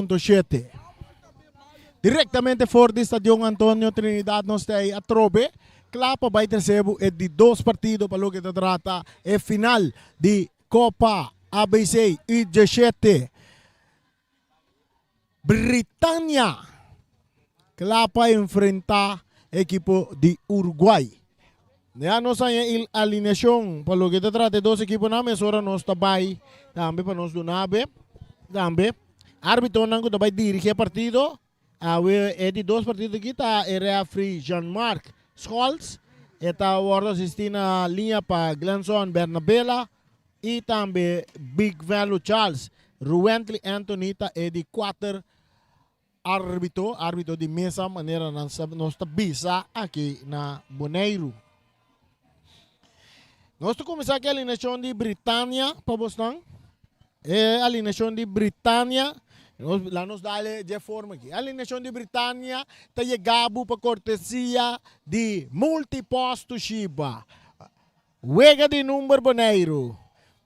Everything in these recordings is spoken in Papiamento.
Punto shete. Direktamente for di Stadion Antonio Trinidad nos ta ei atrobe kla pa bai trese bo e di dos partido pa loke ta trata e final di Kopa ABC U17. Britania kla pa enfrenta ekipo di Uruguay. Ya nos haña e alineashon pa loke ta trata e dos ekiponan, mesora nos ta bai tambe pa nos duna abe tambe arbitonan ku ta bai dirigi e partido. Awe e di dos partido aki ta e refri Jean-Marc Scholz, e ta wòrdu asistí na liña pa Glenson Bernabela i tambe Big Velu Charles. Ruwently Anthony ta e di kuater Arbitro, arbitro di mesa manera nan sa nos ta bisa aki na Boneiru. Nos ta kuminsá ku e alineashon di Britania pa bosnan. E alineashon di Britania, nos la nos dale dje forma aki. E alineashon di Britania ta yega bo pa kortesia di Multipost Toshiba. Wega di number Boneiru,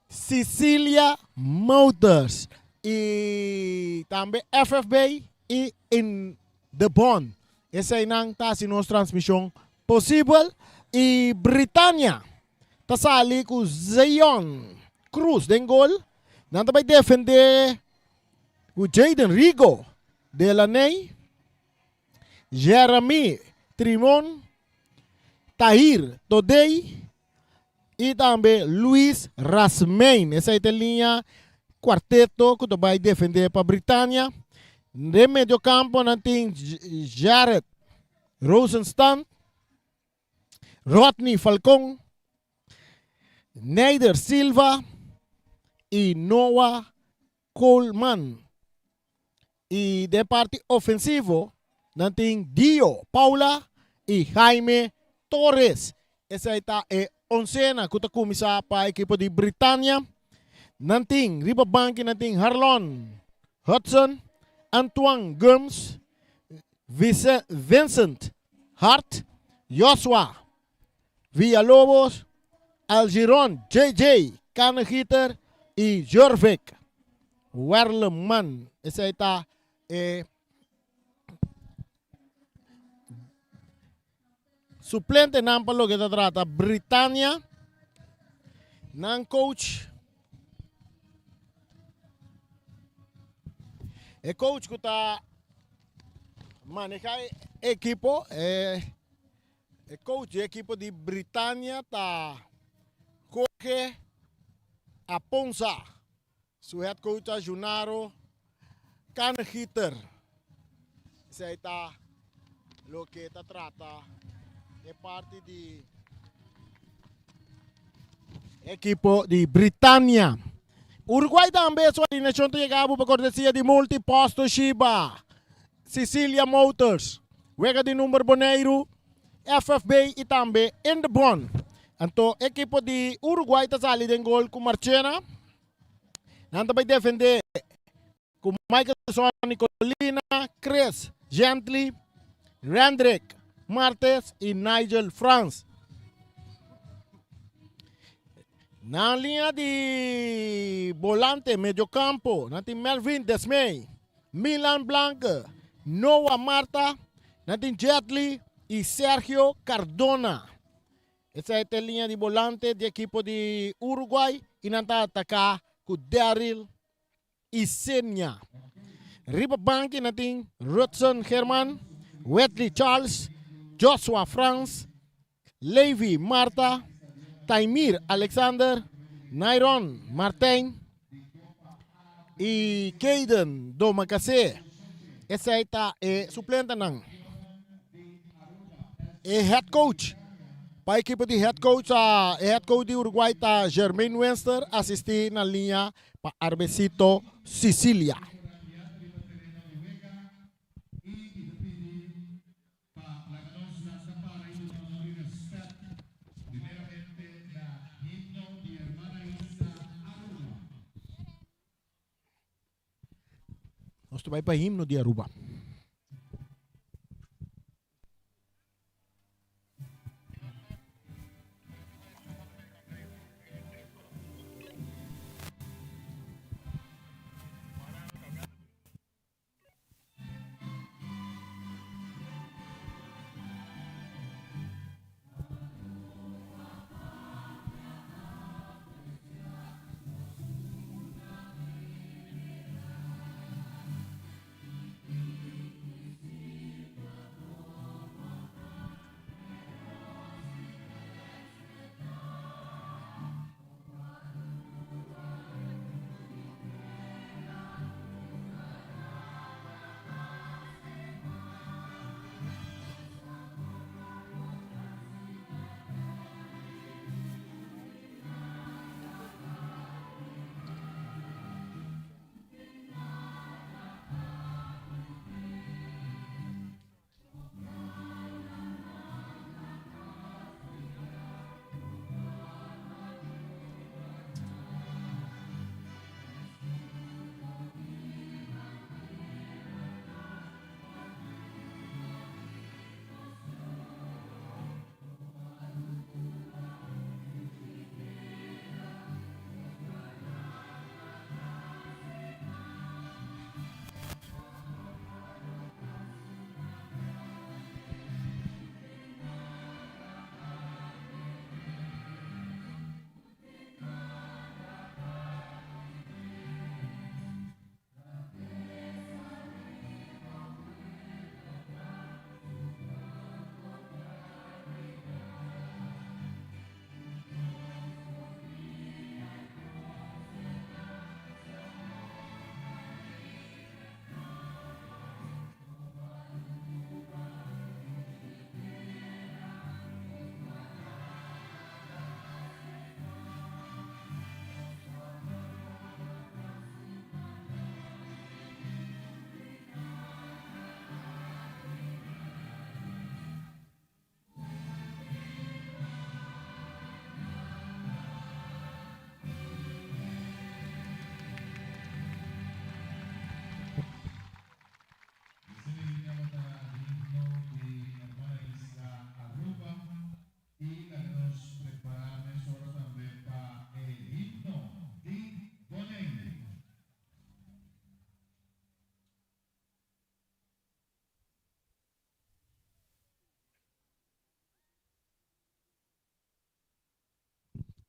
Cecilia Motors y tambe FFB y In The Bond. Eseinan ta haci nos transmision posibel y Britania ta sali cu Zion Cruz den gol. Nan ta bay defende cu Jayden Rigo, Delaney. Jeremy Trimon, Tahir Todey y tambe Luis Rasmijn. Esei ta e liña cuarteto cu ta bay defende pa Britania. Den mediocampo nan tin Jared Rosenstand, Rodney Falcon, Neider Silva y Noah Coleman. Y den parti ofensivo nan tin Dio Paula y Jaime Torres. Esei ta e oncena cu ta cuminsa pa ekipo di Britania. Nan tin riba banki nan tin Harlon Hudson, Antoine Gumbs, Vincent Hart, Joshua Villalobos, Algiron JJ Kannegieter y Jorvik Werleman. Esei ta e suplentenan pa loke ta trata Britania. Nan coach, e coach ku ta maneha e ekipo, e E coach di ekipo di Britania ta Jorge Aponza. Su head coach ta Junaro Kannegieter. Esei ta loke ta trata e parti di ekipo di Britania. Uruguay tambe su alineacion ta yega pa cortesia di Multipost Toshiba. Cecilia Motors, Wega di Number Boneiru, FFB i tambe Indebon. Anto ekipo di Uruguay ta sali den gol ku Marchena. Nan ta bai defendé ku Michaelson Nicolina, Chris Gently, Rendrick Martes i Nigel Frans. Nan liña di bolante mediocampo nan tin Melvin Desmey, Milan Blanke, Noah Marta, nan tin Jetly i Sergio Cardona. Esei ta e liña di bolante di ekipo di Uruguay i nan ta ataká ku Daryl Isenia. Riba banki nan tin Rudson German, Wetley Charles, Joshua Frans, Levi Marta, Taimir Alexander, Nairon Martijn i Kayden Domacassé. Esei ta e suplentenan. E head coach pa ekipo di head coach ta e head coach di Uruguay ta Jermaine Wenster asisti na liña pa Arbecito Sicilia. Pa laga nos lanta para i duna honor i rèspèt primeramente na himno di Hermana Isla Aruba. Nos ta bai pa himno di Aruba.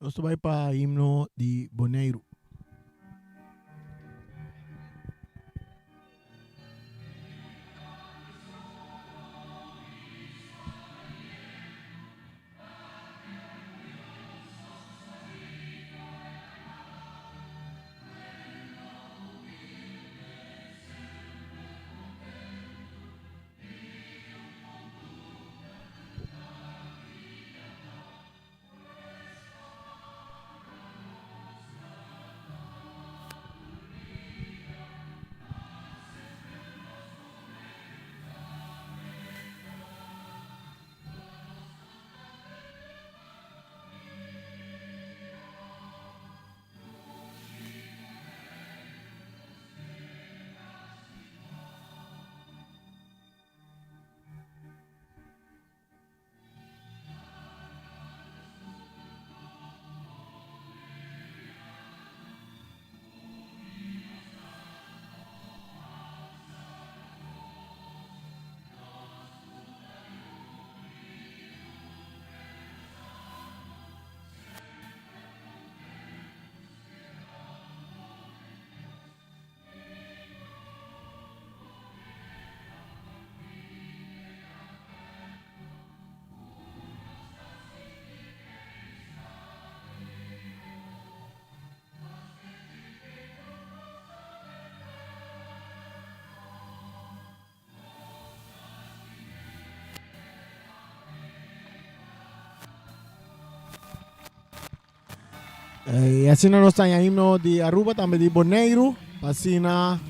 Nos ta bai pa himno di Boneiru. Y asina nos ta himno di Aruba, tambe di Boneiru. Asina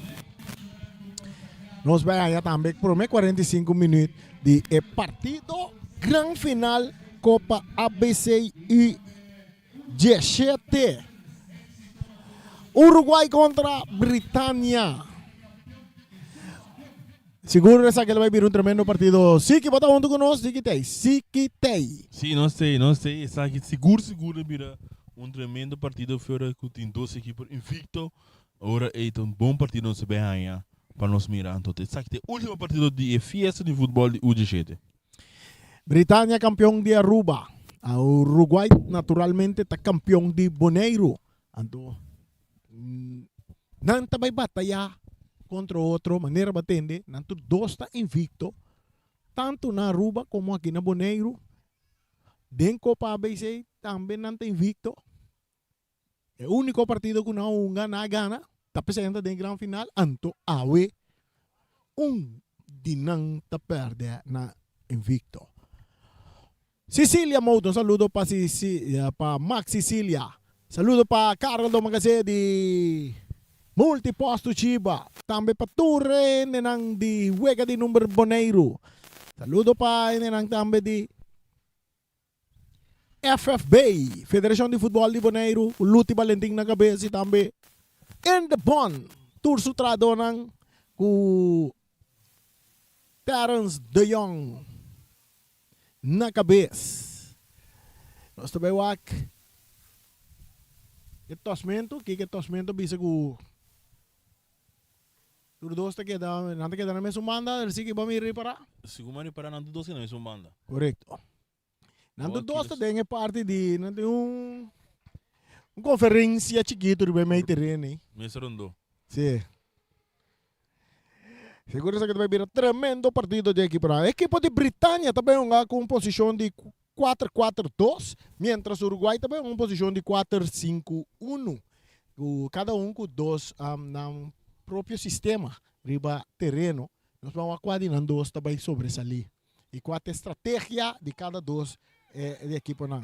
nos bai haya tambe prome 45 minuut di e partido gran final Copa ABC U17. Uruguay contra Britania. Sigur esaki lo bai bira un tremendo partido. Siki bo ta hunto ku nos? Siki tei. Siki tei. Sí, nos tei, nos tei. Esaki sigur sigur lo bira un tremendo partido fuera ku tin dos ekipo invicto. Ora ei ta un bon partido nos ta bai haña pa nos mira. Anto esaki ta e ultimo partido di e fiesta di futbol di U17. Britania kampeon di Aruba. Uruguay naturalmente ta kampeon di Boneiru. Anto nan ta bai bataya kontra otro manera bo a tende nan tur dos ta invicto tanto na Aruba como aki na Boneiru den Copa ABC tambe nan ta invicto e unico partido cu nan a hunga nan a gana ta presenta den gran final anto awe un di nan ta perde na invicto. Sicilia Mouton saludo pa pa Max Sicilia saludo pa Carol Domagase di Multiposto Chiba tambe pa tur hendenan di wega di number Boneiru saludo pa hendenan tambe di FFB Federacion di Futbol di Boneiru ku Luti Balentin na kabes i tambe In the Bon tur su trahadornan ku Terence de Jong na kabes. Nos ta bai wak e tosmentu, kiko e tosmentu a bisa ku tur dos ta keda, nan ta keda na mesun banda, si ki bo mi ripará? Segun mi a ripará nan tur dos keda na mesun banda. Korekto. Nan tur dos ta den e parti di, nan tin un un konferensia chikitu riba e mei tereno ei. Mesa rondó. Sí. Sigur esaki ta bai bira tremendo partido di ekiponan. Ekipo di Britania ta bai hunga ku un posishon di kuater kuater dos, mientras Uruguay ta bai hunga un posishon di kuater sinku unu. Ku kada un ku dos nan propio sistema riba tereno. Nos ban wak kua di nan dos ta bai sobresalí i kua ta e strategia di kada dos di ekiponan.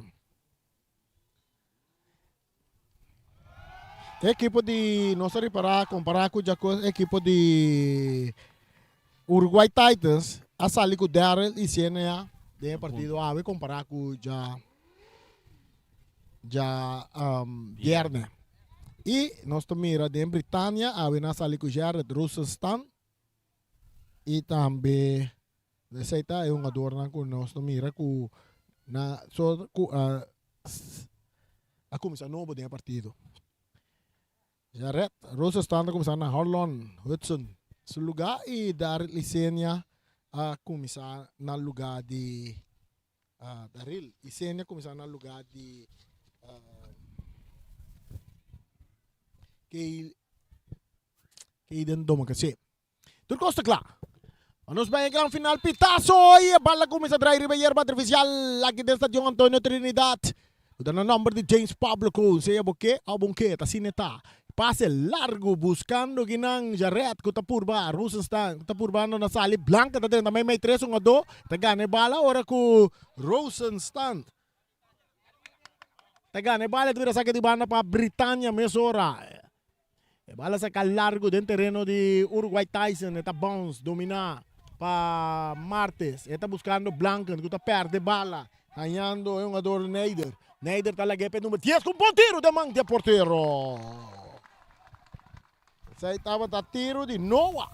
E ekipo di nos a ripará kompará ku djaku ekipo di Uruguay Titans a sali ku Daryl i Sienea den e partido awe kompará ku dja dja bièrnè. I nos ta mira den Britania awe nan a sali ku Gerrit Roosenstan i tambe esei ta e hungadornan ku nos ta mira ku na so ku a a kuminsá nobo den e partido. Jared Roosenstan ta kuminsá na Harlon Hudson su lugá i Daryl Isenia a kuminsá na lugá di Daryl Isenia kuminsá na lugá di. Keiden Domacassé. Tur kos ta kla. Pa nos bai e gran final pitaso i e bal a kuminsá drai riba yerba artifisial aki den Stadion Antonio Trinidad. Ku ta na nòmber di James Pablo Kroon. Sea bo ke òf bon ke, ta asina e ta. Pase largu buskando kinan Jared ku ta purba Rosenstein ku ta purbando na sali. Blanca ta drenta meimei tres hungadó ta gana e bala ora ku Rosenstein ta gana e bala ta bira saka di banda pa Britania mesora. E bala saka largu den tereno di Uruguay Tyson e ta bounce domina pa Martes. E ta buskando Blanken ku ta perde bala hañando e hungador Neider. Neider ta lag'é pa e number dies ku un bon tiro den man di e portero. Esei tabata tiro di Noah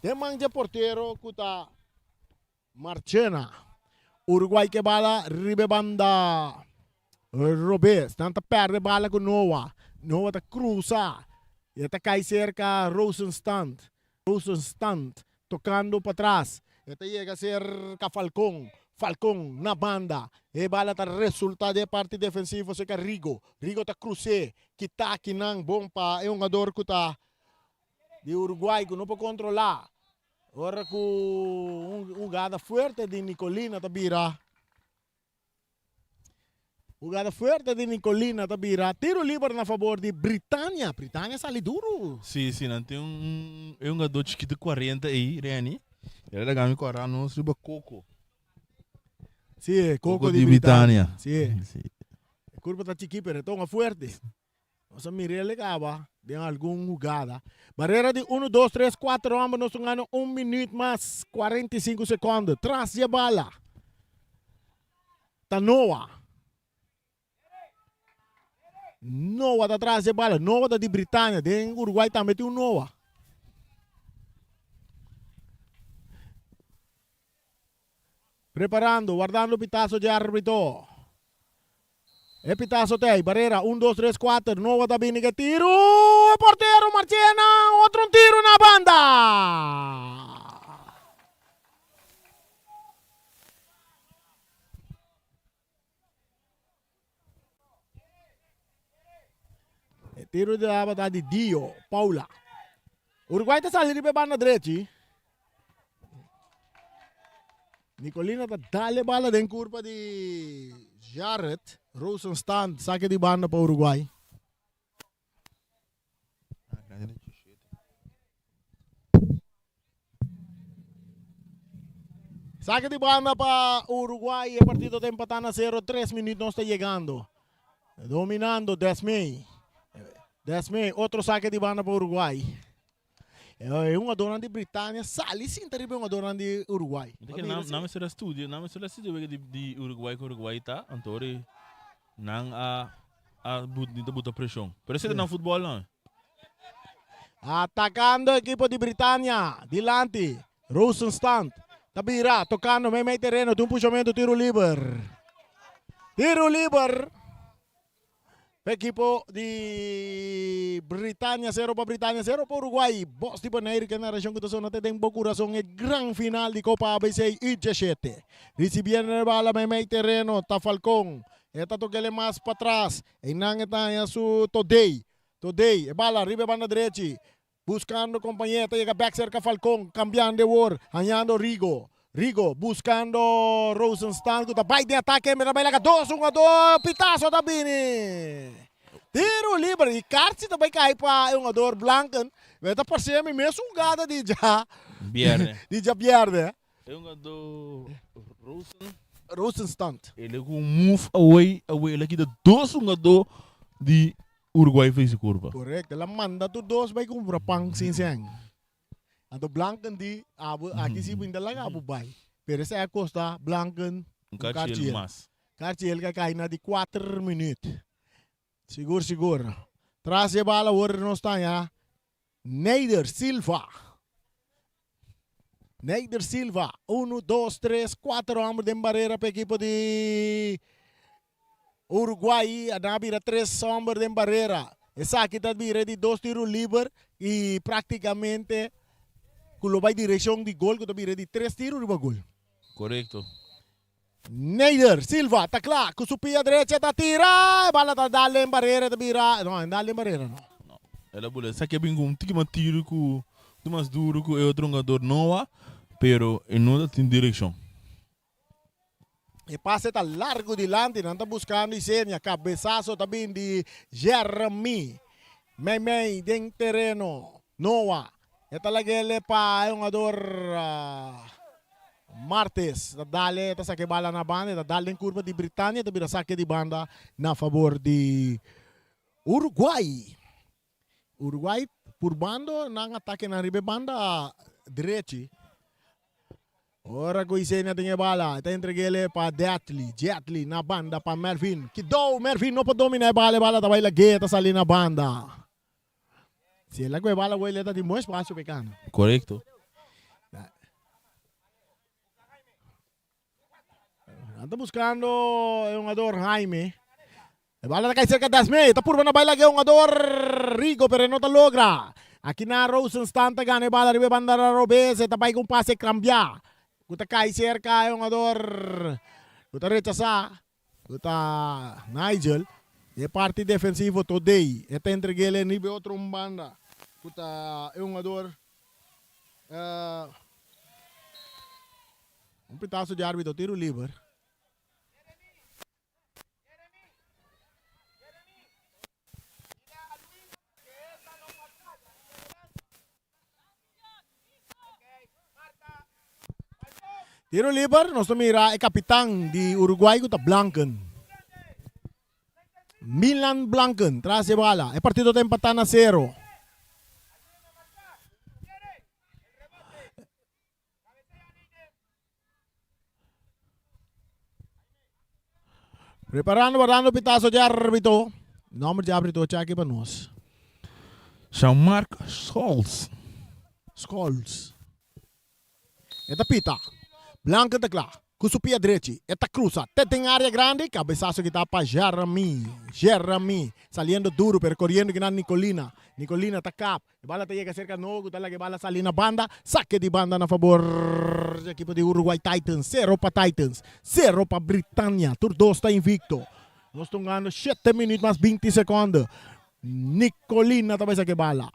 den man di e portero ku ta Marchena. Uruguay ke bala riba e banda robes. Nan ta perde bala ku Noah. Noah ta krusa i e ta kai serka Rosenstand. Rosenstand tokando patras. E ta yega serka Falcon. Falcon na banda. E bala ta resulta den e parti defensivo serka Rigo. Rigo ta krus'é. Kita akinan bon pa e hungador ku ta di Uruguay ku no por kontrolá. Ora ku un hugada fuerte di Nicolina ta bira Hugada fuerte di Nicolina ta bira tiro liber na fabor di Britania. Britania sali duru. Si, si, nan tin un e hungador chikito 40 ei, Reni. El a laga mi kòrda nos riba Coco. Si, Coco di Britania. Si. Si. E kurpa ta chikí pero e ta hunga fuerte. Nos a mira el caba den algun hugada. Barrera di 1, 2, 3, 4 homber. Nos ta gana un minuut mas 45 seconde. Tras di e bala ta Noah. Noah ta tras di e bala. Noah ta di Britania. Den Uruguay tambe tin un Noah. Preparando, wardando pitazo dje arbitro. E pitazo ta ei, Barrera, un, dos, tres, kuater, Noah ta bini ku e tiru, e portero Marchena, otro un tiru na banda! E tiru tabata di Dio Paula. Uruguay ta sali riba e banda drechi. Nicolina ta dal e bala den kurpa di Jared Rosenstand. Sake di banda pa Uruguay. Saque di banda pa Uruguay. E partido ta empatá na 0. 3 minuut nos ta yegando. Dominando Desmey. Desmey, otro saque di banda pa Uruguay. E hungadornan di Britania sali sinta riba e hungadornan di Uruguay. Nan mester a studia, nan mester a studia wega di Uruguay ku Uruguay ta, anto ora nan a a ta buta preshon. Pero esei ta nan futbòl nan. Atacando ekipo di Britania dilanti Rosenstand ta bira tocando meimei tereno tin un pushamento tiro liber. Tiro liber pa ekipo di Britania sero pa Britania sero pa Uruguay. Bos di Bonaire ke narashon ku ta sona te den bo kurason e gran final di Copa ABC U17. Risibiendo e bala meimei tereno ta Falcon. E ta tokele mas patras. Einan e ta haña su Todey. Todey, e bala riba e banda drechi. Buscando compañero, ta yega bek cerca Falcon, cambiando e wor, hañando Rigo. Rigo buscando Rosenstand cu ta bay den atake, mira bay laga dos hungador, pitazo ta bini. Tiro liber y karchi ta bay cay pa e hungador Blanken. Pero ta parce mi mes hugada di dja Bierne. di dja bierde. E hungador Rosen. Rosenstand. El cu un move away, away, el a kita dos hungador di Uruguay fei su kurpa. Correcto, el a manda tur dos bai cumpra pan sin sen. Anto Blanken di, abo aki si bo inda laga abo bai. Pero esei a costa Blanken un karchiel mas. Karchiel ka kai na di kuater minuut. Sigur sigur. Tras di e bala awor nos ta haña Neider Silva. Neider Silva, unu, dos, tres, kuater homber den barera pa ekipo di Uruguay. Nan a bira tres homber den barera. Esaki ta bira di dos tiro liber y practicamente cu lo bay direccion di gol cu ta bira di tres tiro riba gol. Corecto. Neider Silva ta kla ku su pia drecha ta tira e bala ta dal den barera e ta bira no e dal den barera no. No. El a bula. Esaki a bin ku un tiki mas tiro ku un mas duro ku e otro hungador Noah, pero e no ta tin direkshon. E pase ta largo dilanti, nan ta buscando Isenia, cabezazo ta bin di Jeremy. Mei mei den tereno, Noah. E ta lag'ele pa e hungador Martes. Ta dale, ta saca e bala na banda, e ta dal den curva di Britania, ta bira saque di banda na favor di Uruguay. Uruguay purbando nan atakenan riba e banda drechi. Ora ku Isenia tin e bala, e ta entreg'ele pa Detli. Jetli na banda pa Mervin. Kidou! Mervin no por domina e bala, e bala ta bai lag'é, e ta sali na banda. Si el a ku e bala wei, el ta tin bon espasio pa e kana. Korekto. Nan ta buscando e hungador Jaime. E bala ta cay cerca Desme. Ta purba na baila e hungador Rigo, pero e no ta logra. Aki na Rosenstan ta gana e bala riba e banda robes. E ta bay cu un pase cambia. Cu ta cay cerca e hungador cu ta rechasa. Cu ta Nigel. E parti defensivo Todey. E ta entreg'el riba e otro banda cu ta e hungador. Un pitazo di arbitro, tiro liber. Tiro liber, nos ta mira e kapitan di Uruguay ku ta Blanken. Milan Blanken tras e bala. E partido ta empatá na sero. Preparando, guardando pitazo di arbitro. Nomber di arbitro chaki pa nos. Jean-Marc Scholz. Scholz. E ta pita. Blanken ta kla. Ku su pia drechi e ta krusa te den área grandi. Kabesaso kita pa Jeremy. Jeremy saliendo duru pero koriendo kinan Nicolina. Nicolina ta kap. E bala ta yega serka Noah ku ta laga e bala sali na banda. Sake di banda na fabor di ekipo di Uruguay Titans. Sero pa Titans. Sero pa Britania. Tur dos ta invicto. Nos ta hungando shete minuut mas binti sekonde. Nicolina ta bai saka e bala.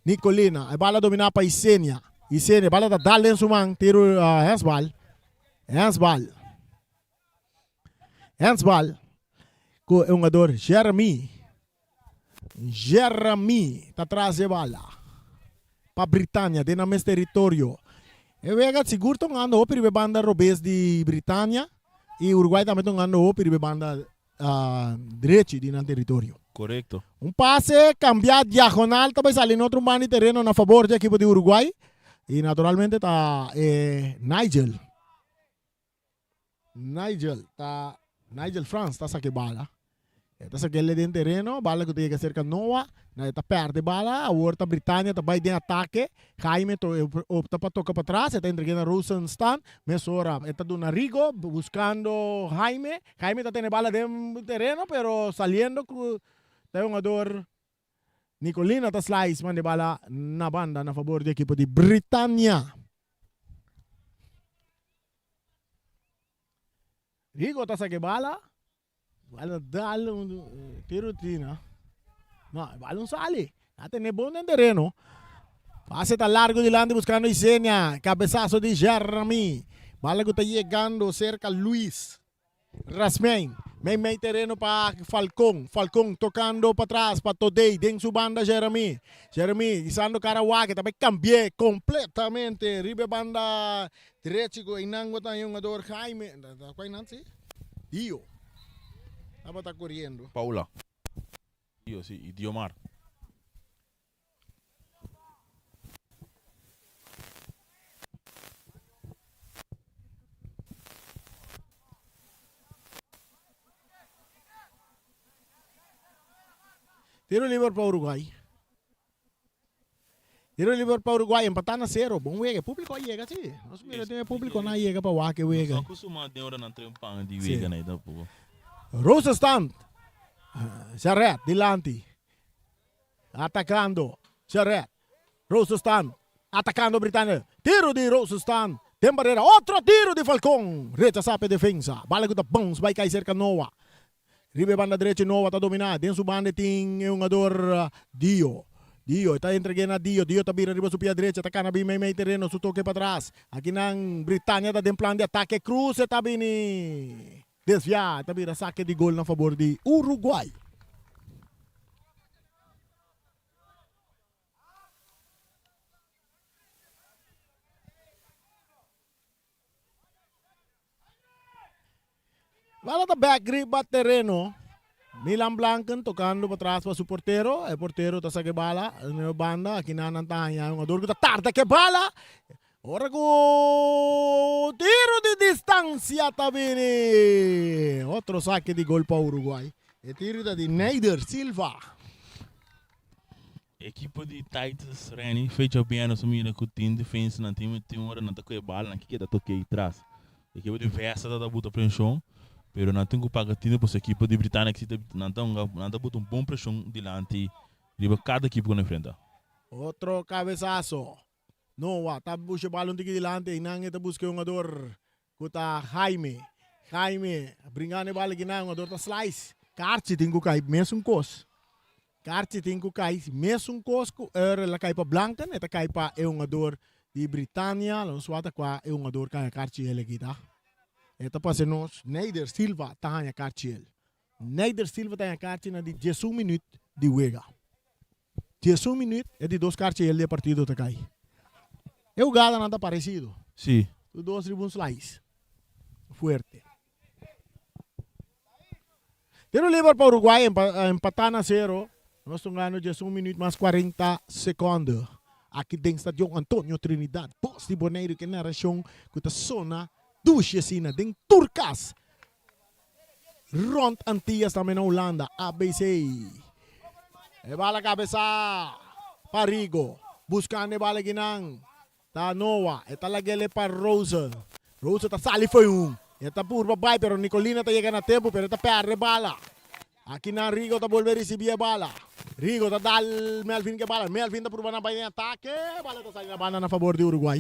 Nicolina, e bala dominá pa Isenia. Isenia, e bala ta dal den su man, tiru handsbal. Handsbal. Handsbal ku e hungador Jeremy. Jeremy ta tras e bala pa Britania den nan mes teritorio. E wega sigur ta hungando hopi riba e banda robes di Britania i Uruguay tambe ta hungando hopi riba e banda drechi di nan teritorio. Korekto. Un pase kambiá diagonal ta bai sali na otro banda di tereno na fabor di ekipo di Uruguay i naturalmente ta e Nigel. Nigel ta Nigel Frans ta saka e bala. E ta sak'el den tereno, bala ku ta yega serka Noah, na e ta pèrdè bala, awor ta Britania ta bai den atake, Jaime to opta pa toka patras, e ta entreg'é na Rosenstan, mesora e ta duna Rigo buskando Jaime, Jaime ta tene bala den tereno pero saliendo ku ta e hungador Nicolina ta slice manda e bala na banda na fabor di ekipo di Britania. Rigo ta saka e bala. Bala dal un tiro tina. No, e bala un sali. A tene bon den tereno. Pase ta largo dilanti buscando Isenia. Cabezazo di Jeremy. Bala cu ta yegando cerca Luis. Rasmijn. Mei mei tereno pa Falcon. Falcon tocando patras pa Todey den su banda Jeremy. Jeremy isando cara wak ta bay cambie completamente riba e banda derechi cu eynan bo ta e hungador Jaime. Ta cual nan si? Dio tabata coriendo. Paula. Dio, si, y Diomar. Tiro liber pa Uruguay. Tiro liber pa Uruguay, empatá na sero. Bon wega. E públiko a yega, si. Nos mira den e públiko nan a yega pa wak e wega. Nos no kustumá den ora nan trae un pan di wega na e tampoco. Rosenstand. Charette dilanti. Atakando. Charette. Rosenstand. Atakando Britania. Tiro di Rosenstand. Den barera. Otro tiro di Falcon. Rechasá pa e defensa. Bala ku ta bounce bai kai serka Noah. Riba e banda drechi Noah ta dominá. Den su banda tin e hungador Dio. Dio, e ta entreg'é na Dio. Dio ta bira riba su pia drecha, ta kana bin meimei tereno, su toke patras. Akinan Britania ta den plan di atake. Kruse ta bini desviá, e ta bira sake di gol na fabor di Uruguay. Bala ta bek riba tereno. Milan Blanken tocando patras pa su portero. E portero ta saca e bala na e banda. Aki nan nan ta haña un jugador cu ta tarda cu e bala. Ora cu tiro di distancia ta bini. Otro saque di gol pa Uruguay. E tiro ta di Neider Silva. Ekipo di Titus Rennie fecha bien nos a mira ku tin defensa nan tin tin ora nan ta kohe bal nan keda toke i tras. Ekipo di Vesta ta buta preshon pero nan tin ku paga tino pasobra ekipo di Britannia si ta nan ta hunga nan ta buta un bon preshon dilanti riba kada ekipo ku nan enfrenta. Otro cabezazo. Noah ta busca e bal un tiki dilanti einan e ta busca e hungador ku ta Jaime. Jaime bringando e bal akinan hungador ta slice. Karchi tin ku kai mesun kos. Karchi tin ku kai mesun kos ku Earl el a kai pa Blanken e ta kai pa e hungador di Britania. Lo nos wak ta kua e hungador ka haña karchi el aki ta. E ta pasa nos Neider Silva ta haña karchi el. Neider Silva ta haña karchi na di diesun minüt di wega. 11 minuut e di dos karchi el di e partido ta kai. E hugadanan ta parecido. Sí. Tur dos riba un slice. Fuerte. Tiro liber pa Uruguay empata na sero. Nos ta hungando 11 minuut mas 40 seconde. Aki den Stadion Antonio Trinidad. Bos di Boneiru ke narashon ku ta sona dushi asina den tur kas. Rond Antillas tambe na Hulanda. ABC. E bala kabesa pa Rigo. Buskando e bala kinan. Ta Noah. E ta lag'ele pa Rose. Rose ta sali fo'i un. E ta purba bai pero Nicolina ta yega na tempu pero e ta perde e bala. Akinan Rigo ta bolbe risibi e bala. Rigo ta dal Melvin ku e bala. Melvin ta purba na bai den atake. Bala ta sali na banda na fabor di Uruguay.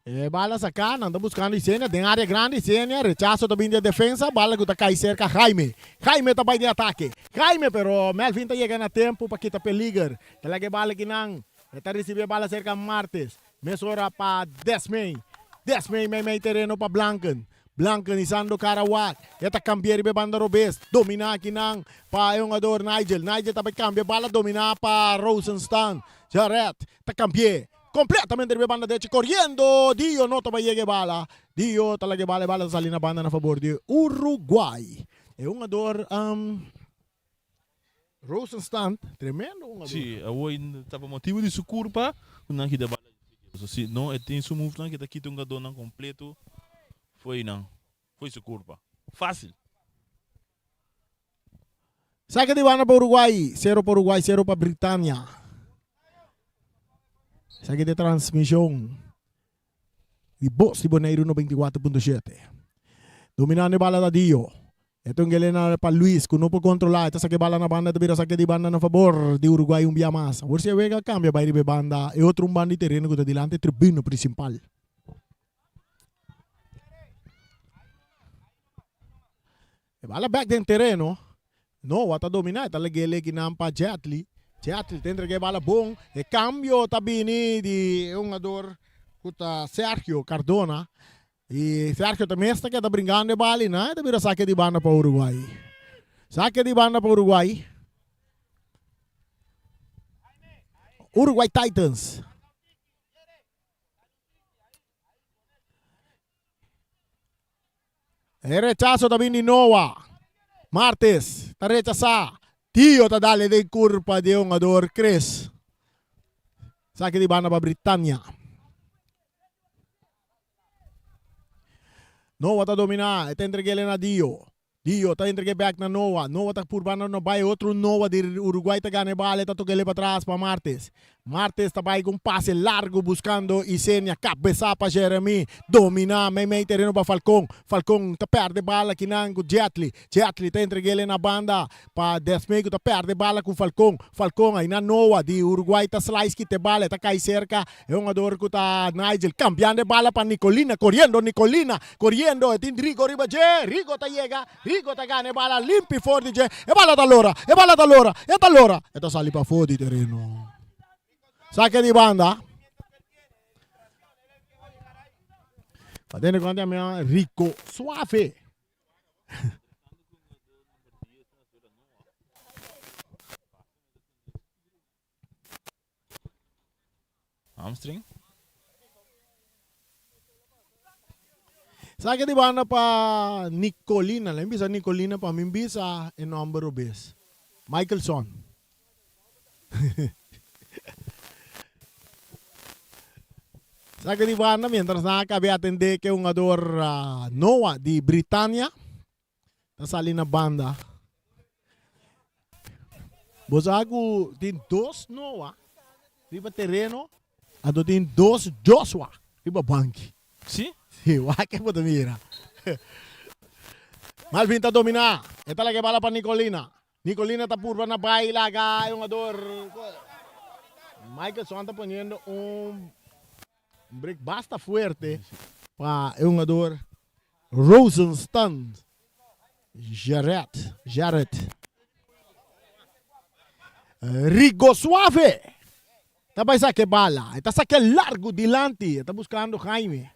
E bala saká, nan ta buskando Isenia den área grandi. Isenia, rechaso ta bin di e defensa. Bala ku ta kai serka Jaime. Jaime ta bai den atake. Jaime, pero Melvin ta yega na tempu pa kita peliger. Ta laga e bala kinan. E ta risibí e bala serka Martes. Mesora pa Desmey. Desmey meimei tereno pa Blanken. Blanken isando kara wak. E ta kambia riba e banda robes. Dominá akinan pa e hungador Nigel. Nigel ta bai kambia bala dominá pa Rosenstan. Jared ta kambi'é kompletamente riba e banda derecho koriendo. Dio no ta bai yega e bala. Dio ta laga e bala. E bala ta sali na banda na fabor di Uruguay. E hungador Rosenstan tremendo hungador. Sí, awor ta pa motibu di su kurpa ku nan kita bala difícil. Si no e tin su movenan ku ta kita hungadornan kompleto fo'i nan, fo'i su kurpa. Fásil. Sake di banda pa Uruguay, sero pa Uruguay, sero pa Britania. Esaki ta e transmishon di Bos di Boneiru 94.7. Dominando e bala ta Dio. E ta un gelena pa Luis ku no por kontrolá. E ta saka e bala na banda, e ta bira saka di banda na fabor di Uruguay un bia mas. Awor si e wega kambia bai riba e banda, e otro un banda di tereno ku ta dilanti e tribuna prinsipal. E bala bek den tereno. Noah ta dominá, e ta lag'é lekinan pa Jetli. Jetli ta entreg'é e bala bon. E kambio ta bini di e hungador ku ta Sergio Cardona. I Sergio ta mes ta keda bringando e bala i nan e ta bira sake di banda pa Uruguay. Sake di banda pa Uruguay. Uruguay Titans. E rechaso ta bin di Noah. Martes ta rechasá. Tio ta dale den kurpa di e hungador Chris. Saki di banda pa Britania. Noah ta dominá. E ta entreg'é na Dio. Dio ta entreg'é bèk na Noah. Noah ta purba na no bai. Otro Noah di Uruguay ta gana e bala. E ta tok'é patras pa Martes. Martes ta bai ku un pase largu buskando Isenia, kabesá pa Jeremy, dominá meimei tereno pa Falcon, Falcon ta pèrdè bala kinan ku Jetly, Jetly ta entreg'el na banda pa Desmey ku ta pèrdè bala ku Falcon, Falcon ai na Noah di Uruguay ta slice kita e bala e ta kai serka e hungador ku ta Nigel, kambiando e bala pa Nicolina, koriendo Nicolina, koriendo e tin Rigo riba dje, Rigo ta yega, Rigo ta gana e bala limpi for di dje. E bala ta lora, e bala ta lora, e ta lora. E ta sali pafó di tereno. Sake di banda. Pa tene cuenta mi Rico Suave. Hamstring. Sake di banda pa Nicolina. Lei bisa Nicolina pa mi bisa e nomber robes. Michelson. Sake di banda mientras nan a cabe atende ke hungador Noah di Britania. Ta sali na banda. Bo sa ku tin dos Noah riba tereno, anto tin dos Joshua riba banki. Si? Si, wak ke bo ta mira. Malvin ta dominá. E ta laga e bala pa Nicolina. Nicolina ta purba na bai laga e hungador. Michaelson ta poniendo un break basta fuerte pa e hungador Rosenstand Jared. Jared. Rigo Suave ta bai sake bala. E ta sake largu dilanti. E ta buskando Jaime.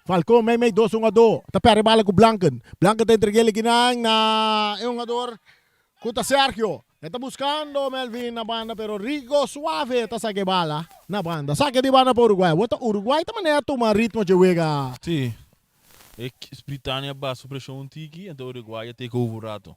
Falcon meimei dos hungador. Ta perde bala ku Blanken. Blanken ta entreg'é likinan na e hungador ku ta Sergio. E ta buskando Melvin na banda pero Rigo Suave ta sake bala na banda. Sake di banda pa Uruguay. Awor ta Uruguay ta manera tuma ritmo dje wega. Sí. E Britania ba su preshon un tiki, anto Uruguay a take over un rato.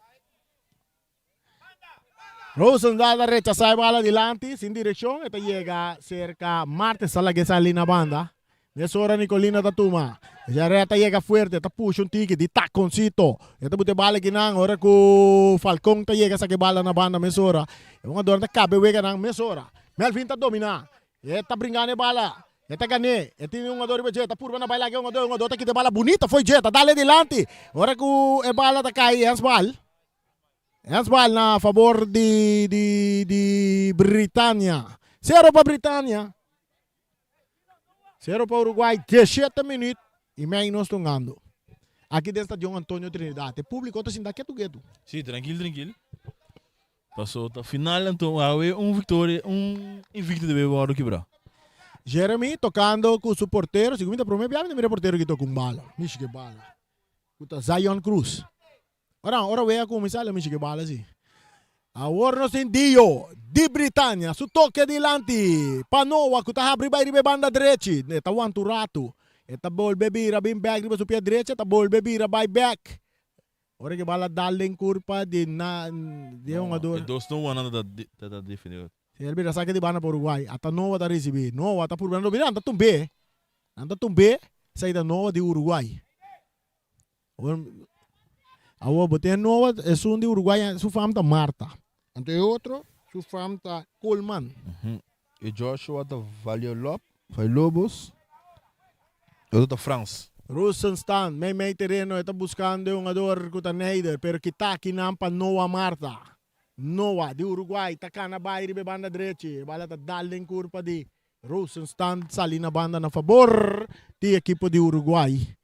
Rosendaal ta rechasá e bala dilanti sin direkshon, e ta yega serka Martes ta lag'é sali na banda. Mesora Nicolina ta tuma. Jared ta yega fuerte, ta pusha un tiki di takoncito. E ta buta e bala kinan ora ku Falcon ta yega saka e bala na banda mesora. E hungadornan ta kaba e weganan mesora. Melvin ta dominá. E ta bringa na e bala. E ta gan'é. E tin un hungador riba dje. E ta purba na bai laga e hungador. E hungador ta kita e bala bunita fo'i dje. Ta dal e dilanti. Ora ku e bala ta kai hensbal. Hensbal na fabor di di di Britania. Sero pa Britania. Sero pa Uruguay. Dieshete minüt i mei nos tungando. Aki den Stadion Antonio Trinidad. E publiko ta sinta ketu ketu. Sí, trankil trankil. Paso ta final anto awe un victoria un invicto debe wordo kibra. Jeremy tocando cu su portero, segun mi ta prome bia mi ta mira e portero ki toca un bala, mishi ke bala, cu ta Zion Cruz. Ora ora wega cuminsa lo mishi ke bala si. Awor nos tin Dio di Britania, su toke dilanti pa Noah cu ta habri bay riba e banda drechi, e ta wanta un rato, e ta bolbe bira bin bek riba su pia drechi, e ta bolbe bira bay bek. Ora ke bala dal den kurpa di na di e hungador. E dos Noahnan ta ta ta defende. Si el bira saki di banda pa Uruguay, ata Noah ta risibi. Noah ta purba nan domina, nan ta tumb'é. Nan ta tumb'é, esaki ta Noah di Uruguay. Awor bo tin e Noah, esun di Uruguay su fam ta Marta. Anto e otro su fam ta Coleman. E Joshua ta Valiolop, Vailobos, e otro ta Frans. Rosenstand, meimei tereno e ta buskando e hungador ku ta Neider, pero kita kinan pa Noah Marta. Noah di Uruguay ta kana bai riba e banda drechi, e bala ta dal den kurpa di Rosenstand sali na banda na fabor di ekipo di Uruguay.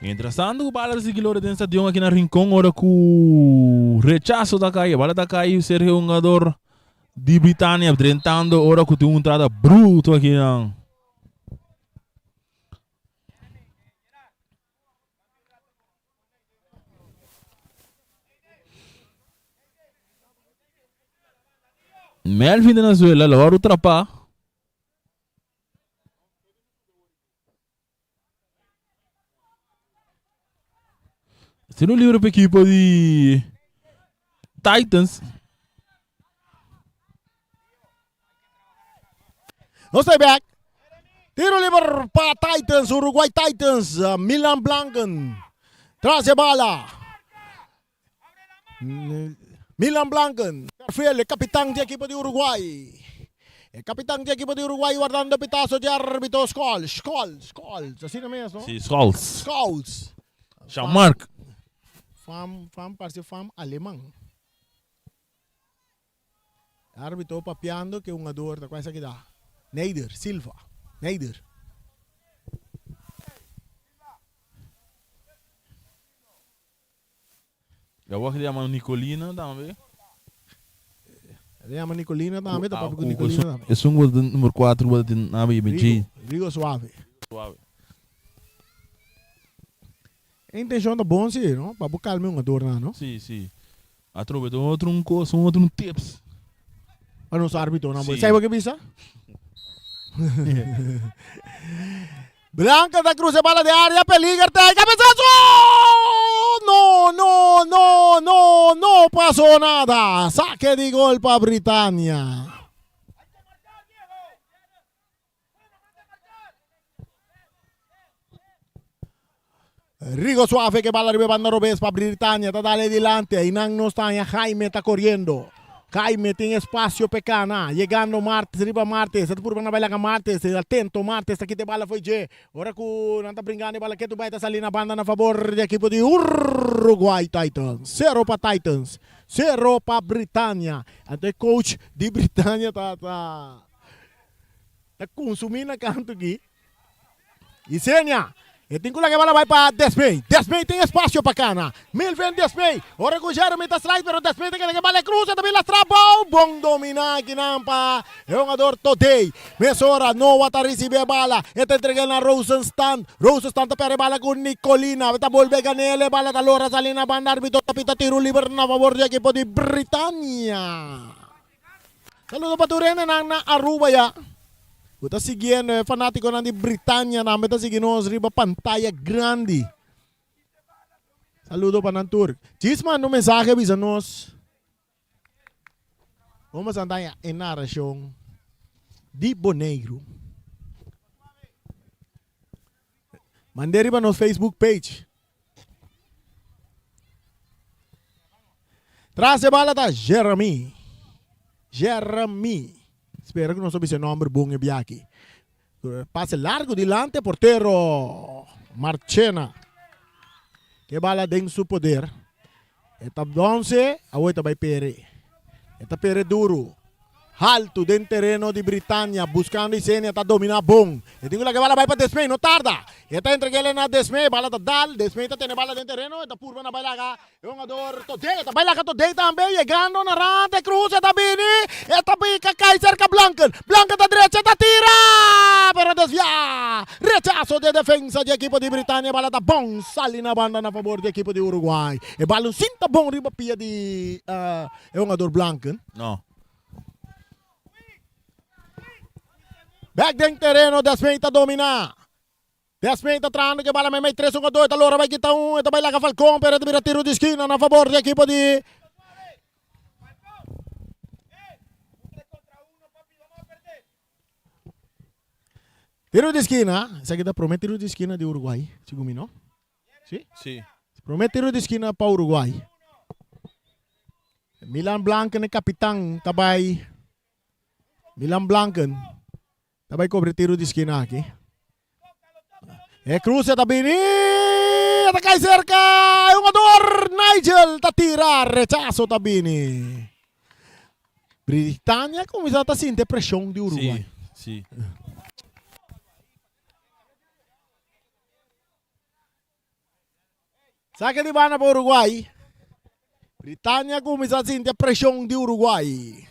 Mientras tanto, ku bala ta sigui lora den stadion aki na Rincon ora ku rechazo ta kai. Bala ta kai Sergio hungador di Britania drentando ora ku tin un entrada bruto aki nan. Melvin de Venezuela lo wòrdu trapá. Tiro libre pa ekipo di Titans. Nos ta back. Tiro liber pa Titans, Uruguay Titans, Milan Blanken tras e bala. Milan Blanken, Garfield, e kapitan di ekipo di Uruguay. E kapitan di ekipo di Uruguay wardando e pitazo di arbitro Scholes, Scholes, Scholes, asina mes no? Si, Scholes. Scholes. Jean-Marc. Fam, fam parse fam aleman. E arbitro papiando ku e hungador ta kua esaki ta? Neider Silva, Neider. Ya wak yama Nicolina tambe. E yama Nicolina tambe, ta papia ku Nicolina tambe. Esun ku ta number 4 ku ta tin nabi yama Jay. Rigo Suave. Suave. E intencion ta bon si, no? Pa bo calma e hungador nan, no? Si, si. Atrobe ta un otro un cos, un otro un tips. Pa nos arbitonan bo. Si. Sa bo ke bisa? Blanca ta cruza e bala den area, peliger ta e cabezazo! No, no, no, no, no pasó nada. Saque di gol pa Britannia. Rigo Suave ke bala riba e banda robes pa Britannia ta dale dilanti. Einan nos ta haña Jaime ta koriendo. Jaime tin espasio p'e kana. Yegando Martes riba Martes. Ta purba na bai laga Martes. Atento Martes ta kita e bala fo'i dje. Ora ku nan ta bringando e bala ketu bai ta sali na banda na fabor di ekipo di Uruguay Titans. Sero pa Titans. Sero pa Britannia. Anto e coach di Britannia ta ta. Ta kunsumí na kantu aki. Isenia, e tin ku laga e bala bai pa Desmey. Desmey tin espasio pa kana. Milvin Desmey, ora ku Jeremy ta slide pero Desmey ta keda ku e bala e krusa ta bin lastra abou. Bon dominá akinan pa e hungador Todey. Mesora Noah ta risibí e bala. E ta entreg'é na Rosenstan. Rosenstan ta pèrdè e bala ku Nicolina. E ta bolbe gan'é. E bala ta lora sali na banda. Arbitro ta pita tiru liber na fabor di ekipo di Britania. Saludo pa tur hendenan na Aruba ya ku ta siguiendo e fanatikonan di Britania tambe ta sigui nos riba pantaya grandi. Saludo pa nan tur. Djis manda un mensahe bisa nos Como Santana e narashon di Boneiru. Mand'é riba nos Facebook page. Tras e bala ta Jeremy. Jeremy. Spera ku nos a bisa e nomber bon e bia aki. Pase largo dilante portero Marchena. Ke bala den su poder. E ta donse, awor e ta bai pere. E ta pere duru. Haltu den tereno di Britania, buskando Isenia ta dominá bon. E tin ku laga e bala bai pa Desmey, no tarda. E ta entreg'el na Desmey, e bala ta dal, Desmey ta tene e bala den tereno, e ta purba na bai laga e hungador Todey, e ta bai laga Todey tambe, yegando na rand, e krus, e ta bini, e ta bika kai serka Blanken, Blanken ta drecha, e ta tira, pero desviá. Rechaso di e defensa di ekipo di Britania, e bala ta bon sali na banda na fabor di ekipo di Uruguay. E balon sin ta bon riba pia di e hungador Blanken. No. Bek den tereno Desmey ta domina. Desmey ta trahando ku e bala meimei tres hungador e ta lora bai kita un e ta bai laga Falcon pero e ta bira tiro di skina na fabor di ekipo di Tiro di skina, esaki ta prome tiro di skina di Uruguay, segun mi no? Si? Si. Prome tiro di skina pa Uruguay. Milan Blanken e kapitan ta bai Milan Blanken ta bai kobre tiro di skina aki. E cruce ta bini, e ta kai serka, e hungador Nigel ta tira, rechaso ta bini. Britania kuminsá ta sinti e preshon di Uruguay. Si, si. Sake di banda pa Uruguay. Britania kuminsá sinti e preshon di Uruguay.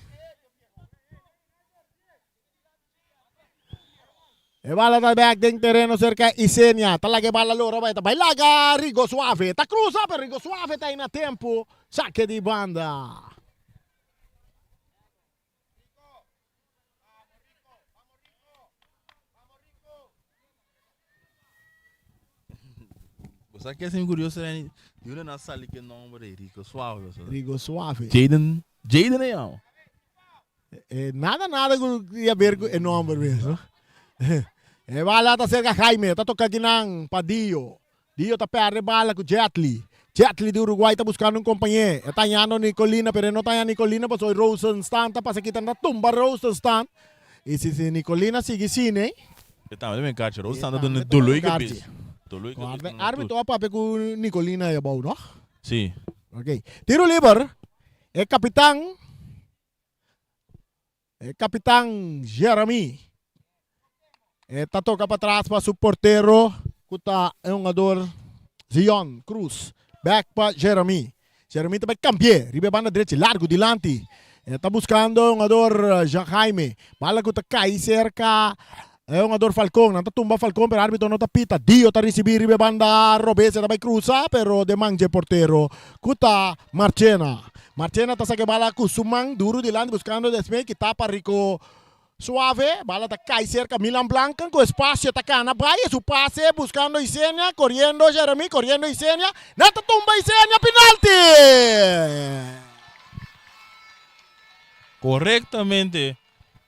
E bala ta bek den tereno serka Isenia. Ta laga e bala lora bai. Ta bai laga Rigo Suave. Ta krusa pero Rigo Suave ta na tempo. Sake di banda. Bo sa ke sin curioso Renny? Di unda nan sali ke nomber ei, Rico Suave. Rigo Suave. Jaden, Jaden e yama. Eh, nada nada ku di haber ku e nomber mes, no? E bala ta serka Jaime, ta toka kinan pa Dio. Dio ta perde bala ku Jetli. Jetli di Uruguay ta buskando un kompañé. E ta hañando Nicolina, pero e no ta haña Nicolina pasobra Rosenstan ta pasa kita, ta tumba Rosenstan. I si si Nicolina sigui sine. E tambe ta ben karchi. Rosenstan ta duna doló i kabes. Doló i kabes. Arbitro a papia ku Nicolina ei abou, no? Si. Ok. Tiro liber. E kapitan. E kapitan Jeremy e ta toka patras pa su portero ku ta e hungador Zion Cruz. Bek pa Jeremy. Jeremy ta bai kambi'é riba e banda drechi largu dilanti. E ta buskando e hungador Jean Jaime. Bala ku ta kai serka e hungador Falcon. Nan ta tumba Falcon pero arbitro no ta pita. Dio ta risibí riba e banda robes. E ta bai krusa pero den man dje portero ku ta Marchena. Marchena ta saka e bala ku su man duru dilanti buskando Desmey ki tapa Rico Suave. Bala ta kai serka Milan Blanken ku espasio ta kana bai e su pase buskando Isenia koriendo Jeremy koriendo Isenia nan ta tumba Isenia pinalti! Korektamente.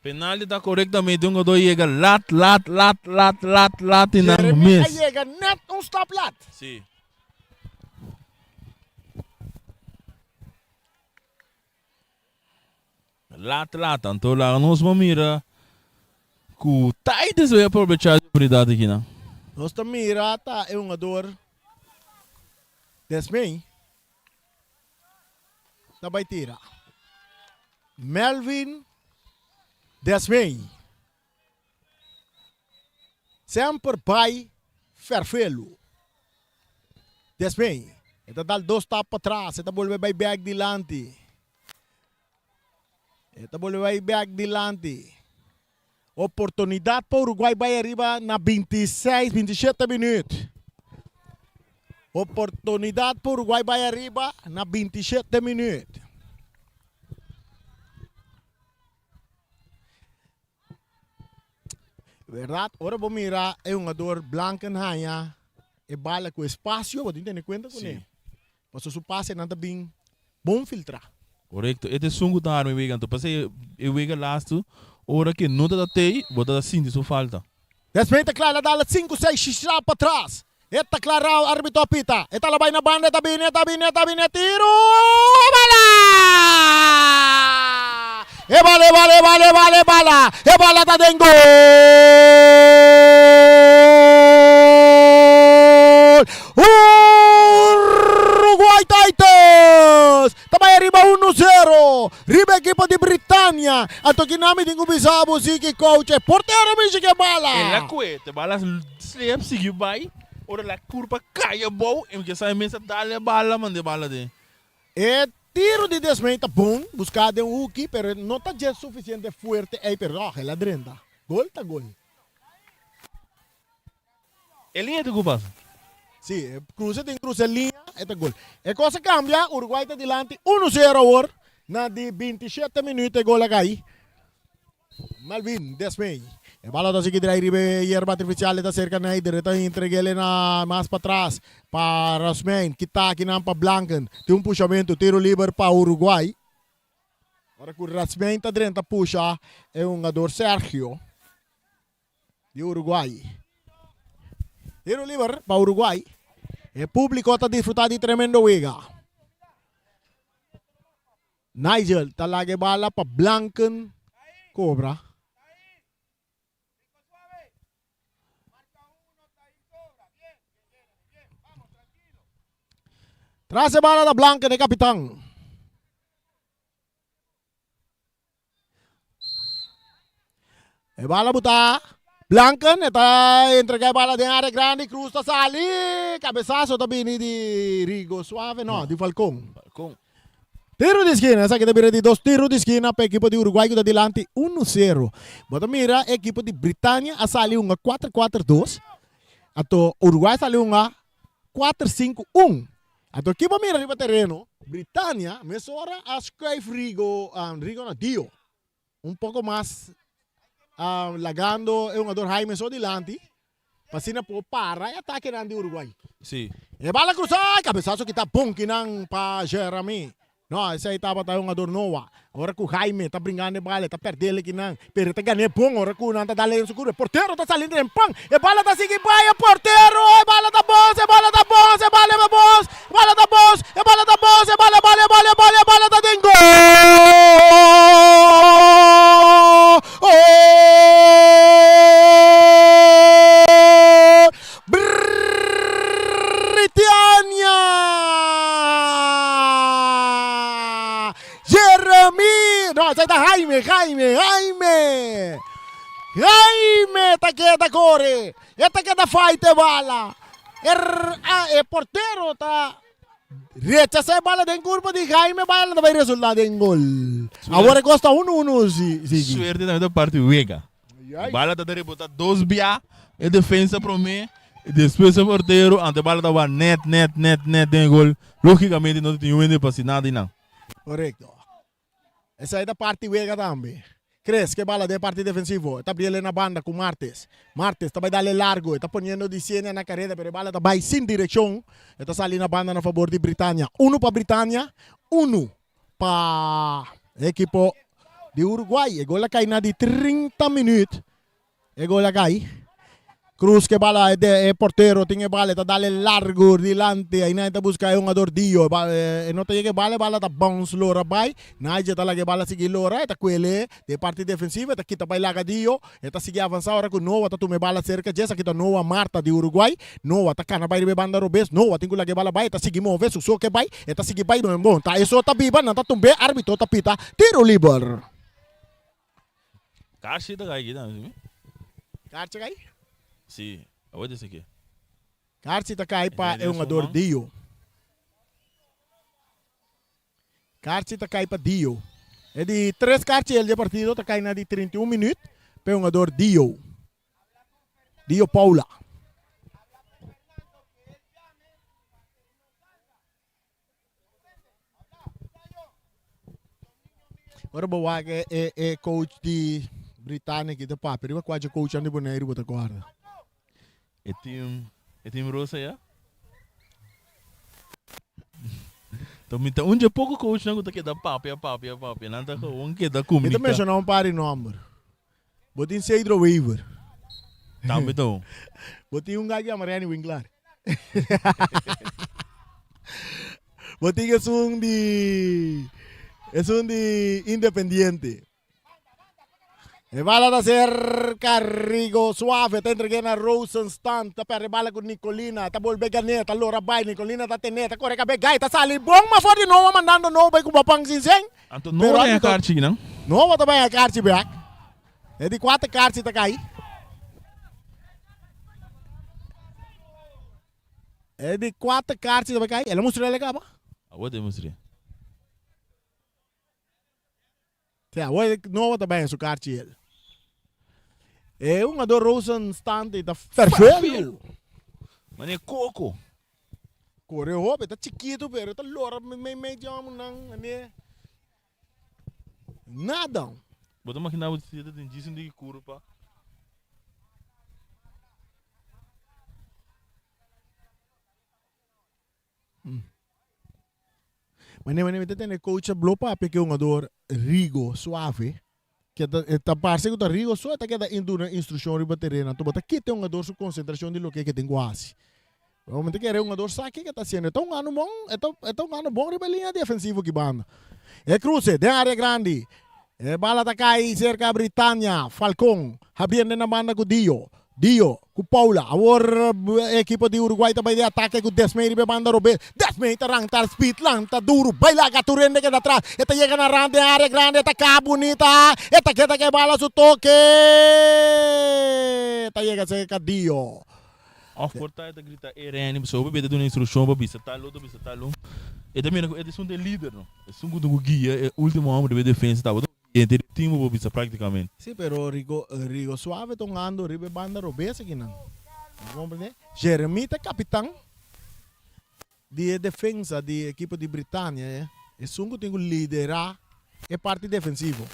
Penalti ta korektamente un jugador yega lat lat lat lat lat lat i nan Jeremy a mes. yega net un stap lat. Si. Lat lat anto laga nos por mira ku Titus bay aprobecha di oportunidat aki nan. Nos ta mira ta e hungador Desmey ta bay tira. Melvin Desmey semper bay ferfelu. Desmey e ta dal dos stap patras e ta bolbe bay bek dilanti. E ta bolbe bai bek dilanti. Oportunidat pa Uruguay bai ariba na 26, 27 minuut. Oportunidat pa Uruguay bai ariba na 27 minuut. Verdad, ora bo mira e hungador Blanken haña e bala ku espacio, bo tin tene kuenta kuné. Sí. Pasobra su pasenan ta bin bon filtrá. Korekto, e ta esun ku ta harma e wega. Anto pasei e wega lastu, ora ke no ta ta tei, bo ta ta sinti su falta. Despues ta kla, el a dal sinku, seis shisha patras. E ta kla rau, arbitro a pita. E ta la bai na banda, e ta bini, e ta bini, e ta bini, e tiru, bala! E bala, e bala, e bala, e bala, e bala, e bala ta den gol! Uruguay Titans ta bai ariba uno zero riba ekipo di Britania. Anto kina mi tin ku bisa bo si ki coach e portero mishi ke bala. El a kue te bala slep sigui bai ora la kurpa kai abou e ke sa e mes a dal e bala manda e bala den. E tiro di Desmey ta bon buska den huki pero no ta dje sufisiente fuerte ey pero oh el a drenta. Gol ta gol. E liña ta ku pasa. Sí, e cruce tin cruce e liña, e ta gol. E cos a cambia, Uruguay ta dilanti uno cero awor na di 27 minuut e gol a cay. Melvin Desmey. E bala ta sigui drai riba e yerba artificial, e ta cerca Neider, e ta entreg'el na mas patras pa Rasmijn, kita akinan pa Blanken. Tin un pushamento, tiro liber pa Uruguay. Ora cu Rasmijn ta drenta pusha e hungador Sergio. di Uruguay. Tiro liber pa Uruguay. E publico ta disfruta di tremendo wega. Nigel ta laga e bala pa Blanken cobra. Tras e bala ta Blanken e capitan. E bala buta Blanken, e ta entrega e bala den área grandi, Cruz ta sali, cabezazo ta bini di Rigo Suave, no, di Falcon. Falcon. Tiro di skina, esaki ta bira di dos tiro di skina pa ekipo di Uruguay ku ta dilanti 1-0. Bo ta mira e ekipo di Britania a sali hunga 4-4-2, anto Uruguay a sali hunga 4-5-1. Anto ki bo mira riba tereno, Britania mesora a schuif Rigo, Rigo na Dio. Un poco mas lagando e hungador Jaime so dilanti, pa asina por para e atakenan di Uruguay. Sí. E bala cruza, cabezazo kita bon kinan pa Jeremy. No, esei tabata e hungador Noa. Ora ku Jaime ta bringando e bala, e ta pèrdè el ekinan, pero e ta gan'é bon ora ku nan ta dal den su kurva. E portero ta sali den pan, e bala ta sigui bai, e portero, e bala ta bos, e bala ta bos, e bala ta bos, e bala ta bos, e bala ta bos, e bala, e bala, e bala, e bala, e bala ta den gol! Britania! Jeremy! No, esei ta Jaime, Jaime, Jaime! Jaime ta keda kore, e ta keda fight e bala. E, e portero ta rechasa e bala den kurpa di Jaime, bala ta bai resulta den gol. Awor e kos ta 1-1, Ziggy. Suerte tambe ta parti wega. Bala ta rebota dos bia e defensa prome y despues e portero anto e bala ta wak net net net net den e gol. Logicamente no ta tin wende pa si nada y nan. Correcto. Esai ta parti wega tambe. Chris ke bala den parti defensivo. E ta briele na banda ku Martes. Martes ta bai dale largo. E ta poniendo di Siena na kareda pero e bala ta bai sin direkshon. E ta sali na banda na fabor di Britania. Uno pa Britania, uno pa e ekipo di Uruguay. E gol a kai na di 30 minuut. E gol a kai. Cruz ke bala e portero tin e bala e ta dale largo dilanti. Aina e ta buska e hungador Dio. E no ta yega e bala, e bala ta bounce lora bai. Nigel ta laga e bala sigui lora. E ta kuele den parti defensivo. E ta kita bai laga Dio. E ta sigui avansa ora ku Noah ta tuma e bala serka dje. Esaki ta Noah Marta di Uruguay. Noah ta kana bai riba e banda robes. Noah tin ku laga e bala bai. E ta sigui move. Su so ke bai. E ta sigui bai. Bon, ta e so ta biba. Nan ta tumb'é. Arbitro ta pita tiro liber. Karchi ta kai aki tambe, si mi? Karchi kai? Si. Awor disi ke. Karchi ta kai pa e hungador Dio. Karchi ta kai pa Dio. E di tres karchi el dje partido ta kai na di 31 minuut pa e hungador Dio. Dio Paula. Ora bo wak e, e, e coach di Britannia ki ta papia riba kua dje coachnan di Boneiru bo ta kòrda? E team, e team rosa ya. Ta mi ta un dje poko coachnan ku ta keda papia, papia, papia. Nan ta gewoon keda Mi ta komunika. menshoná un par di nòmber. Bo tin Cedro Wever. Tambe ta un. Bo tin un guy ku yama Renny Winklaar. Bo tin esun di esun di Independiente. E bala ta cerca Rigo Suave, ta entregué na Rosenstand, ta perde bala ku Nicolina, ta bolbe gané, ta lora bai, Nicolina ta tené, ta kore kabé gai, ta sali bon mas for di Noah mandando Noah bai ku Bapang sin sen. Anto Noah ta haña karchi kinan? Noah ta bai haña karchi bek. E di kuater karchi ta kai. E di kuater karchi ta bai kai. El a mustra el e kaba? Awor ta mustra. Te awor Noah ta bai en su karchi el. E hungador Rosenstand ta ferfelu. Mane koko. Kore hopi, ta chikitu pero ta lora mei mei di homennan mane nada. Bo ta magina bo si ta tin djis un diki kurpa. Mane mane mi ta tende coach a blo papia ke hungador Rigo Suave ke ta e ta parse ku ta Rigo so e ta keda duna instrukshon riba tereno anto bo ta kita e hungador su konsentrashon di loke ke tin ku hasi. Bo mi ta kere e hungador sa kiko e ta hasiendo e ta hungando bon e ta e ta hungando bon riba e liña defensivo ki banda. E kruse den area grandi e bala ta kai serka Britania Falcon habriendo na banda ku Dio. Dio ku Paula. Awor e ekipo di Uruguay ta bai den atake ku Desmey riba e banda robes. Desmey ta ranta speed, lanta duru, bai laga tur hende keda atras. E ta yega na rand den area grandi, e ta ka bunita, e ta keda ku e bala su toke. Ta yega serka Dio. Of por ta e ta grita e Renny pasobra hopi bia ta duna instrukshon pa bisa tal otro bisa tal un. E ta mira ku e ta esun ta e lider no. Esun ku ta ku guia e ultimo homber riba e defensa tabata. Henter e team bo por bisa prácticamente. Sí, pero Rigo, Rigo Suave ta hungando riba e banda robes akinan. Bo comprende? Jeremy ta capitan di e defensa di ekipo di Britania, eh. Esun cu tin cu lidera e parti defensivo.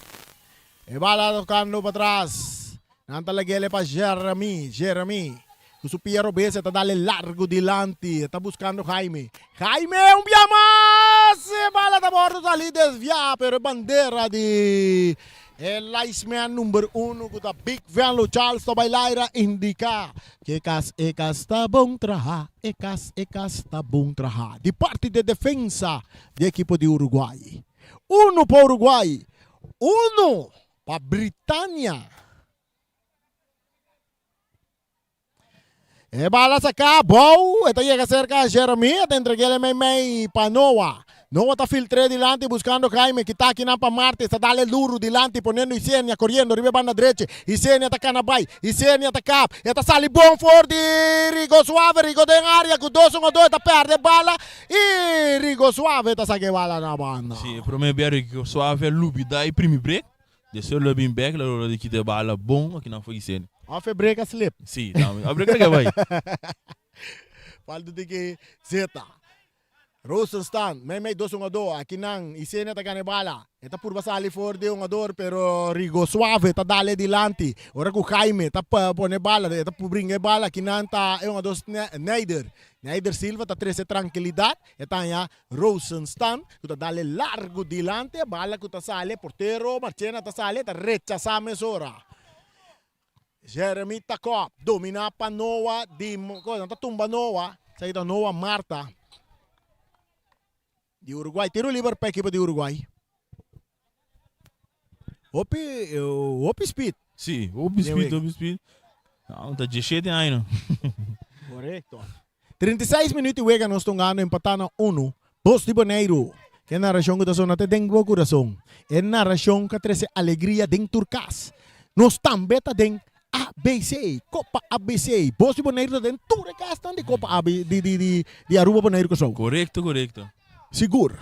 E bala tocando patras. Nan ta lag'ele pa Jeremy, Jeremy cu su pia robes e ta dale largo dilanti, e ta buscando Jaime. Jaime un bia mas! E bala ta bordo sali desviá, pero e bandera di e linesman number uno ku ta Big Venlo Charles ta bai laira indiká ku e kas e kas ta bon traha, e kas e kas ta bon traha di parti di e defensa di e ekipo di Uruguay. Uno pa Uruguay, uno pa Britania. E bala saká bou, e ta yega serka Jeremy, e ta entreg'é meimei pa Noah. Noah ta filtr'é dilanti buskando Jaime, kita akinan pa Martes, ta dal e luru dilanti poniendo Isenia koriendo riba e banda drechi. Isenia ta kana bai, Isenia ta kap, e ta sali bon for di Rigo Suave, Rigo den área ku dos un o dos, e ta pèrdè e bala i Rigo Suave ta saka e bala na banda. Si, e promé bia Rigo Suave a lubidá e primi brek. Despues lo bin bek lo lo di kita e bala bon aki nan for Iseni. Of e brek a slip. Si, tambe. A brek a bai. Falta di ki zeta. Rosenstand, mei mei dos hungador. Aki nan Isenia ta gana e bala. E ta purba sali for di hungador pero Rigo Suave ta dale dilanti. Ora ku Jaime ta pone bala, e ta bringa e bala. Aki nan ta e hungador Snijder. Snijder Silva ta trese trankilidat. E ta haña Rosenstand ku ta dal e largu dilanti, e bala ku ta sali, e portero Marchena ta sali, e ta rechasá mesora. Jeremy Takop dominá pa Noah di nan ta tumba Noah, esaki ta Noah Marta di Uruguay. Tiro liber pa ekipo di Uruguay. Hopi hopi speed. Sí, hopi speed, hopi speed. No, ta 17 aña. Correcto. 36 minuut di wega nos ta gana empatá na uno. Bos di Boneiru. E narashon ku ta sona te den bo kurason. E narashon ku a trese alegria den tur kas. Nos tambe ta den ABC, Kopa ABC. Bos di Boneiru ta den tur e kasnan di Kopa AB di di di di Aruba Boneiru Kòrsou. Korekto, korekto. Sigur.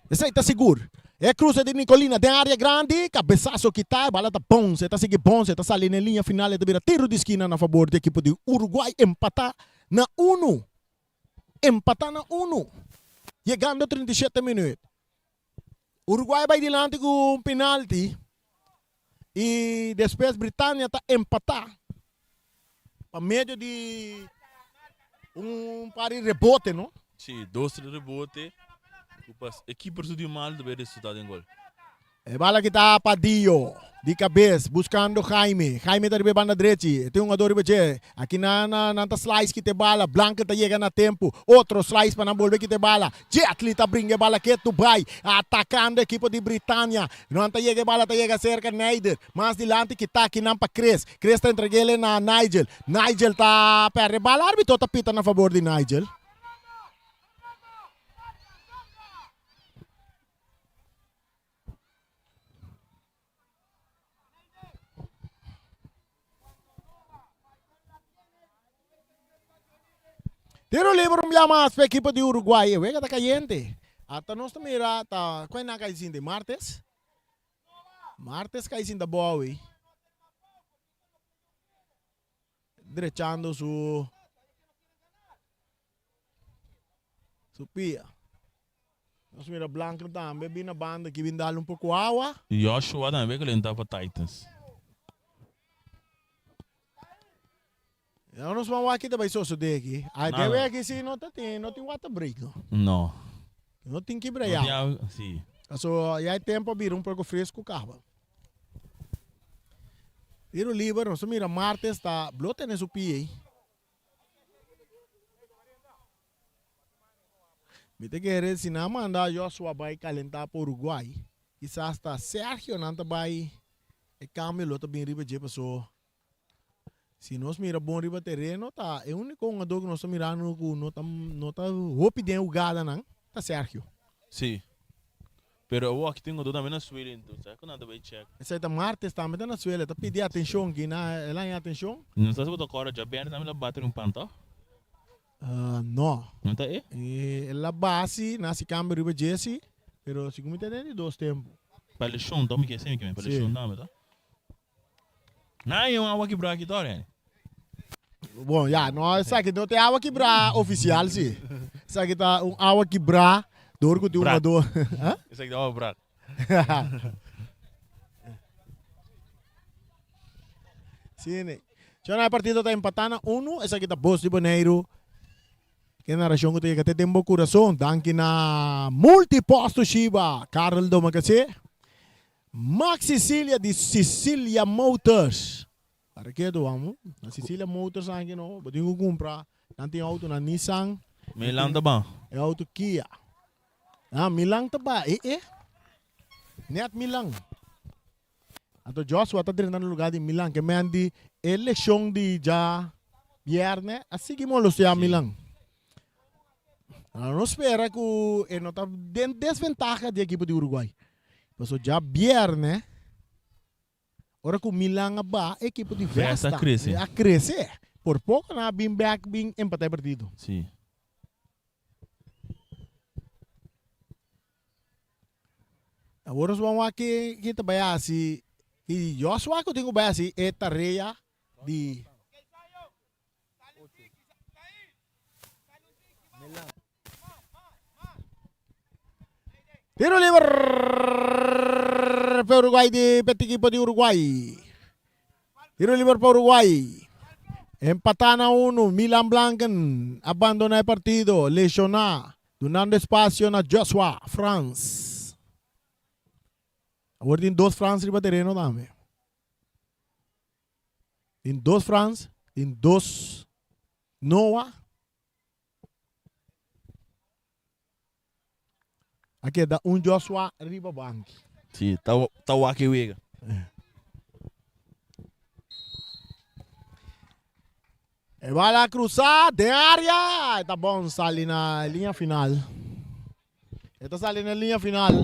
Esei ta sigur. E cruce di Nicolina den area grandi, cabesazo kita, e bala ta bounce, e ta sigui bounce, e ta sali n'e liña final, e ta bira tiro di skina na fabor di ekipo di Uruguay, empata na unu. Empata na unu. Yegando 37 minuut. Uruguay bai dilanti cu un penalti y despues Britania ta empata pa medio di un par di rebote, no? Sí, dos rebote cu pa e keeper su di mal ta bay resulta den gol. E bala kita pa Dio, di kabes, buskando Jaime. Jaime ta riba e banda drechi. E tin hungador riba dje. Aki nan nan ta slice kita e bala. Blanke ta yega na tempu. Otro slice pa nan bolbe kita e bala. Jetli ta bringa e bala ketu bai. Atakando ekipo di Britania. Nan ta yega e bala ta yega serka Neider. Mas dilanti kita aki nan pa Chris. Chris ta entreg'ele na Nigel. Nigel ta perde e bala. Arbitro ta pita na fabor di Nigel. Tiro libre un bia mas pa ekipo di Uruguay. E wega ta cayente. Ata nos ta mira ta cual nan cay sinti martes. Martes cay sinta bowi. Drechando su Su pia. Nos mira Blanco tambe bin na banda aki bin dal un poco awa. Joshua tambe calenta pa Titans. Ya nos ban wak kita bai sosode aki. Ai de wek aki si no ta tin no tin water break no. No. No tin kibra ya. No tin si. Paso ya e tempo a bira un poco fresco caba. Tiro liber nos ta mira Martes ta blo tene su pia ei. Mi ta kere si nan manda Joshua bai kalentá pa Uruguay, kisas ta Sergio nan ta bai, e kambio lo ta bin riba dje paso si nos mira bon riba tereno ta e úniko hungadó ku nos ta mirando ku no ta no ta hopi den hugadanan ta Sergio. Sí. Pero awor aki tin otro tambe na suela enton sa cu nan ta bay check. Esey ta martes tambe ta na suela ta pidi atencion ki na el haña atencion. No sa si bo ta corda djabièrnè tambe el a bati un pan toh? No. No ta e? El a basi na hasi cambio riba djesi pero segun mi ta den di dos tempo. Pa lesion toh mi ke esey mi ke men pa lesion tambe toh. Nan haña un awa kibrá aki tor yani. Bon, ya, no, esaki no ta e awa kibrá ofisial si. Esaki ta un awa kibrá dor ku tin un jugador. Ha? Esaki ta awa brak. Si, ne. Tjona, e partido ta empatá na unu. Esaki ta Bos di Boneiru. Ke narashon ku ta yega te den bo kurason. Danki na Multipost Toshiba, Karel Domacassé, Max Sicilia di Sicilia Motors. Para ketu amo, na Sicilia Motors aki no, bo tin ku kumpra, nan tin outo na Nissan, Milan ta ban. E outo Kia. Ah, Milan ta ba, e e. Net Milan. Anto Joshua ta drenta na lugar di Milan, ke men di e leshon di dja bierne a sigui molestea Milan. No spera ku e no ta den desventaha di ekipo di Uruguay. Paso dja bierne ora ku Milan a ba e ekipo di Vesta Vesta a krese. a krese. Por poko nan a bin bek bin empata e partido. Sí. Awor nos ban wak ke ke ta bai hasi i Joshua ku tin ku bai hasi e tarea di Tiro liber pa Uruguay di pa ekipo di Uruguay. Tiro liber pa Uruguay. Empatá na uno, Milan Blanken a bandoná e partido, lesioná. Dunando espacio na Joshua Frans. Awor tin dos Frans riba tereno tambe. Tin dos Frans, tin dos Noah. A keda un Joshua riba banki. Sí, ta, ta wak e wega. E bala cruza den area. E ta bon sali na linea final. E ta sali na linea final.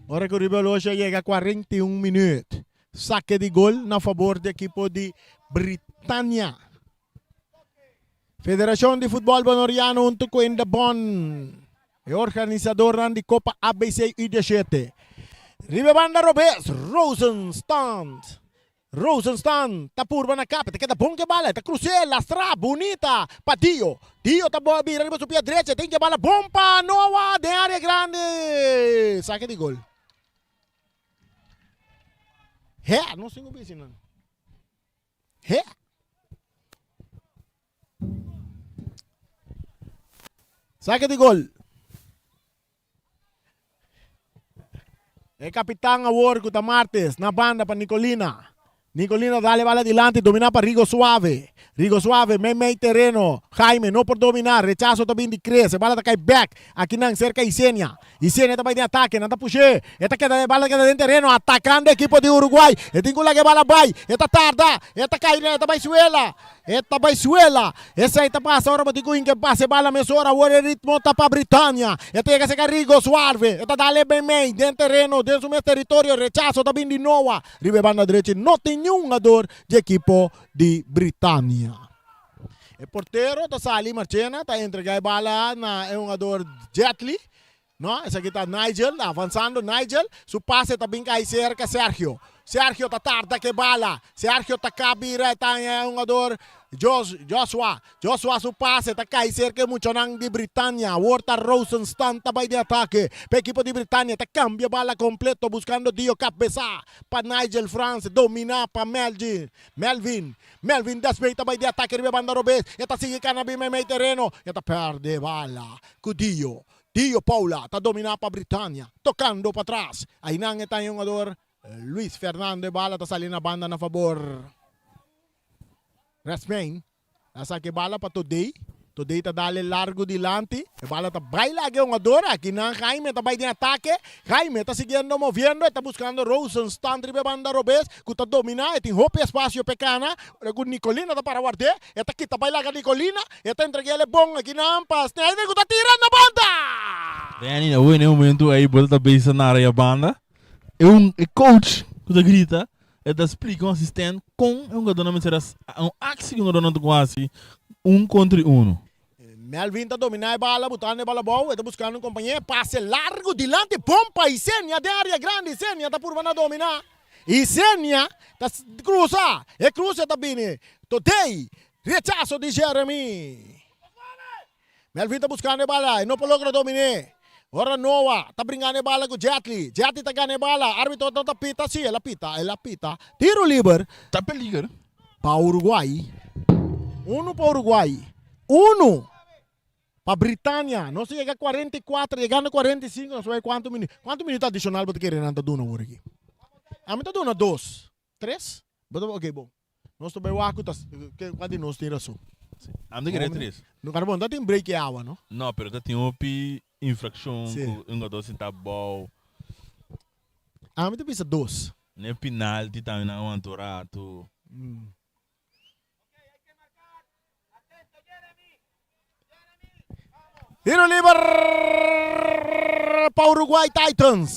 Ora cu Ribe Oloshi a yega 41 minuut. Saque di gol na favor di equipo di Britannia. Federacion di Futbol Bonoriano hunto cu Indebon, e organisadornan di Copa ABC U17. Riba e banda robes, Rosenstand. Rosenstand ta purba na kap, ta keda bon ke bala, ta krus'é, lastra, bunita pa Dio. Dio ta bira riba su pia drecha, tin ke bala bon pa Noah den área grandi. Sake di gol. He, nos tin ku bisi nan. He. Sake di gol. E kapitan awor ku ta Martes na banda pa Nicolina. Nicolina dale bala dilanti domina pa Rigo Suave. Rigo Suave mei mei tereno. Jaime no por domina. Rechaso ta bin di Chris. E bala ta kai bek. Akinan serka Isenia. Isenia ta bai den atake. Nan ta push'é. E ta keda e bala ta keda den tereno atakando ekipo di Uruguay. E tin ku laga e bala bai. E ta tarda. E ta kai e ta bai suela. E ta bai suela. Esei ta pasa ora bo tin ku hinka e pase bala mesora. Awor e ritmo ta pa Britania. E ta yega serka Rigo Suarve. E ta dal e meimei den tereno, den su mes teritorio. Rechaso ta bin di Noah. Riba e banda drechi no tin niun hungador di ekipo di Britania. E portero ta sali Marchena ta entrega e bala na e hungador Jetli. No, esaki ta Nigel, avansando Nigel, su pase ta bin kai serka Sergio. Sergio ta tarda ke bala, Sergio ta kabira e ta e hungador Jos, Joshua. Joshua su pase ta kai serka e muchanan di Britania. Awor ta Rosenstand ta bai den atake pa ekipo di Britania, ta kambia bala kompleto buskando Dio Kabesa pa Nigel Frans, domina pa Melgin, Melvin. Melvin Desmay ta bai den atake riba e banda robes, e ta sigui kana bin meimei tereno, e ta perde bala ku Dio. Dio Paula ta dominá pa Britania, tokando patras. Ainan e ta e hungador Luis Fernando e bala ta sali na banda na fabor Rasmijn. A saka e bala pa Todey. Todey ta dale largu dilanti. E bala ta bai laga e hungador. Akinan Jaime ta bai den atake. Jaime ta siguiendo moviendo. E ta buskando Rosenstand riba e banda robes ku ta dominá. E tin hopi espasio pa e kana. Ora ku Nicolina ta para ward'é. E ta kita bai laga Nicolina. E ta entreg'é el e bon akinan pa Sneijder ku ta tira na banda! Danny, awor na e momento ei bo ta bisa na área banda, e un e coach ku ta grita, e ta splika un asistent kon e hungadónan mester a un aksi ku e hungadónan ta ku hasi un kontra uno. Melvin ta dominá e bala, butando e bala abou, e ta buskando un kompañé, pase largu dilanti, bon pa Isenia den área grandi, Isenia ta purba na dominá, Isenia ta krusa, e kruse ta bini, Todey Rechaso di Jeremy. Melvin ta buskando e bala, e no por logra dominé. Ora Noah ta bringando e bala ku Jetli. Jetli ta gana e bala, arbitro no ta pita, si el a pita, el a pita. Tiro liber. Ta peliger. Pa Uruguay. Uno pa Uruguay. Uno. Pa Britania, nos ta yega 44, yegando 45, nos bai kuantu minuut. Kuantu minuut adishonal bo ta kere nan ta duna awor aki? Ami ta duna dos, tres? Bo ta, ok bon. Nos ta bai wak ku ta, kua di nos tin rason. Ami ta kere tres. No, pero bon, ta tin break e awa, no? No, pero ta tin hopi infrakshon ku un jugador sinta abou. Ami ta bisa dos. Ne penalti tambe nan a wanta un ratu. Tiro liber pa Uruguay Titans.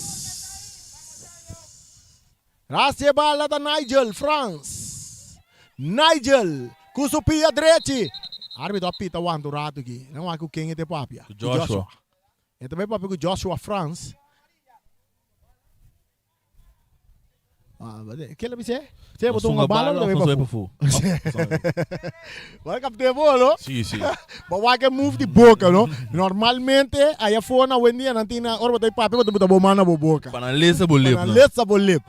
Ras e bala ta Nigel Frans. Nigel ku su pia drechi. Arbitro a pita wanta un ratu aki. Nan wak ku ken e te papia. Ku Joshua. E ta bai papia ku Joshua Frans. Ke lo bisé? Se bo tunga bala o bo ta fu? Bo a kapte bo no? Si, si. Bo wak e move di boka no? Normalmente aya for na wendia nan tin na ora bo ta papia bo ta buta bo man na bo boka. Pa nan lesa bo lip no. Pa nan lesa bo lip.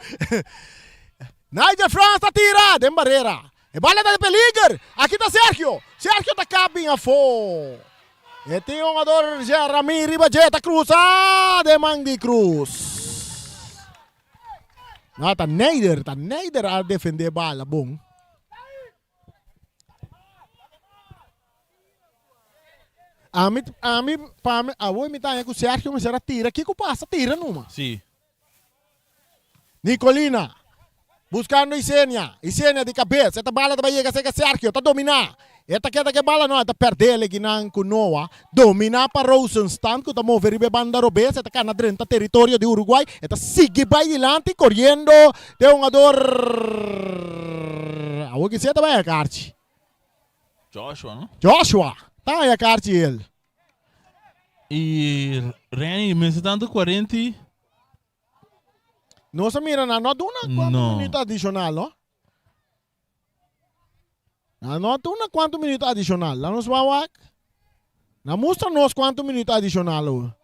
Nigel Frans ta tira den barera. E bala ta den peliger. Aki ta Sergio. Sergio ta kap bin afó. E tin hungador Jeremy riba dje ta krusa den man di Cruz. No, ta Neider, ta Neider a defende bala bon. Ami, ami, pa mi, awor mi ta haña ku Sergio mester a tira. Kiko pasa? Tira numa. Si. Nicolina buscando Isenia, Isenia di cabes, e ta bala ta bai yega cerca Sergio, ta domina, e ta keda ke bala no, e ta perde el ekinan cu Noah, domina pa Rosenstand cu ta move riba e banda robes, e ta cana drenta territorio di Uruguay, e ta sigui bai dilanti coriendo te hungador, awor kisé ta bai haya karchi. Joshua no? Joshua, ta haya karchi el. Y Renny mester tanto 40 y. Nos a mira nan no a duna cuanto no. minuto adicional, no? Nan no a duna cuanto minuto adicional. La nos wak. Nan mustra nos cuanto minuto adicional. Oh.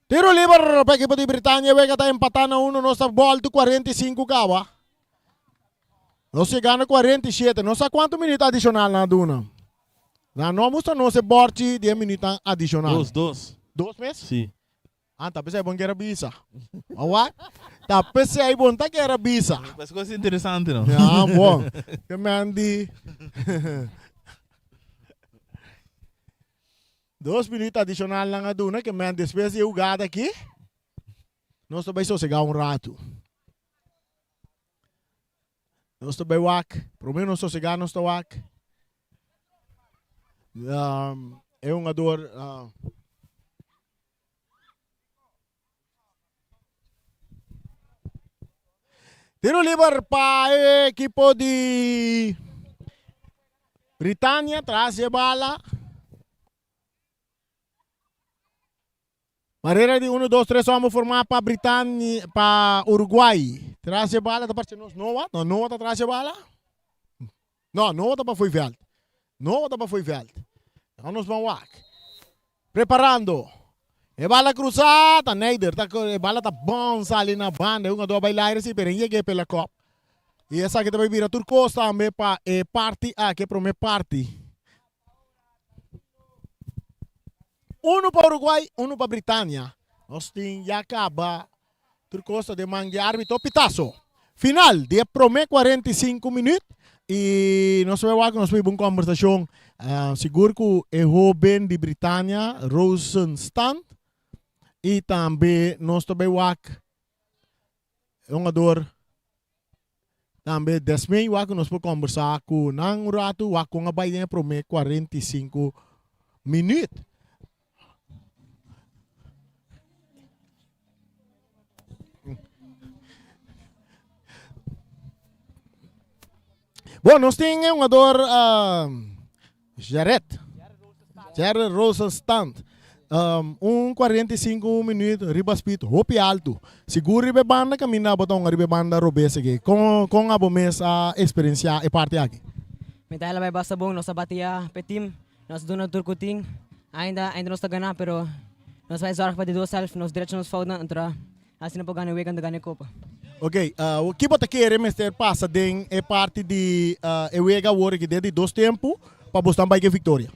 Tiro liber pa equipo di Britania. Wega ta empatá na uno. Nos ta volto 45 caba. Nos llegando 47. No sa cuanto minuto adicional nan a duna. Nan no a mustra nos e borchi di e minuutnan adicional. Dos, dos. Dos mes? Si. Ah, ta pesey bon kier a bisa. A wak? Ta pesey bon ta kier a bisa. Pues cos interesante no. Ja, bon. Ke men di. Dos minuut adicional nan a duna ke men despues di e hugada aki nos ta bay sosega un ratu. Nos ta bai wak. Prome nos sosegá nos ta wak. Um, e hungador uh, Tiro liber pa e equipo di Britania tras e bala. Barrera di uno, dos, tres homo formá pa Britania, pa Uruguay. Tras e bala ta parce nos Noah. No, Noah ta tras e bala. No, Noah ta pa fo'i veld. Noah ta pa fo'i veld. Nou nos ban wak. Preparando. E bala cruzá ta Neider. Ta, e bala ta bounce ali na banda. E hungador bai laire si, pero en yega e pela kop. I esaki ta bai bira tur kos tambe pa e parti aki, e prome parti. Uno pa Uruguay, uno pa Britania. Nos tin ya caba tur cos ta den man di arbitro. Pitazo final di e prome 45 minuut y nos ta wak nos biba un conversacion sigur cu e hoben di Britania Rosenstand y tambe nos ta bay wak E hungador tambe Desmey wak ku nos por kombersá ku nan un ratu wak kon a bai den e promé 45 minüt. Bon, nos tin e hungador Jared. Jared Rosenstand. Um, un 45 minuut riba speed hopi alto. Sigur riba e banda caminda abo ta hunga riba e banda robes aki. Con con abo mes a experiencia e parti aki? Mi ta bai basta bon, nos a batia p'e team, nos a duna tur ku tin. Ainda ainda nos ta gana pero nos bai zorg pa di dos helft nos drecha nos foutnan anto Asina por gana e wega anto gana e kopa. Ok, ki bo ta kere mester pasa den e parti di e wega awor aki den di dos tempu pa bosnan bai ku e viktoria?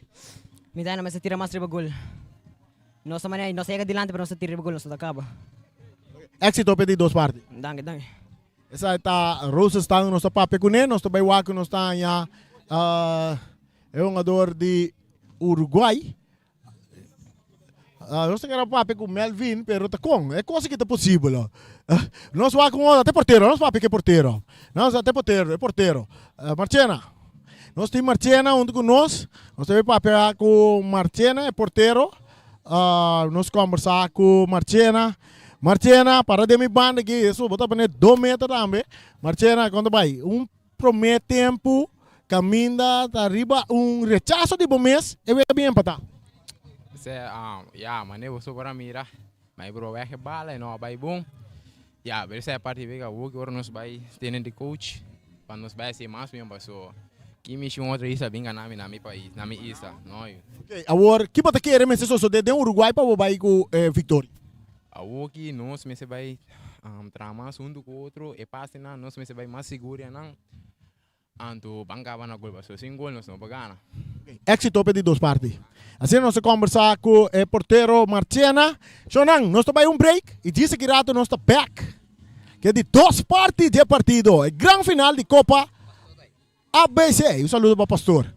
Mi ta mester tira mas riba gol. Nos ta manera, nos ta yega dilanti pero nos ta tira riba gol, nos no ta kaba. Éxito p'e di dos parti. Danki, danki. Esaki ta Rosenstein nos ta papia kuné, nos ta bai wak ku nos ta haña e hungador di Uruguay. Nos ta kere papia ku Melvin, pero ta kon? E kos aki ta posibel? Nos wak un ora te portero, nos papia ku e portero. Nos te portero, e portero. Marchena. Nos tin Marchena huntu ku nos. Nos ta bai papia ku Marchena, e portero. Nos kombersá ku Marchena. Marchena, para den mi banda aki. Eso, bo ta pone dos meter tambe. Marchena, kon ta bai? Un promé tempu kaminda ta riba un rechaso di bo mes, e wega bin empatá. Se, ya, mane bo so por a mira. Ma e bro wèg e bala, e no a bai bon. Ya, pero esei parti wega awor ki ora nos bai tene di coach pa nos bai hasi mas bien paso ki mishi un otro isla bin gana mi na mi pais, na mi isla, no yu. Ok, awor ki bo ta kere mester sosode den Uruguay pa bo bai ku e victoria? Awor ki nos mester bai traha mas huntu ku otro, e pasenan nos mester bai mas sigur ya nan. Anto ban kaba na gol pasobra sin gol nos no por gana. Éxito p'e di dos parti. Asina nos a kombersá ku e portero Marchena. Shownan, nos ta bai un break i djis aki rato nos ta bèk ku e di dos parti dje partido, e gran final di Kopa ABC. Un saludo pa Pastor.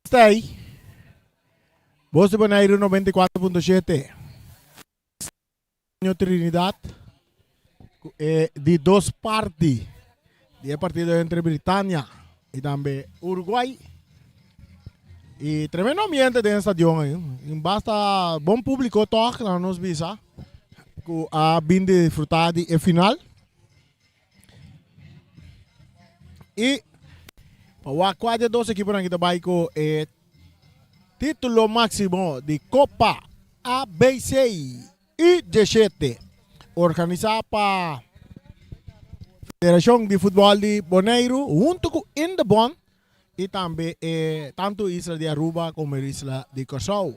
Stay. Bos di Boneiru 94.7. Trinidad. E di dos parti di e partido entre Britania y tambe Uruguay. Y tremendo ambiente den stadion ahí. Basta bon público toch, na nos bisa, ku a bin disfrutar di e final. Y pa wak kua di e dos ekiponan ki ta bai ku e título máksimo di Kopa ABC U17 organisá pa Federashon di Futbòl di Boneiru huntu ku Indebon i tambe e tantu isla di Aruba komo e isla di Kòrsou.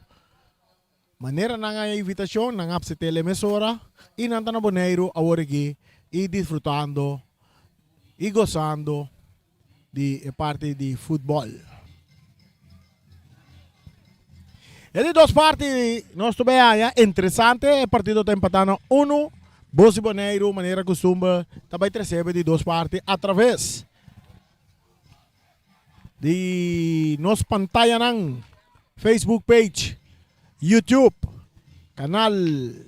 Manera nan haña invitashon, nan apset'el e mesora i nan ta na Boneiru awor aki i disfrutando i gosando di e parti di futbòl. E di dos parti nos ta bay haña interesante, e partido ta empatá na unu, Bos di Boneiru manera kustumber ta bay tresebe di dos parti atraves di nos pantayanan, Facebook page, YouTube, kanal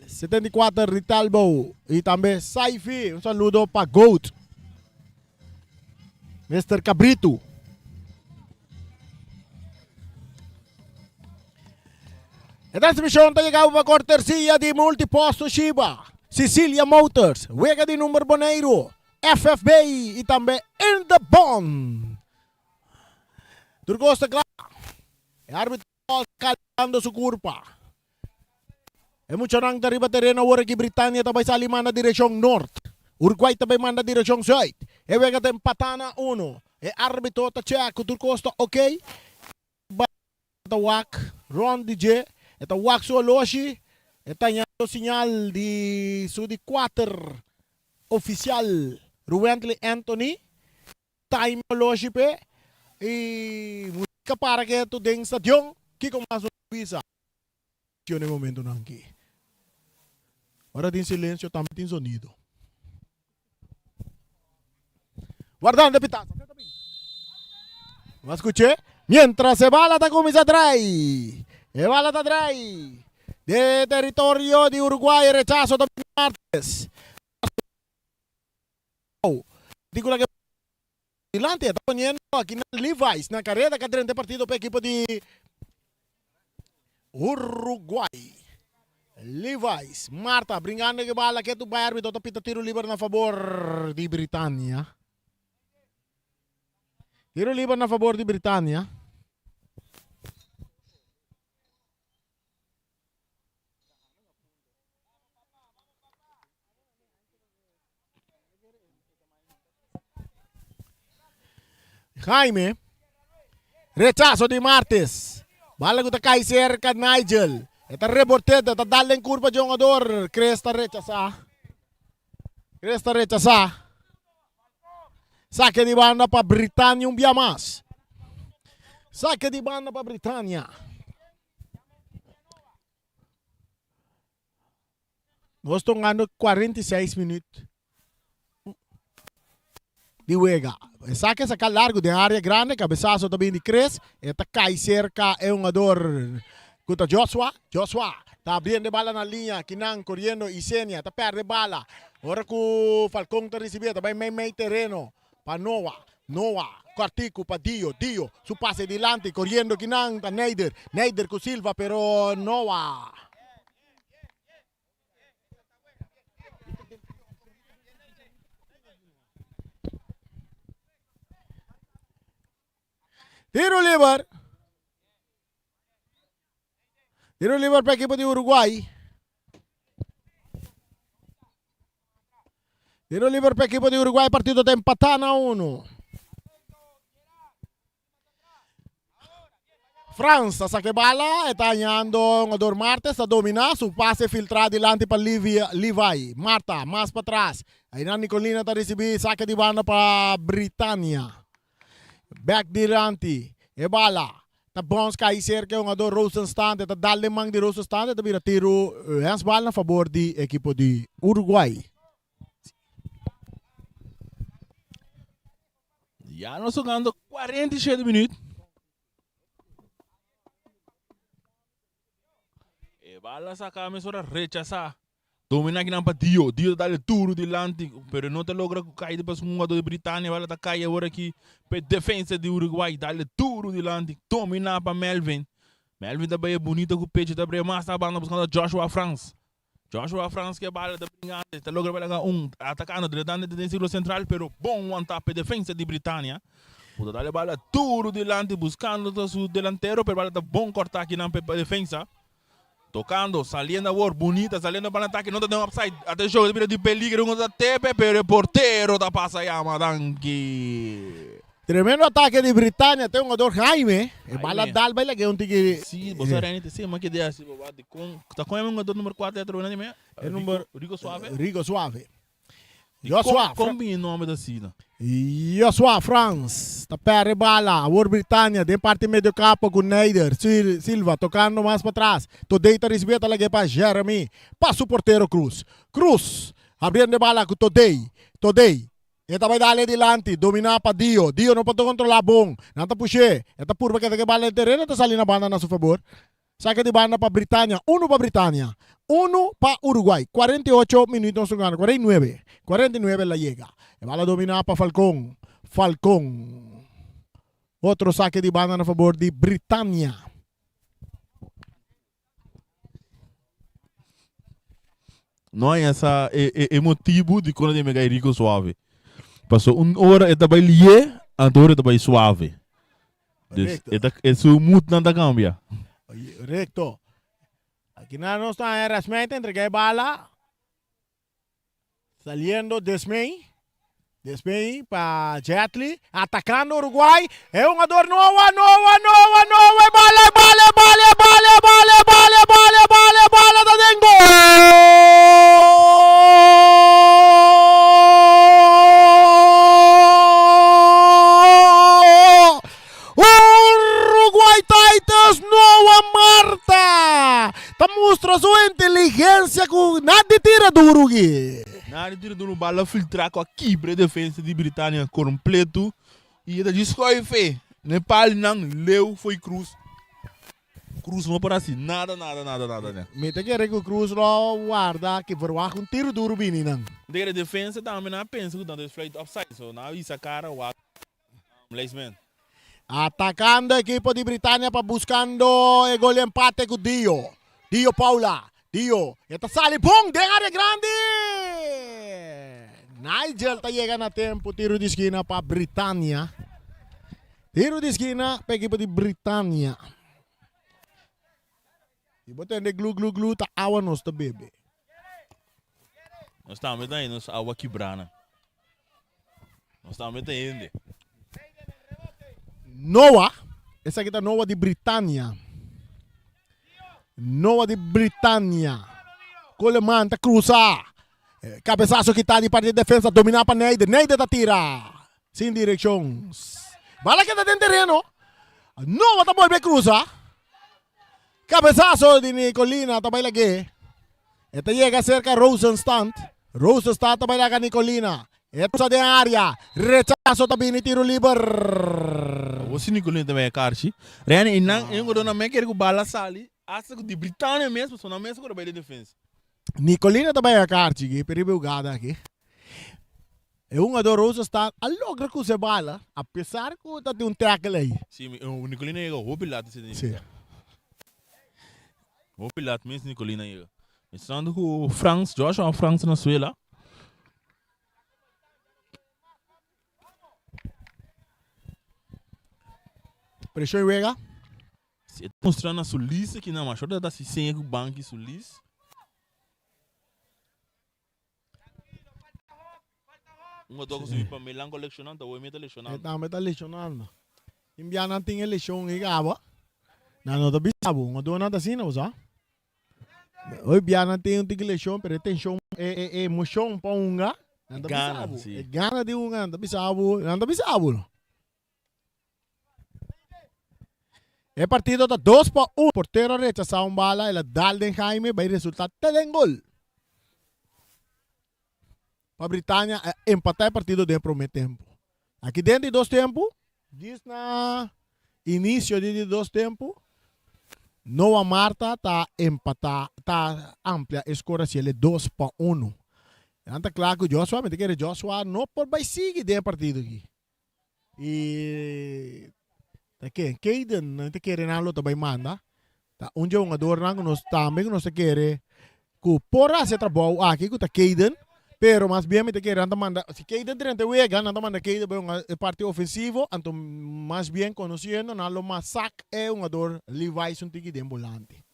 74 Ritalbo i tambe Saifi. Un saludo pa Goat. Mister Cabrito. E transmisión ta llegado pa cortesía di Multiposto Shiba, Sicilia Motors, Wega di Number Boneiru, FFB y tambe In The Bond. Tur cos ta cla. E arbitro calando su curpa. E muchanan ta riba tereno awor aki Britania ta bai sali manda direccion nort. Uruguay ta bai manda direccion zuid. E wega ta empata na uno. E arbitro ta check cu tur cos ta ok. Ta wak rond di dje. E ta wak su oloshi. E ta hañando señal di su di cuater oficial Ruwentley Anthony. Time oloshi p'e y musica para ketu den stadion. Kico mas nos ta bisa? Silencio na e momentonan aki. Ora tin silencio tambe tin sonido. Guardando e pitazo. Bo a scuché? Mientras e bala ta cuminsa drai. E bala ta drai. Den territorio di Uruguay e rechazo ta bini Martes. Particula ke dilanti e ta poniendo aki na Levi's na careda ka drenta e partido pa ekipo di Uruguay. Levi's, Marta bringando ke bala ke tu bai arbitro ta pita tiro liber na fabor di Britania. Tiro liber na fabor di Britania. Jaime. Rechazo di Martes. Bala ku ta kai serka Nigel. E ta reborteta, ta dal den kurpa di jugador. Chris ta rechasá. Chris ta rechasá. Sake di banda pa Britania un bia mas. Sake di banda pa Britania. Nos tongando 46 minuut di wega. E sake saka largo den area grande, cabezazo ta bin di Chris, e ta cai cerca e hungador cu ta Joshua. Joshua ta abriendo e bala na liña, kinan coriendo Isenia ta perde bala. Ora cu Falcon ta ricibi, ta bay mei mei tereno pa Noah. Noah cortico pa Dio, Dio su pase dilanti coriendo kinan ta Neider, Neider cu Silva pero Noah. Tiro liber. Tiro liber pa equipo di Uruguay. Tiro liber pa equipo di Uruguay. Partido ta empatá na uno. Frans ta saca e bala, e ta hañando jugador Martes, ta domina, su pase filtra dilanti pa Livia, Levi, Marta, mas patras. Aina Nicolina ta ricibi saque di banda pa Britania. Back dilanti, e bala ta bons cai cerca e jugador Rosenstand, e ta dal den man di Rosenstand, e ta bira tiro handsbal na favor di equipo di Uruguay. Ya nos tocando 47 minuut. E bala saca mesora rechasa. Domina kinan pa Dio. Dio ta dale duro dilanti, pero no ta logra cu cay pa su hungador di Britania. Bala ta cay awor aki pa e defensa di Uruguay. Dale duro dilanti. Domina pa Melvin. Melvin ta bay e bunita cu pecho ta brea mas na banda buscando Joshua Frans. Joshua Frans ke bala ta bringa antes, ta logra bala un atacando diretamente den círculo central, pero bon wanta pa e defensa di Britania. Cu ta dale bala duro dilanti buscando ta su delantero, pero bala ta bon corta akinan pa e defensa. Tocando, saliendo awor, bunita, saliendo pa ataque, no ta den offside. Atencion, ta bira di peligro, un ta tepe, pero e portero ta pasa yama, danki. Tremendo atake di Britania, te hungador Jaime, e bala dal bai lag'é un tiki. Si, bo sa Reni te sema ke dia si bo ba di kon, ta kon e hungador numero 4 ya trobe na di me? E number Rico Suave? Rico Suave. Joshua. Kon bin e nomber ta asina? Joshua Frans ta perde bala, awor Britania den parti medio campo ku Neider Silva tocando mas patras, Todey ta ricibi e ta lag'é pa Jeremy, pa su portero Cruz. Cruz abriendo e bala ku Todey, Todey E ta bai dal e dilanti, dominá pa Dio. Dio no por ta kontrolá bon. Nan ta push'é. E ta purba keda ku e bala den tereno, e ta sali na banda na su fabor. Sake di banda pa Britania. Unu pa Britania. Unu pa Uruguay. 48 minuut nos ta gana. 49. 49 la yega. E bala dominá pa Falcon. Falcon. Otro sake di banda na fabor di Britania. No hay esa e, e, e motibu di kono di mega rico suave. Paso un ora e ta bai lié, anto ora e ta bai suave. Dus Correcto. e ta e su mood nan ta cambia. Recto. Aki nan nos ta Rasmijn ta entrega e bala. Saliendo Desmey. Desmey pa Jetli. Atacando Uruguay. E hungador Noah, Noah, Noah, Noah. E bala, e bala, e bala, e bala, e bala, e bala, e bala, e bala, e bala ta den gol! Uruguay Titans Noah Marta ta mustra su inteligencia cu nadi tira duro aki. Nadi tira duro, bala filtra cu a kibra e defensa di Britania completo y e ta djis schuif n'e palnan leu fo'i Cruz. Cruz no por haci nada nada nada nada ne. Mi ta kere cu Cruz lo warda ki verwacht un tiro duro bini nan. Mi ta kere defensa tambe nan a pensa cu nan ta fluit offside so nan a hisa cara wak. Leisman. Atacando equipo di Britania pa buscando e gol di empate cu Dio. Dio Paula. Dio. E ta sali bon den area grandi. Nigel ta yega na tempo. Tiro di esquina pa Britania. Tiro di esquina pa equipo di Britania. Si bo tende glu glu glu ta awa nos ta bebe. Nos tambe ta nos awa kibrana. Nos tambe ta hende. Noah, esaki ta Noah di Britania. Noah di Britania. Coleman ta cruza. Eh, cabezazo kita di parte di defensa, domina pa Neider. Neider ta tira. Sin direccion. Bala keda den tereno. Noah ta bolbe cruza. Cabezazo di Nicolina ta bai lag'é. E ta yega cerca Rosenstand. Rosenstand ta bai laga Nicolina. E ta den area. Rechazo ta bini tiro liber. Awor si Nicolina ta bai a karchi. Rene i nan e jugadornan me kere ku bala sali hasta ku di Britania mes pasobra nan mes a kore bai den defensa. Nicolina ta bai a karchi aki pero riba e hugada aki. E hungador Rosenstand a logra cruza e bala a pesar cu ta tin un tackle ey. Si, Nicolina yega hopi lat esei den Si. Hopi lat mes Nicolina yega. Pensando cu Frans, Joshua Frans na suela. Presion y wega. Si e ta mustra na su lis aki na mas short ta si seña cu banki su lis. Un otro ku subi pa Milan ku lesionando, ta hoy ta lesionando. E tambe ta lesionando. Tin bia nan tin e lesion ei kaba. Nan no ta bisa bo. Un otro nan ta asina, bo sa. Hoy bia nan tin un tiki lesion, pero e tension, e e e emocion pa hunga, nan ta bisa bo. E gana di hunga, nan ta bisa bo, nan ta bisa bo. E partido ta 2 pa 1. Portero a rechasá un bala, el a dal den Jaime, bai resultá te den gol. Pa Britania a empatá e partido den e promé tempu. Aki den di dos tempu, djis na inisio di di dos tempu, Noah Marta ta empatá, ta amplia e skor haciel e 2-1. Nan ta kla ku Joshua, mi ta kere Joshua no por bai sigui den e partido aki. I ta ken? Kayden, mi ta kere nan lo ta bai manda. Ta un dje hungadornan ku nos tambe ku nos ta kere ku por hasi e trabou aki ku ta Kayden, pero mas bien mi ta kere nan ta manda, si Kayden drenta e wega nan ta manda Kayden bai hunga e parti ofensivo, anto mas bien konosiendo nan lo mas sak e hungador Levi's un tiki den bolante.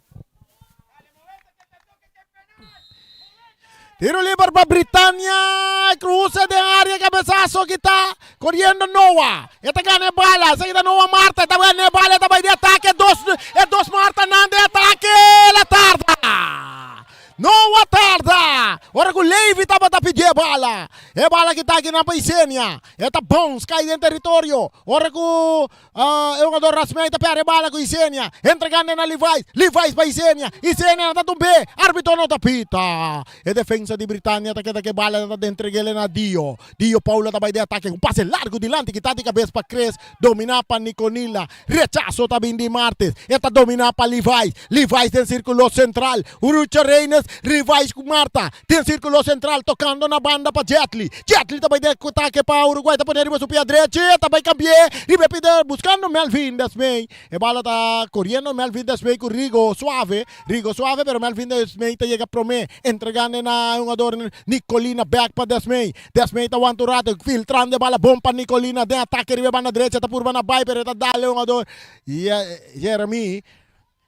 Tiro liber pa Britania. Cruza den área, cabezazo que tá corriendo Noah. Eta gana e bala. Esa kita Noah Marta. Eta gana e bala. Eta vai de ataque. Dos, e dos Marta nan de ataque. La tarda. Noah tarda. Ora ku Levi tabata pidi e bala. E bala que tá aqui na pa Isenia. Eta bounce, cai den territorio. Ora ku E hungador Rasmey ta perde bala ku Isenia. Entregando na Levi's. Levi's pa Isenia. Isenia ta tumb'é. Arbitro no ta pita. E defensa di Britania ta keda ku e bala ta entreg'é na Dio. Dio Paula ta bai den atake. Un pase largu dilanti kita di kabes pa Chris. Dominá pa Niconila. Rechaso ta bin di Martes. E ta dominá pa Levi's. Levi's den sirkulo sentral. Rucha Reines. Levi's ku Marta. Den sirkulo sentral tokando na banda pa Jetli. Jetli ta bai den atake pa Uruguay ta pone riba su pia drechi e ta bai kambi'é riba e pida buskando Melvin Desmay. E bala ta koriendo Melvin Desmay ku Rigo Suave. Rigo Suave pero Melvin Desmay ta yega promé entregando na e hungador Nicolina bek pa Desmay. Desmay ta wanta un rato filtrando e bala bon pa Nicolina den atake riba e banda drechi e ta purba na bai pero e ta dal e hungador Jeremy.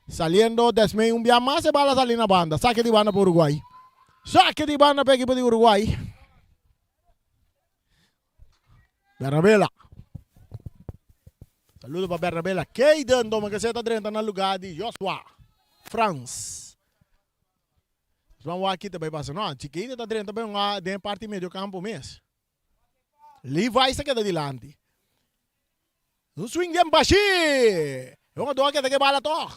Saliendo Desmey un bia mas e bala sali na banda. Sake di banda pa Uruguay. Sake di banda pa ekipo di Uruguay. Bernabela. Saludo pa Bernabela. Keiden toma que ta drenta na lugar di Joshua Frans. Nos wak kita bay pasa. No, si Keiden ta drenta bay un den parti medio campo mes. Levi ta keda dilanti. Un swing den bashí. E hungador a keda ku e bala tòg.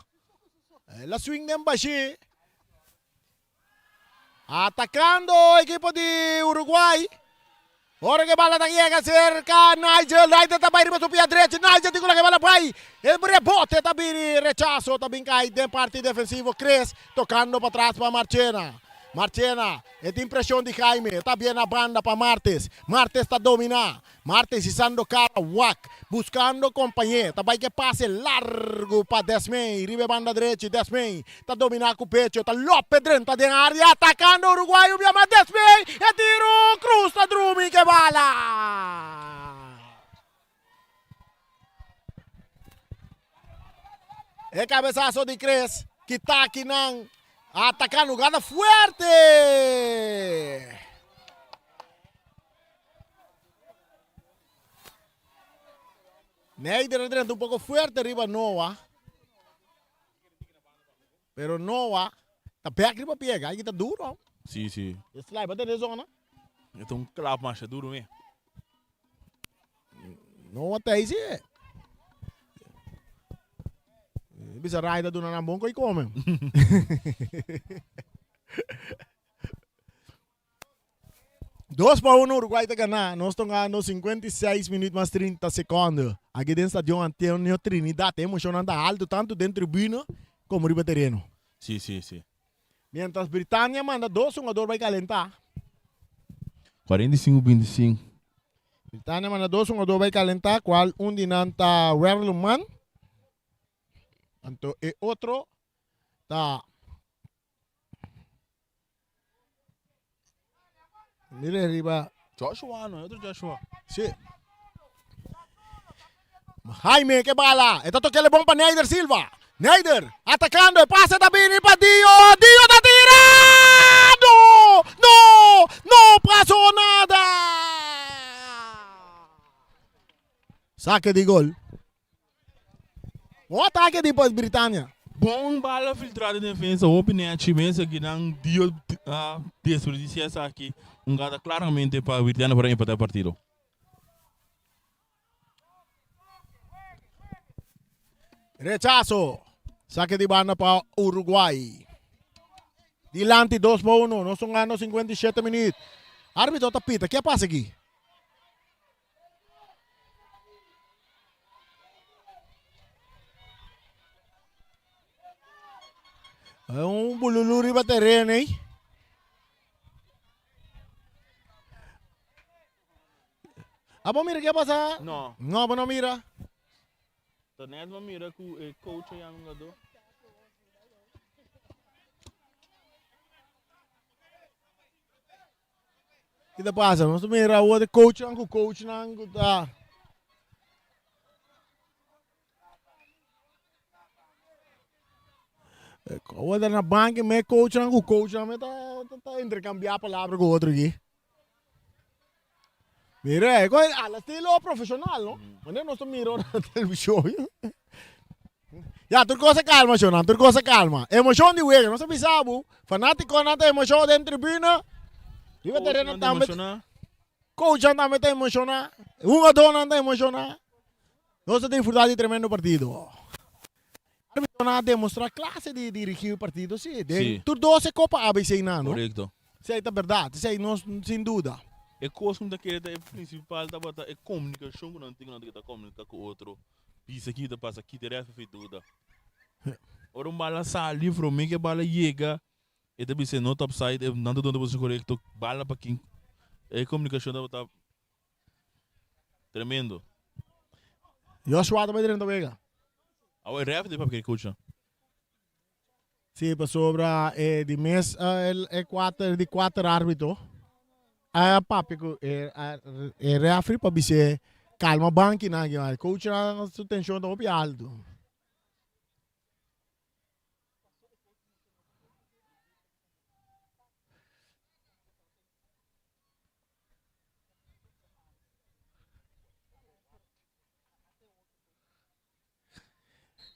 El a swing den bashí. Atakando ekipo di Uruguay. Ora ku e bala ta yega serka Nigel. Nigel ta bai riba su pia drechi. Nigel tin ku laga e bala bai. E rebote ta bini rechaso. Ta bin kai den parti defensivo. Chris tokando patras pa Marchena. Marchena, e tin presion di Jaime, e ta bien na banda pa Martes. Martes ta domina. Martes hisando cara wak, buscando compañe. Ta bay ke pase largo pa Desmey riba e banda drechi. Desmey ta domina cu pecho, ta lope drenta den area, atacando Uruguay un bia mas Desmey, e tiro, Cruz ta drumi ke bala. E cabezazo di Chris, kita akinan atacando gana fuerte. Neider a drenta un poco fuerte riba Noah. Pero Noah ta bek riba pie, gai ta duro. Sí, sí. E slide ba tene zona. E ta un klap masha duro me. Noah ta easy. Bisa rai ta duna nan bon koi come. 2-1 Uruguay ta gana. Nos ta gana 56 minuut mas 30 seconde. Aki den stadion Antonio Trinidad. E emocionnan ta alto tanto den tribuna como riba tereno. Sí, sí, sí. Mientras Britania manda dos hungador bai calenta. 45-25. Britania manda dos hungador bai calenta, cual un di nan ta Werleman. Anto e otro ta Mira riba. Joshua, no, otro Joshua. Sí. Jaime, que bala. Esta toque le bon pa Neider Silva. Neider, atacando. El pase da bini pa Dio. Dio da tira. No, no, no pasó nada. Saque di gol. Bon atake di Britania. Bon bala filtrá den defensa hopi nechi mes aki nan dio a desperdiciá esaki un gata claramente pa Britania por a empatá e partido. Rechaso. Sake di banda pa Uruguay. Dilanti 2-1. Nos ta gana 57 minuut. Arbitro ta pita. Ke a pasa aki? Un bululu riba tereno ei. Abo mira ke a pasa? No. No, abo no mira. Ta net bo mira ku e coach a yama un gadó. Ki ta pasa? Nos ta mira awor de coachnan ku coachnan ku ta. Awor ta na banki me coachnan ku coachnan me ta ta intercambia palabra ku otro aki. Mira, e ko al estilo profesional, no? Wanneer nos ta mira ora na television. Ya, tur cosa calma, shownan, tur cosa calma. Emocion di wega, nos a bisa bo, fanaticonan ta emocion den tribuna. Riba terreno Coachnan ta tambe, emociona. coachnan tambe ta emociona, hugadornan ta emociona. Nos ta disfruta di tremendo partido. Arbitro a demostra clase di dirigi partido si. Den Si. tur 12 Copa ABC nan, no? Correcto. Esei ta berdad, esei nos sin duda. E kos ku mi ta kere ta e prinsipal tabata e komunikashon ku nan tin ku nan ta kita komunika ku otro. Bisa ki ta pasa, kita rèst pa fi duda. Ora un bala sali promé ku e bala yega e ta bisa e no ta opside, e nan ta duna e posishon korekto, bala pa kin. E komunikashon tabata tremendo. Joshua ta bai drenta wega. Awe e rèf ta papia ku e coach nan. Sí, pasobra e di mes e kuater di kuater árbitro a papia ku e e refri pa bis'é kalma bankinan aki, e coachnan su tenshon ta hopi altu.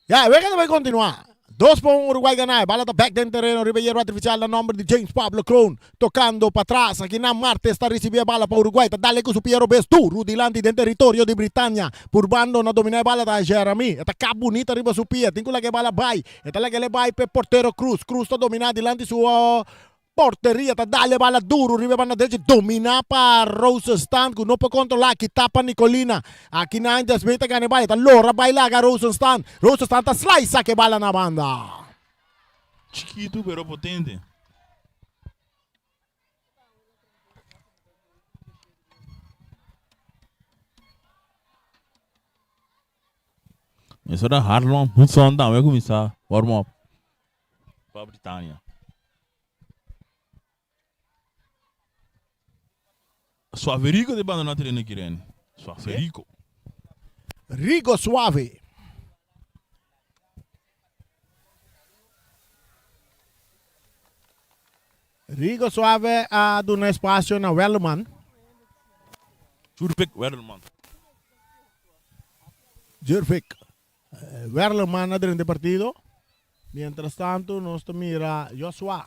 Ya, e wega ta bai kontinuá. Dos pa un Uruguay ganá. E bala ta bèk den tereno riba e yerba artifisial na nòmber di James Pablo Kroon. Tokando patras. Akinan Martes ta risibí e bala pa Uruguay. Ta dale ku su pia robes duru dilanti den teritorio di Britania. Purbando na dominá e bala ta Jeremy. E ta kap bunita riba su pia. Tin ku laga e bala bai. E ta laga el e bai pa e portero Cruz. Cruz ta dominá dilanti su Porteria ta dal e bala duru riba e banda derecho domina pa Rosenstand ku no por kontrola kita pa Nicolina. Aki nan Jasmine ta gana e bala ta lora bai laga Rosenstand. Rosenstand ta slice saka e bala na banda. Chikitu pero potente. Eso ta Harlon Hudson tambe a kuminsá warm up. Pa Britania. Suave Rico de bandona tereno aki Reni. Suave Rico. Rico Suave. Rico Suave a duna espacio na Werleman. Jurvik Werleman. Jurvik Werleman a drenta e partido. Mientras tanto nos ta mira Joshua.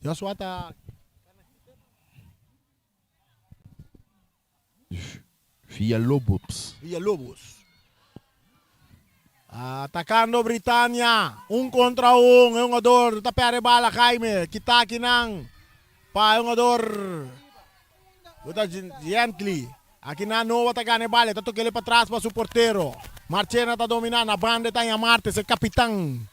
Joshua ta. Villalobos. Villalobos. Atacando Britania. Un contra un. E hungador ta perde bala Jaime. Kita akinan pa e hungador. Bo ta Gently. Aki na Noa ta gana e bala, e ta tok'el patras pa su portero. Marchena ta domina, na banda e ta haña Martes, e kapitan.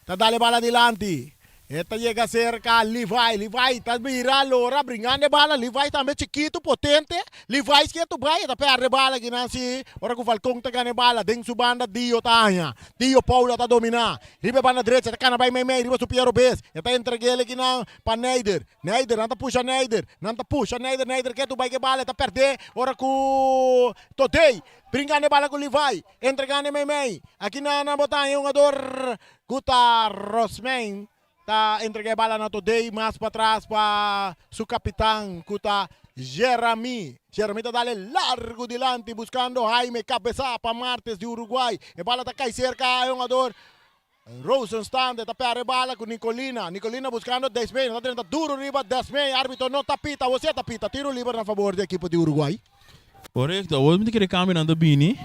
Ta dal e bala dilanti. E ta yega serka Levi. Levi ta bira lora bringando e bala. Levi tambe chikitu, potente. Levi skietu bai, e ta perde e bala akinan si ora ku Falcon ta gana e bala. Den su banda Dio ta haña. Dio Paula ta domina. Riba e banda drecha ta kana bai meimei riba su pia robes. E ta entreg'el akinan pa Neider. Neider, nan ta pusha Neider, nan ta pusha Neider, Neider ke tu bai ke bala, e ta perdé ora ku Todey bringando e bala ku Levi, entregando e meimei, aki nan nan bo ta haña hungador ku ta Rosmein ta entrega e bala na Todey mas patras pa su kapitan ku ta Jeremy, Jeremy ta dale largu dilanti buskando Jaime kabesa pa Martes di Uruguay, e bala ta kai serka e hungador Rosenstand ta perde bala ku Nicolina. Nicolina buskando Desmey. Ta drenta duro riba Desmey. Arbitro no ta pita. Awor si e ta pita. Tiro liber na fabor di ekipo di Uruguay. Korekto, awor mi ta kere kambionan ta bini.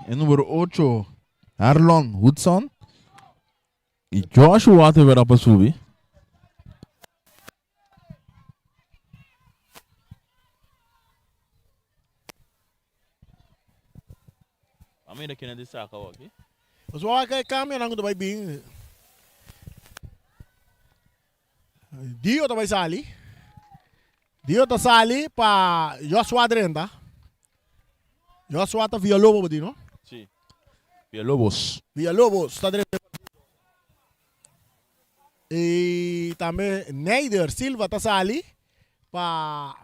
E numero ocho Harlon Hudson i Joshua ta wera pa subi. A mira kende di saka awor aki. Nos wak e kambionan ku ta bai bin. Dio ta bai sali. Dio ta sali pa Joshua drenta. Joshua ta Villalobos bo di no? Si. Villalobos. Villalobos ta drenta. Y tambe Neider Silva ta sali pa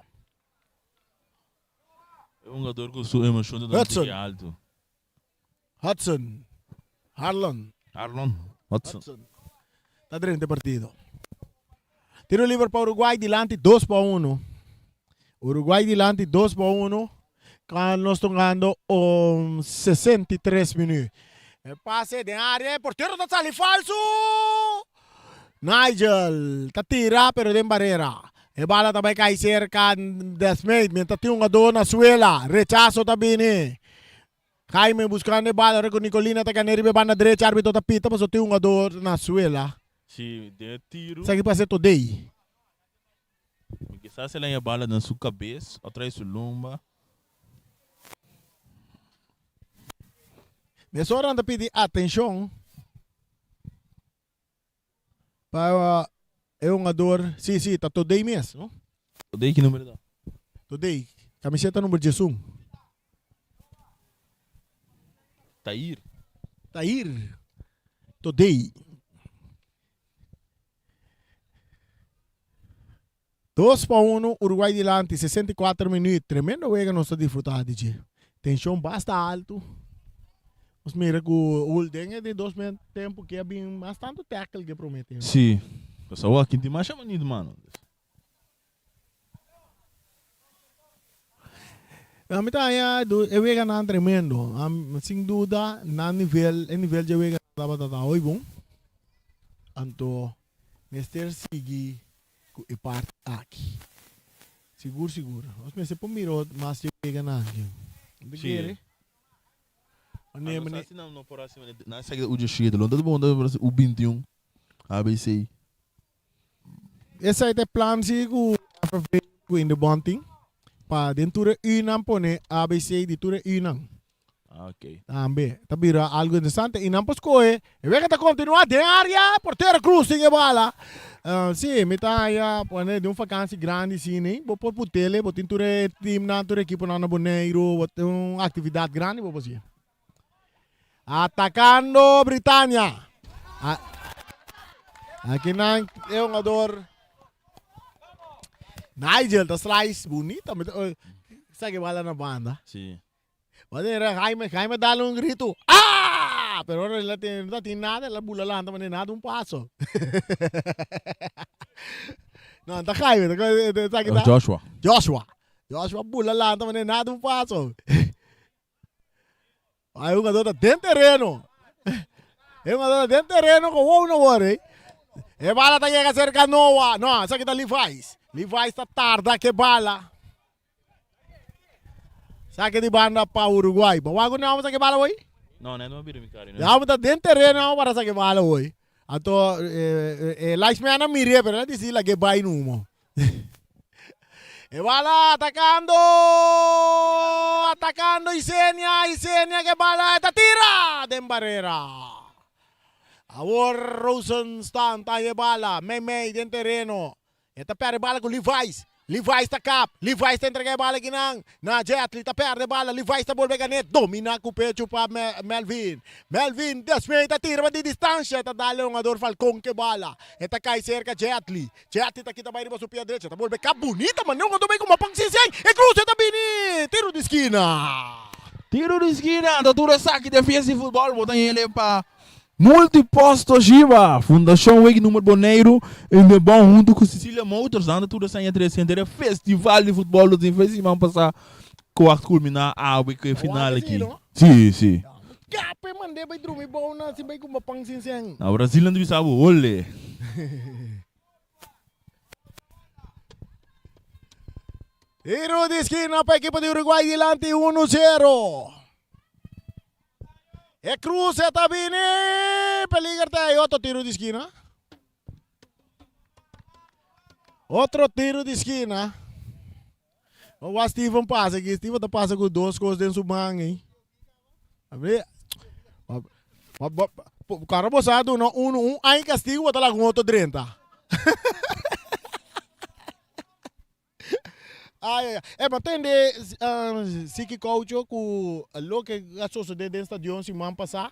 E hungador cu su emocion ta Hudson. tiki alto. Hudson. Harlon. Harlon Hudson. Hudson. Ta drenta e partido. Tiro liber pa Uruguay dilanti 2-1. Uruguay dilanti 2-1. Kan nos tongando om 63 minuut. E pase den área, e portero ta sali falso. Nigel ta tira pero den barera. E bala ta bai kai serka Desmeid mientras tin un hungador na suela. Rechazo ta bini. Jaime buscando e bala ora cu Nicolina ta gana riba e banda derecha arbitro ta pita pasobra tin un hungador na suela. Si, den e tiro. Esaki pasa today. Mi kisas el haña bala den su kabes o trae su lomba. Mesora nan ta pidi atencion pa e hungador, si si ta Todey mes no. Todey ki numero ta? Todey, camiseta number 11. Tahir. Tahir Todey. Dos pa uno, Uruguay dilanti, 64 minuut. Tremendo wega nos ta disfruta di dje. Tension basta alto. Nos mira cu Hulden e di dos men tempo ke a bin mas tanto tackle ke prome tempo. Si, pasobra aki tin masha manito mano. Mi ta haña e weganan tremendo. Sin duda nan nivel, e nivel dje weganan tabata ta hoy bon. Anto mester sigui ku e parti aki. Sigur sigur. Nos mester por mira mas dje weganan aki. No ta kere? Mane mane. Asina no por hasi mane nan sa u dje lo no ta bon u 21 ABC. Esei ta e plan si ku FFB ku in de bond tin pa den tur e unan pone ABC di tur e unan. Ah, ok. Tambe ta bira algo interesante y nan por scoge e wega ta continua den area portero Cruz tin e bala. Uh, si, mi ta haya pone di un vakantie grandi si ni bo por putele bo tin tur e teamnan tur e equiponan na Boneiru bo tin un actividad grandi bo por haci. Atacando Britania. Aki nan e hungador Nigel ta slice bonita. Sa que bala na banda. Sí. Wanneer Jaime, Jaime dale un grito. ¡Ah! Pero ahora la tiene, no tiene nada, la bula lanta, maar nada un paso. no, ta Jaime, ta, ta, ta, Joshua. Joshua. Joshua bula lanta, maar nada un paso. Ay, jugador ta den terreno. E jugador ta den terreno con wow no worry. E bala ta llega cerca Noah. No, esa kita Levi's. Levi's ta tarda que bala. Saque di banda pa Uruguay. Ba wago no saque bala hoy? No, no, no bira mi cara. Ya ta den terreno para saque bala hoy. Anto eh, eh, eh, linesman a mire, pero él dice la que vai numo. E bala atacando! Atacando Isenia, Isenia que bala eta tira den barrera. Awor Rosenstein ta e bala, mei mei den terreno. E ta perde bala ku Levi's. Levi's ta kap. Levi's ta entrega e bala kinan. Na Jetli ta perde bala. Levi's ta bolbe gané. Domina ku pechu pa Melvin. Melvin despues ta tira di distancia. Ta dale hungador Falcon ke bala. E ta kai cerca Jetli. Jetli ta kita bai riba su pia derecha. Ta bolbe kap bunita manera hungador bai kuma pan sin E cruce ta bini. Tiro di skina. Tiro di skina. Ta tur esaki den fiesta di futbol. Bo ta hende pa Multipost Toshiba, Fundashon Wiki Nummer Boneiru i De Bon huntu ku Cecilia Motors nan ta tur esei entre e festival di futbòl lo tin fe siman pasá ku a kulminá awe ku e final aki. Sí, sí. Kape mand'é bai drumi bou nan si bai kumba pan sin sen. Na Brasil nan ta bisa bo ole. Tiro di skina pa ekipo di Uruguay dilanti 1-0. E cruce ta bini. Peliger ta ahí. Otro tiro di esquina. Otro tiro di esquina. Wa Steven pasa aquí. Steven ta pasa con dos cosas den su man ahí. A ver. Cara bo sa duna uno un aña castigo, bo ta laga un otro drenta. Ai ai ai. E ma tende Siki Caucho ku loke a sosode den stadion siman pasá,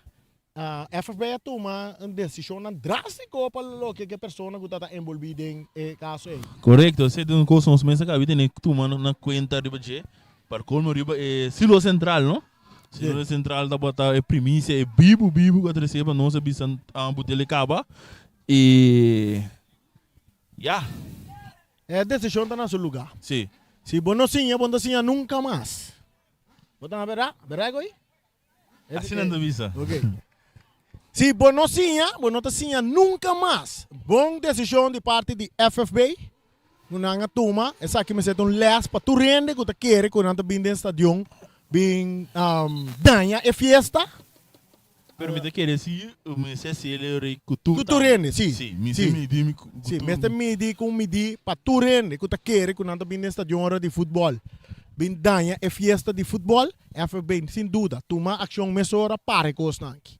FFB a tuma un desishonnan drástiko pa loke ke persona ku ta ta enbolbí den e kaso ei. Korekto, esei ta un kos nos mester kabi tene tuma na kuenta riba dje, par kolmo riba e silo sentral no. Silo sentral tabata e primisia, e bibu bibu ku a trese pa nos a bisa Butele kaba i ya. E desishon ta na su lugá. Si. Si bo no siña, bo no ta siña nunka mas. Bo ta na bèrdat? Bèrdat ku ei? Asina nan ta bisa. Ok. Si bo no siña, bo no ta siña nunka mas. Bon desishon di parti di FFB ku nan a tuma. Esaki mester ta un lès pa tur hende ku ta kere ku nan ta bin den stadion bin daña e fiesta. Pero mi ta kere si mester hasiel rei ku tur Ku tur tambe. hende, si. Si, mester Si. midi mi ku Si, tur. mester midi ku un midí pa tur hende ku ta kere ku nan ta bin den stadion ora di futbòl bin daña e fiesta di futbòl. FFB sin duda tuma akshon mesora para e kosnan aki.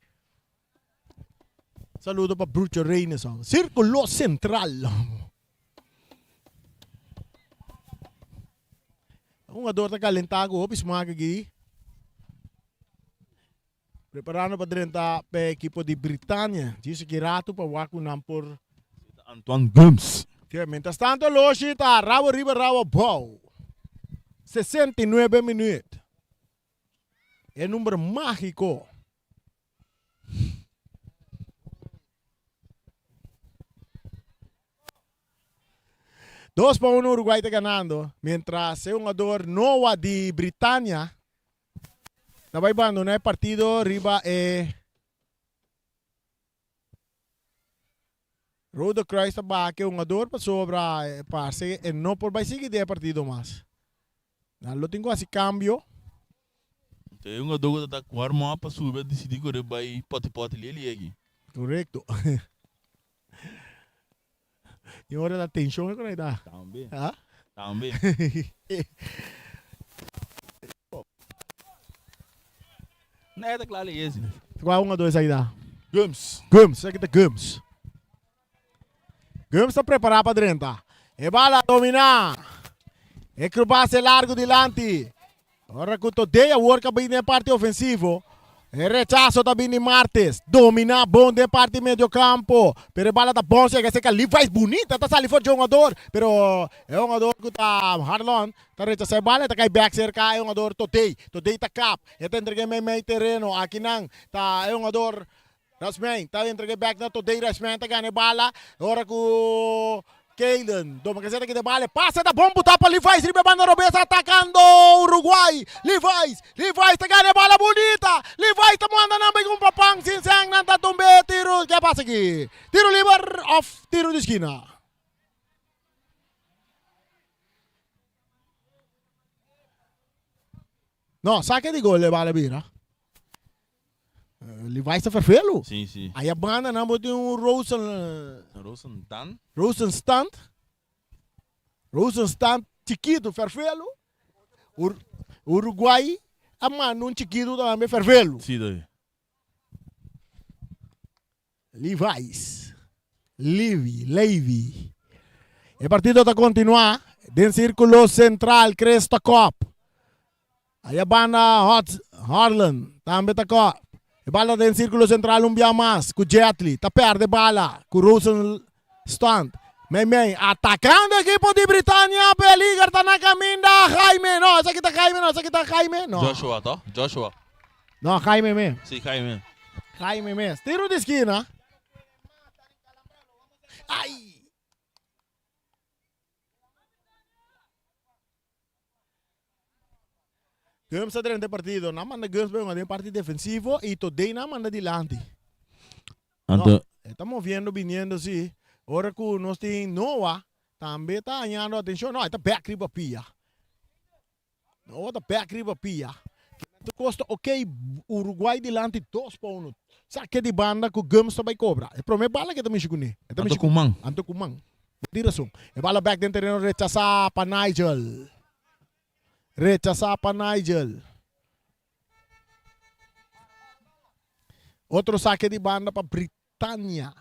Saludo pa Brucho Reyneson. Sirkulo Sentral. Un hungador ta kalentá ku hopi smak aki. Preparando pa drenta p'e ekipo di Britania. Djis aki ratu pa wak ku nan por. Antoine Gomes. Ke mientras tanto Loshi ta rabo riba rabo abou. 69 minuut. E number magico. Dos pa uno Uruguay ta ganando. Mientras e hungador Noah di Britania ta bai bandona e partido riba e Rode Kruis ta baha ke hungador pasobra parse e no por bai sigui den e partido mas. Nan lo tin ku hasi kambio. Enton e hungador ku ta ta warm up a subi a disidi kore bai poti poti li e aki. Korekto. I ora ta tenshon e ku nan ta. Tambe. Tambe. Na e ta kla li esi. Kua hungador esaki ta? Gums. Gums, esaki ta Gums. Gums ta prepará pa drenta. E bala dominá. E krupase largu dilanti. Ora ku Todey awor ka bin den parti ofensivo. E rechaso ta bin di Martes. Dominá bon den parti medio kampo. Pero e bala ta bon sega seka Levi's bunita ta sali for dje hungador. Pero e hungador ku ta Harlon ta rechasá e bala e ta kai bek serka e hungador Todey. Todey ta kap. E ta entreg'é meimei tereno. Akinan ta e hungador Rasmijn ta entreg'é bek na Todey. Rasmijn ta gana e bala. Ora ku Kayden toma ke seta kita e bala. E pase ta bon butá pa Levi's riba e banda robes atakando Uruguay. Levi's, Levi's ta gana e bala bunita. Levi's ta manda nan bai ku un papan sin sèn. Nan ta tumb'é tiro. Ke pasa aki? Tiro liber òf tiro di skina? No, sake di gol e bala bira. Levi's ta fervelo. Sí, sí. Aya banda nan bo tin un Rosen Rosenstand. Rosenstand. Rosenstand chikitu fervelo. Ur Uruguay a manda un chikitu tambe fervelo. Sí, doy. Levi's. Levi, Levi. E partido ta kontinuá den sírkulo sentral Chris ta kòp. Aya banda Hot Harlan tambe ta kòp. E bala den sírkulo sentral un bia mas ku Jetli ta pèrdè bala ku Rosen Stunt. Meimei atakando ekipo di Britania peliger ta na kaminda Jaime no esaki ta Jaime no esaki ta Jaime no. Joshua to Joshua. No Jaime mes. Si Jaime. Jaime mes. Tiro di skina. Ai. Gums ta drenta e partido. Nan manda Gums pa hunga den parti defensivo y Todey nan manda dilanti. Anto. No, e ta moviendo biniendo si. Ora cu nos tin Noah tambe ta hañando atencion. No, e ta bek riba pia. Noah ta bek riba pia. Tur cos ta ok. Uruguay dilanti 2-1. Sake di banda cu Gums ta bay cobra. E prome bala ke ta mishi cune. E ta Anto mishi cu man. Anto cu man. Bo tin rason. E bala bek den tereno rechasa pa Nigel. Rechasá pa Nigel. Otro sake di banda pa Britania.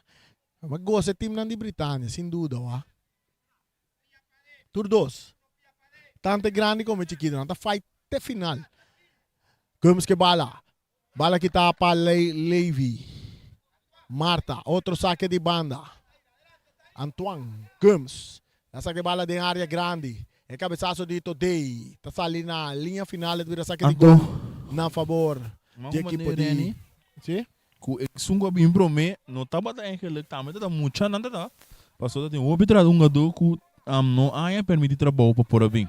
Mi a gosa e teamnan di Britania, sin duda, wak. Tur dos. Tanto e grandi como e chikito. Nan ta fight te final. Gumbs ke bala. Bala kita pa Levy. Marta, otro sake di banda. Antoine Gumbs. Ta sake bala den area grandi. E cabesazo di Todey ta sali na linea final. E ta bira sake di gol na favor di ekipo di. Si? Ku esun ku a bin promé no tabata eigenlijk tambe tabata mucha nan tabata pasobra tin hopi tra hungadó ku no a haña permit di trabou pa por a bin.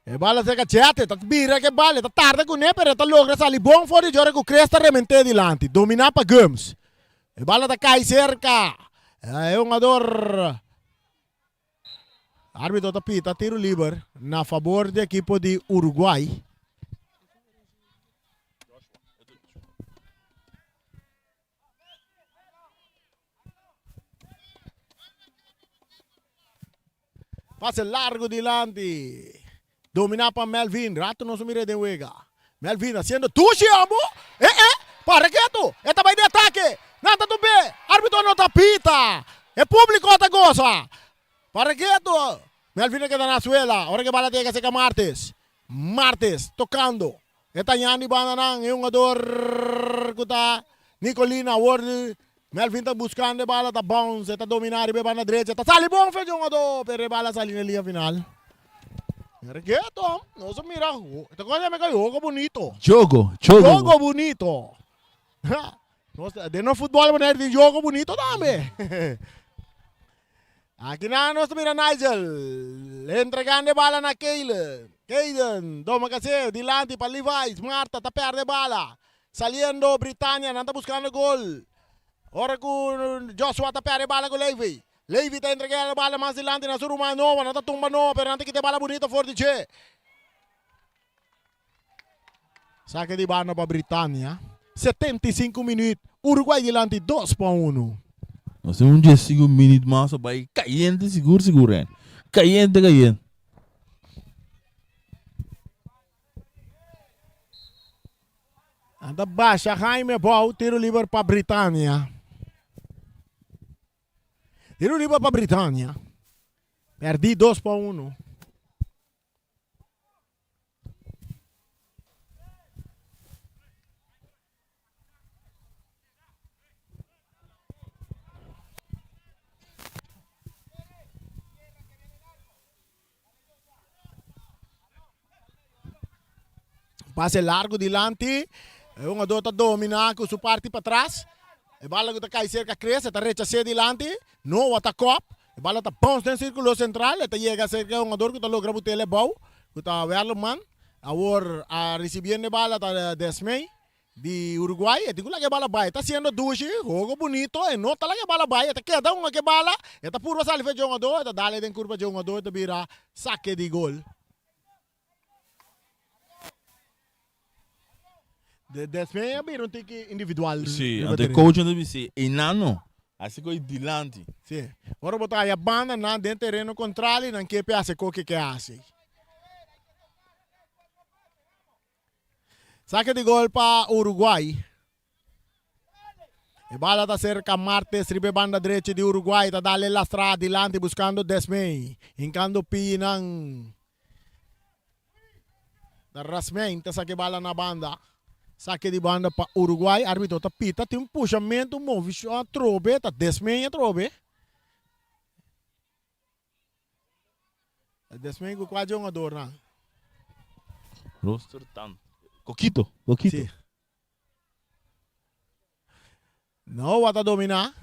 E bala serka Chete, ta bira ke bala, e ta tarda kuné pero e ta logra sali bon for di dje ora ku Chris ta rement'é dilanti. Dominá pa Gumbs. E bala ta kai serka e hungador. Arbitro ta pita tiro liber na fabor di ekipo di Uruguay. Pase largo dilanti. Domina pa Melvin. Rato nos mira den wega. Melvin haciendo tushi amo. Eh eh. Para ketu. E ta bai di atake. Nan ta tumb'é. Arbitro no ta pita. E publico ta goza. Para ketu. Melvin a keda na suela. Ora ke bala ta yega serka Martes. Martes tocando. E ta ñandi banda nan e hungador cu ta Nicolina awor Melvin ta buscando e bala ta bounce e ta domina riba e banda drecha ta sali bon fe hungador pero e bala a sali na e liña final. Ergeto nos a mira ta cosa me cay jogo bonito. Jogo, jogo. Jogo bonito. Nos den nos futbol bo tin jogo bonito tambe. Aki nan nos ta mira Nigel entregando e bala na Kaylen. Kayden toma kase dilanti pa Levi's. Marta ta perde bala. Saliendo Britania nan ta buscando gol. Ora ku Joshua ta perde bala ku Levi. Levi ta entrega e bala mas dilanti na su ruman Noah. Nan ta tumba Noah pero nan ta kita e bala bunito for di dje. Sake di banda pa Britania. 75 minuut. Uruguay dilanti 2 pa 1. Nos tin un 15 minuut mas a bai cayente sigur sigur ren. Cayente cayente. Anda basha Jaime Bou, tiro liber pa Britania. Tiro liber pa Britania. Perdi 2 pa 1. Pase largo dilanti. E hungador ta domina cu su parti patras. E bala cu ta cay cerca Chris, e ta rechase dilanti. Noah ta kop. E bala ta bounce den circulo central. E ta yega cerca e hungador cu ta logra butele bou. Cu ta Werleman. Awor a recibiendo e bala ta Desmey di Uruguay. E tin cu laga e bala bay. Ta haciendo dushi. Jogo bunito. E no ta laga e bala bay. E ta keda hunga cu e bala. E ta purba sali fe dje hungador. E ta dale den curva dje hungador. E ta bira sake di gol. De Desmey a bira un tiki individual. Si, riba anto e terreno. coach no ta bisa einan no. Hasi koe dilanti. Si. Ora bo ta haya banda nan den tereno contrario nan ke pe hasi koke ke hasi. Sake di gol pa Uruguay. E bala ta cerca Martes riba e banda drechi di Uruguay ta dale lastra dilanti buscando Desmey. Hincando pinan. Ta Rasmein ta sake bala na banda. Sake di banda pa Uruguay. Arbitro ta pita. Tin un pushamento, un movishon atrobe. Ta Desmey atrobe. Desmey ku kua jongador nan? Roster tan. Kokito, Kokito. Si. Noah ta domina.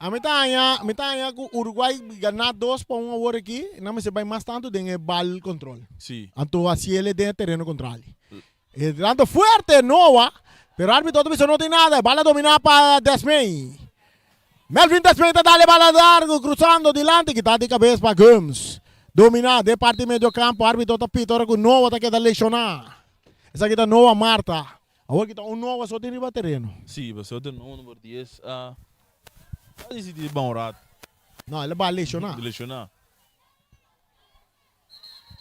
A mi ta haña, mi ta haña ku Uruguay gana 2 pa 1 awor aki, nan mester bai mas tantu den e bal control. Anto hasiele den e tereno contrali. E tanto fuerte Noah, pero arbitro ta bisa no tin nada. Bala domina pa Desmey. Melvin Desmey ta dale bala largo, cruzando dilanti, kita di cabeza pa Gumbs. Domina den parti medio campo, arbitro ta pita ora ku Noah ta keda lesiona. Esaki ta Noah Marta. Awor kita un Noah so tin riba tereno. Si, pasobra ta Noah number 10 a a decidi ban un rato. No, el a ba lesiona. Lesiona.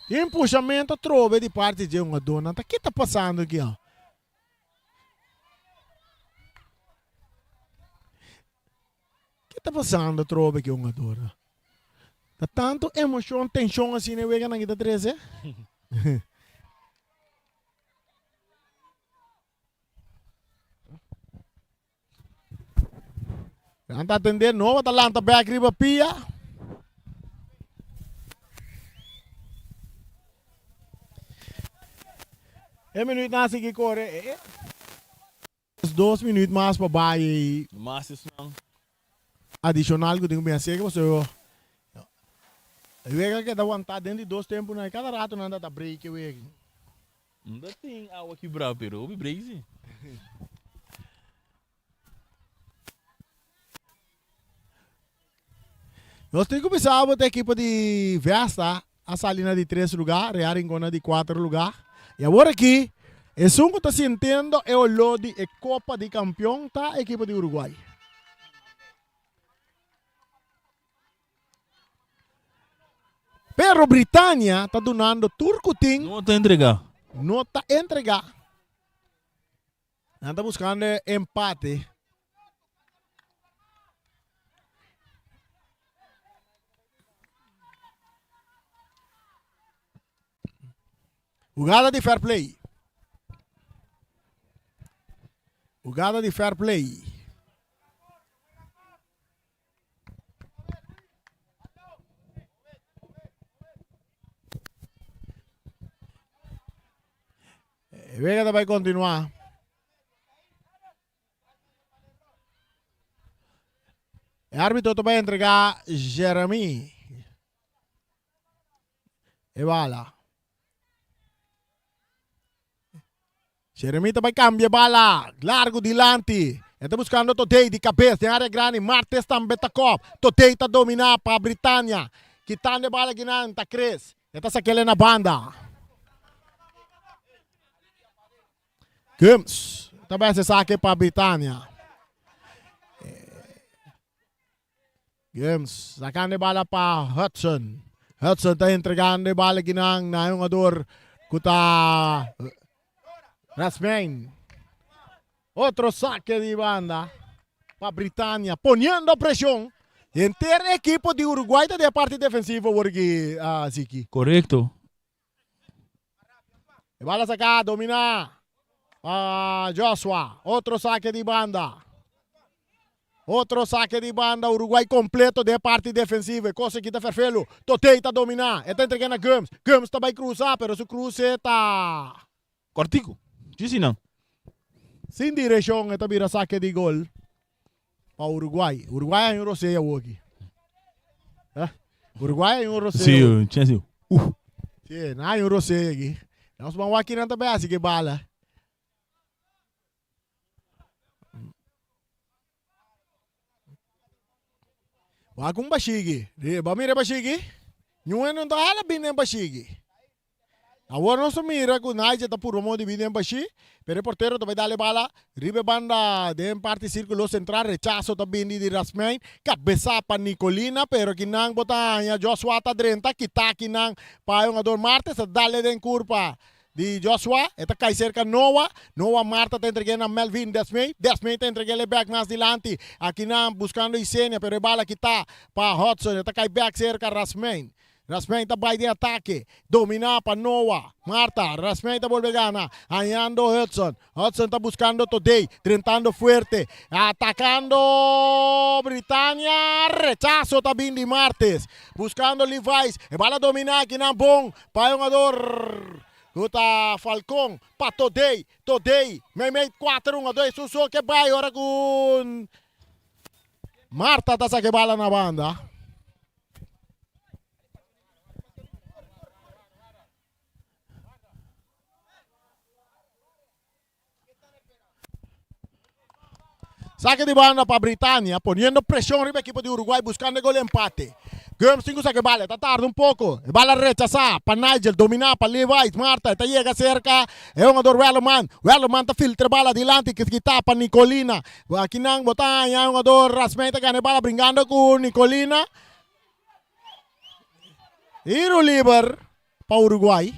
Tin pushamento trobe di parti dje hungadornan. Ta ki ta pasando aki? Oh? Ki ta pasando trobe ki hungadornan? Ta tanto emocion, tension asina e weganan ki ta trece. Nan ta atende Noa ta lanta bek riba pia. E minuut nan a sigui kore. Dos minuut mas pa bai e Mas esnan. Adicional cu tin cu bin haci pasobra e wega keda wanta den di dos temponan y cada rato nan ta ta break e wega. No ta tin awa kibra pero hopi break si. Nos tin cu bisa bo ta ekipo di Vesta a sali na di tres lugar, Real Rincon na di cuater lugar. Y awor aki esun cu ta sintiendo e olor di e Copa di Campeon ta ekipo di Uruguay. Pero Britania ta dunando tur cu tin. No ta entrega. No ta entrega. Nan ta buscando e empate. Jugada di fair play. Jugada di fair play. E wega ta bai kontinuá. E árbitro ta bai entregá Jeremy e bala. Jeremy ta bai cambia bala largo dilanti. E ta buscando Todey di cabes den area grandi. Martes tambe ta cop. Todey ta domina pa Britania. Kitando e bala kinan ta Chris. E ta sakele na banda. Gumbs ta bai haci sake pa Britania. Gumbs sacando e bala pa Hudson. Hudson ta entregando e bala kinan na e hungador cu ta Rasmijn. Otro saque di banda pa Britania poniendo presion. Henter ekipo di Uruguay ta den e parti defensivo awor aki, Ziki. Corecto. E bala saca, domina pa Joshua. Otro saque di banda. Otro saque di banda. Uruguay completo den e parti defensivo. E cosa aki ta ferfelu. Totey ta domina. E ta entrega na Gumbs. Gumbs ta bay cruza, pero su cruce ta. Cortico. Si si nan. Sin direccion e ta bira saque di gol pa Uruguay. Uruguay hay un rosea awoki. Eh? Uruguay hay un rosea. Si, chance. Si, nan hay un rosea aki. Nos ban wak kinan ta bay haci ke bala. Wak un bashigi. Ba mira e bashigi? Ñuen no ta hala bin den bashigi. Awor nos ta mira ku Nigel ta purba modo di bin den bashí, pero e portero ta bai dal e bala riba e banda den parti sírkulo sentral. Rechaso ta bini di Rasmijn, kabesá pa Nicolina, pero kinan bo ta haña Joshua ta drenta, kitá kinan pa e hungador Martes, ta dal e den kurpa di Joshua, e ta kai serka Noa, Noa Marta ta entreg'é na Melvin Desmey, Desmey ta entreg'é le bèk mas dilanti, akinan buskando Isenia, pero e bala kitá pa Hudson, e ta kai bèk serka Rasmijn, Rasmijn ta bai den atake, dominá pa Noa, Marta, Rasmijn ta bolbe gana, hañando Hudson, Hudson ta buskando Todey, drentando fuerte, atakando Britania, rechaso ta bin di Martes, buskando Levi's, e bala dominá akinan bon Pa e hungador ku ta Falcon pa Todey, Todey meimei kuater hungador esun so ke bai ora ku Marta ta saka e bala na banda. Saque di banda pa Britania, poniendo presion riba equipo di Uruguay buscando e gol empate. Gumbs tin cu saca e bala, ta tarda un poco. E bala rechasa pa Nigel, domina pa Levi's, Marta ta yega cerca e hungador Wellerman. Wellerman ta filtra e bala dilanti, kita pa Nicolina. Akinan bo ta haña e hungador Rasmey ta gana e bala bringando cu Nicolina. Tiro liber pa Uruguay.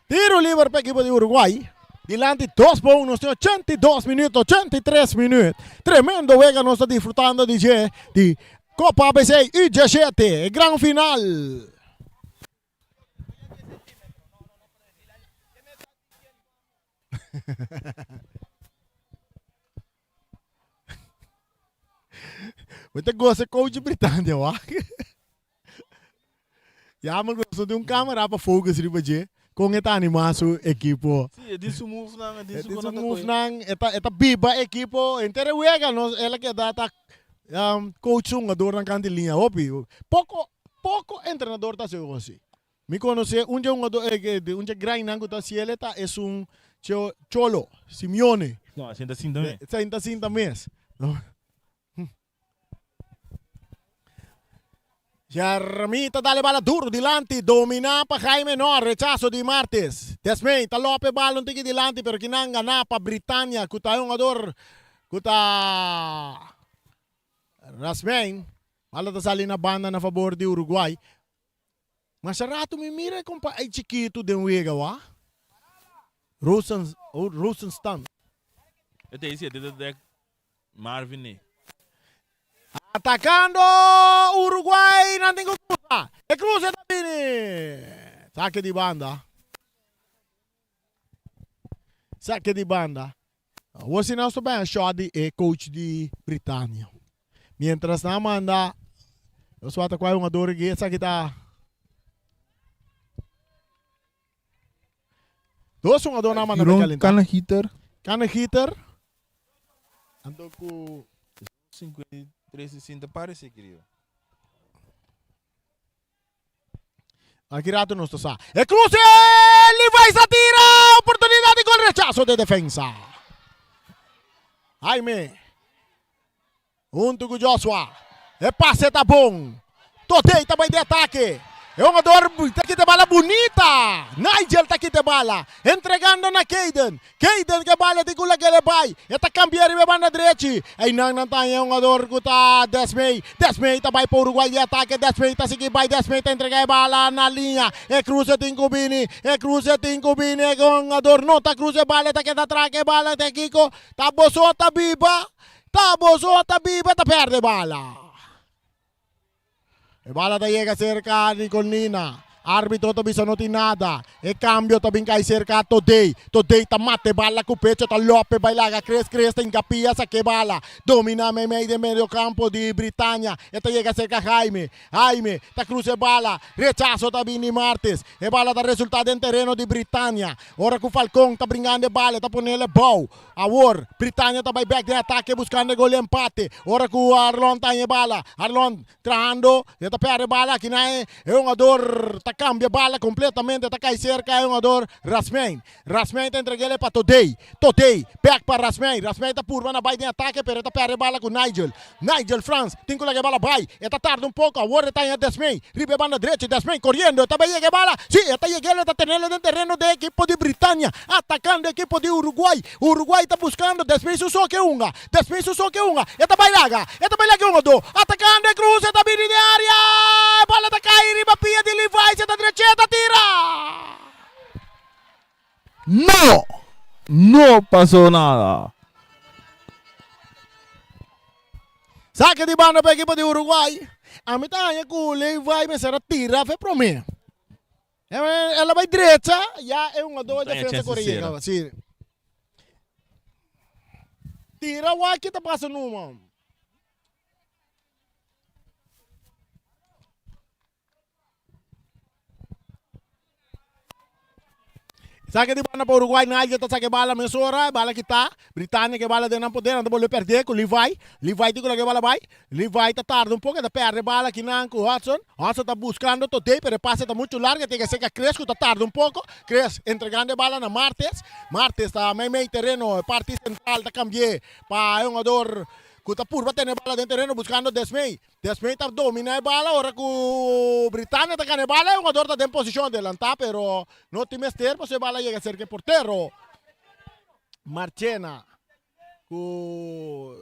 Tiro liber pa ekipo di Uruguay. Dilanti 2 pa 1, nos tin 82 minuut, 83 minuut. Tremendo wega nos ta disfrutando di dje di. Copa ABC U17, e gran final. Bo ta goza coach Britania wak. Jammer ku nos no tin un camera pa focus riba dje kon e ta anima su ekipo. Sí, e tin su move nan, e tin su E tin su kon ta move koe. nan, e ta e ta biba ekipo henter e wega nos el a keda ta coach su hungadornan kanti liña hopi. Poko poko entrenador ta hasi algo asi. Mi konosé un dje hungadó un dje grainan ku ta hasiel e ta esun Cholo Simeone. No, a sinta sinta mes. Sinta sinta mes. Jeremy ta dale bala duro dilanti, dominá pa Jaime no, rechaso di Martes. Desmey ta lope bala un tiki dilanti pero kinan ganá pa Britania ku ta e hungador ku ta Rasmein. Bala ta sali na banda na fabor di Uruguay. Masha rato mi mira e compa ay chikitu den wega wa. Rosen, oh, Rosenstan. E te isi e te dek Marvin ne. Atacando Uruguay, nan tin cu cruza. E cruze ta bini. Saque di banda. Saque di banda. Awor si nos ta bay a shot di e coach di Britania. Mientras nan manda nos wata cual hungador aki esaki ta dos hungador nan manda bay calenta. Kanagieter. Kanagieter. Anto cu 53 60 parece querido. Aki rato nos ta sa. E cruce! Levi sa tira! Oportunidad di gol rechazo de defensa. Jaime. Hunto cu Joshua. E pase ta bon. Totey ta bay di atake. E hungador ta kita bala bunita. Nigel ta kita bala. Entregando na Kayden. Kayden ke bala tin ku lag'el e bai. E ta kambia riba e banda drechi. Einan nan ta haña e hungador ku ta Desmey. Desmey ta bai pa Uruguay di atake. Desmey ta sigui bai. Desmey ta entrega e bala na liña. E kruse tin ku bini. E kruse tin ku bini. E hungador no ta krusa e bala. E ta keda traka e bala. Ta kiko? Ta boso ta biba. Ta boso ta biba. Ta pèrdè e bala. E bala ta yega serka Nicolina. Arbitro ta bisa no tin nada. E cambio ta bin cay serka Todey. Todey ta mata e bala cu pecho ta lope bay laga Chris. Chris ta hinca pia saca e bala. Domina meimei den medio campo di Britania. E ta yega serka Jaime. Jaime ta cruza e bala. Rechazo ta bin di Martes. E bala ta resulta den tereno di Britania. Ora cu Falcon ta bringando e bala e ta ponele bou. Awor, Britania ta bai bek den atake buskando e gol di empate. Ora ku Arlon ta haña e bala. Arlon trahando, e ta pèrdè e bala. Akinan e hungador ta kambia e bala kompletamente, ta kai serka e hungador Rasmein. Rasmein ta entreg'el e pa Todey. Todey bek pa Rasmein. Rasmein ta purba na bai den atake pero e ta pèrdè e bala ku Nigel. Nigel Frans tin ku laga e bala bai. E ta tarda un poko. Awor e ta haña Desmey riba e banda drechi. Desmey koriendo. E ta bai yega e bala. Si, e ta yeg'el. E ta tenel den tereno den ekipo di Britania. Atakando ekipo di Uruguay. Uruguay ta buskando. Desmey su so ke hunga. Desmey su so ke hunga. E ta bai laga. E ta bai laga e hungadó. Atakando e krus. E ta bini den área. E bala ta kai riba pia di Levi's. E ta drech'é. E ta tira. No! No pasó nada. Sake di banda pa ekipo di Uruguay. Ami ta haña ku Levi mester a tira fe promé. El a bai drecha, ya e hungadó Taña defensa chance kore sera. yega. Si. Tira wak ki ta pasa numa. Saque di banda pa Uruguay, Nigel ta saca e bala mesora, e bala kita, Britania ke bala den nan poder, nan ta bolbe perde ku Levi, Levi tin ku laga e bala bai, Levi ta tarda un poko, e ta perde e bala kinan ku Hudson, Hudson ta buskando Todey pero e pase ta muchu largo, e tin ke seka Chris ku ta tarda un poko, Chris entregando e bala na Martes, Martes ta meimei tereno, e parti sentral ta kambi'e pa e hungador ku ta purba tene e bala den tereno buskando Desmey, Desmey ta domina e bala ora cu Britania ta gana e bala e hungador ta den posicion adelanta pero no tin mester pasobra e bala yega cerca e portero Marchena cu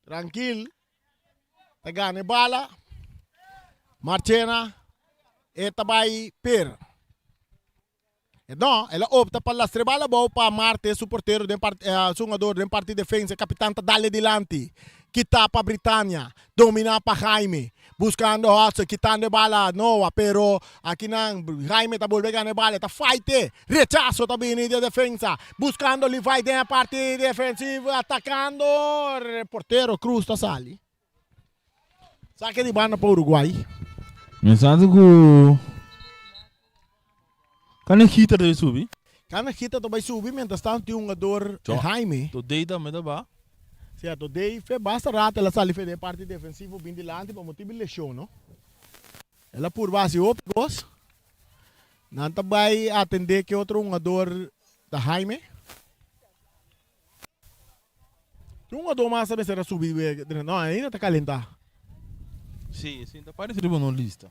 trankil ta gana e bala Marchena e ta bay per. No, el a opta pa lastra e bala abou pa Marte, su portero den parti, su hungador den parti defensa. E kapitan ta dale dilanti. Kita pa Britania. Domina pa Jaime. Buskando Hudson, kitando e bala Noah, pero akinan Jaime ta bolbe gana e bala, e ta fight. Rechaso ta bini di e defensa. Buskando Levi den e parti defensivo, atakando e portero Cruz ta sali. Sake di banda pa Uruguay. Pensando ku Kanegita ta bai subi. Kanegita ta bai subi mientras tanto tin hungador Jaime. Todei tambe ta ba. Si a Todei fe basta rato el a sali fe den e parti defensivo bin dilanti pa motibu di lesion no. El a purba hasi hopi kos. Nan ta bai atende ke otro hungador ta Jaime. Tin un otro mas ta mester a subi wega. No, ainda ta calenta. Sí, sí, ta parece riba no lista.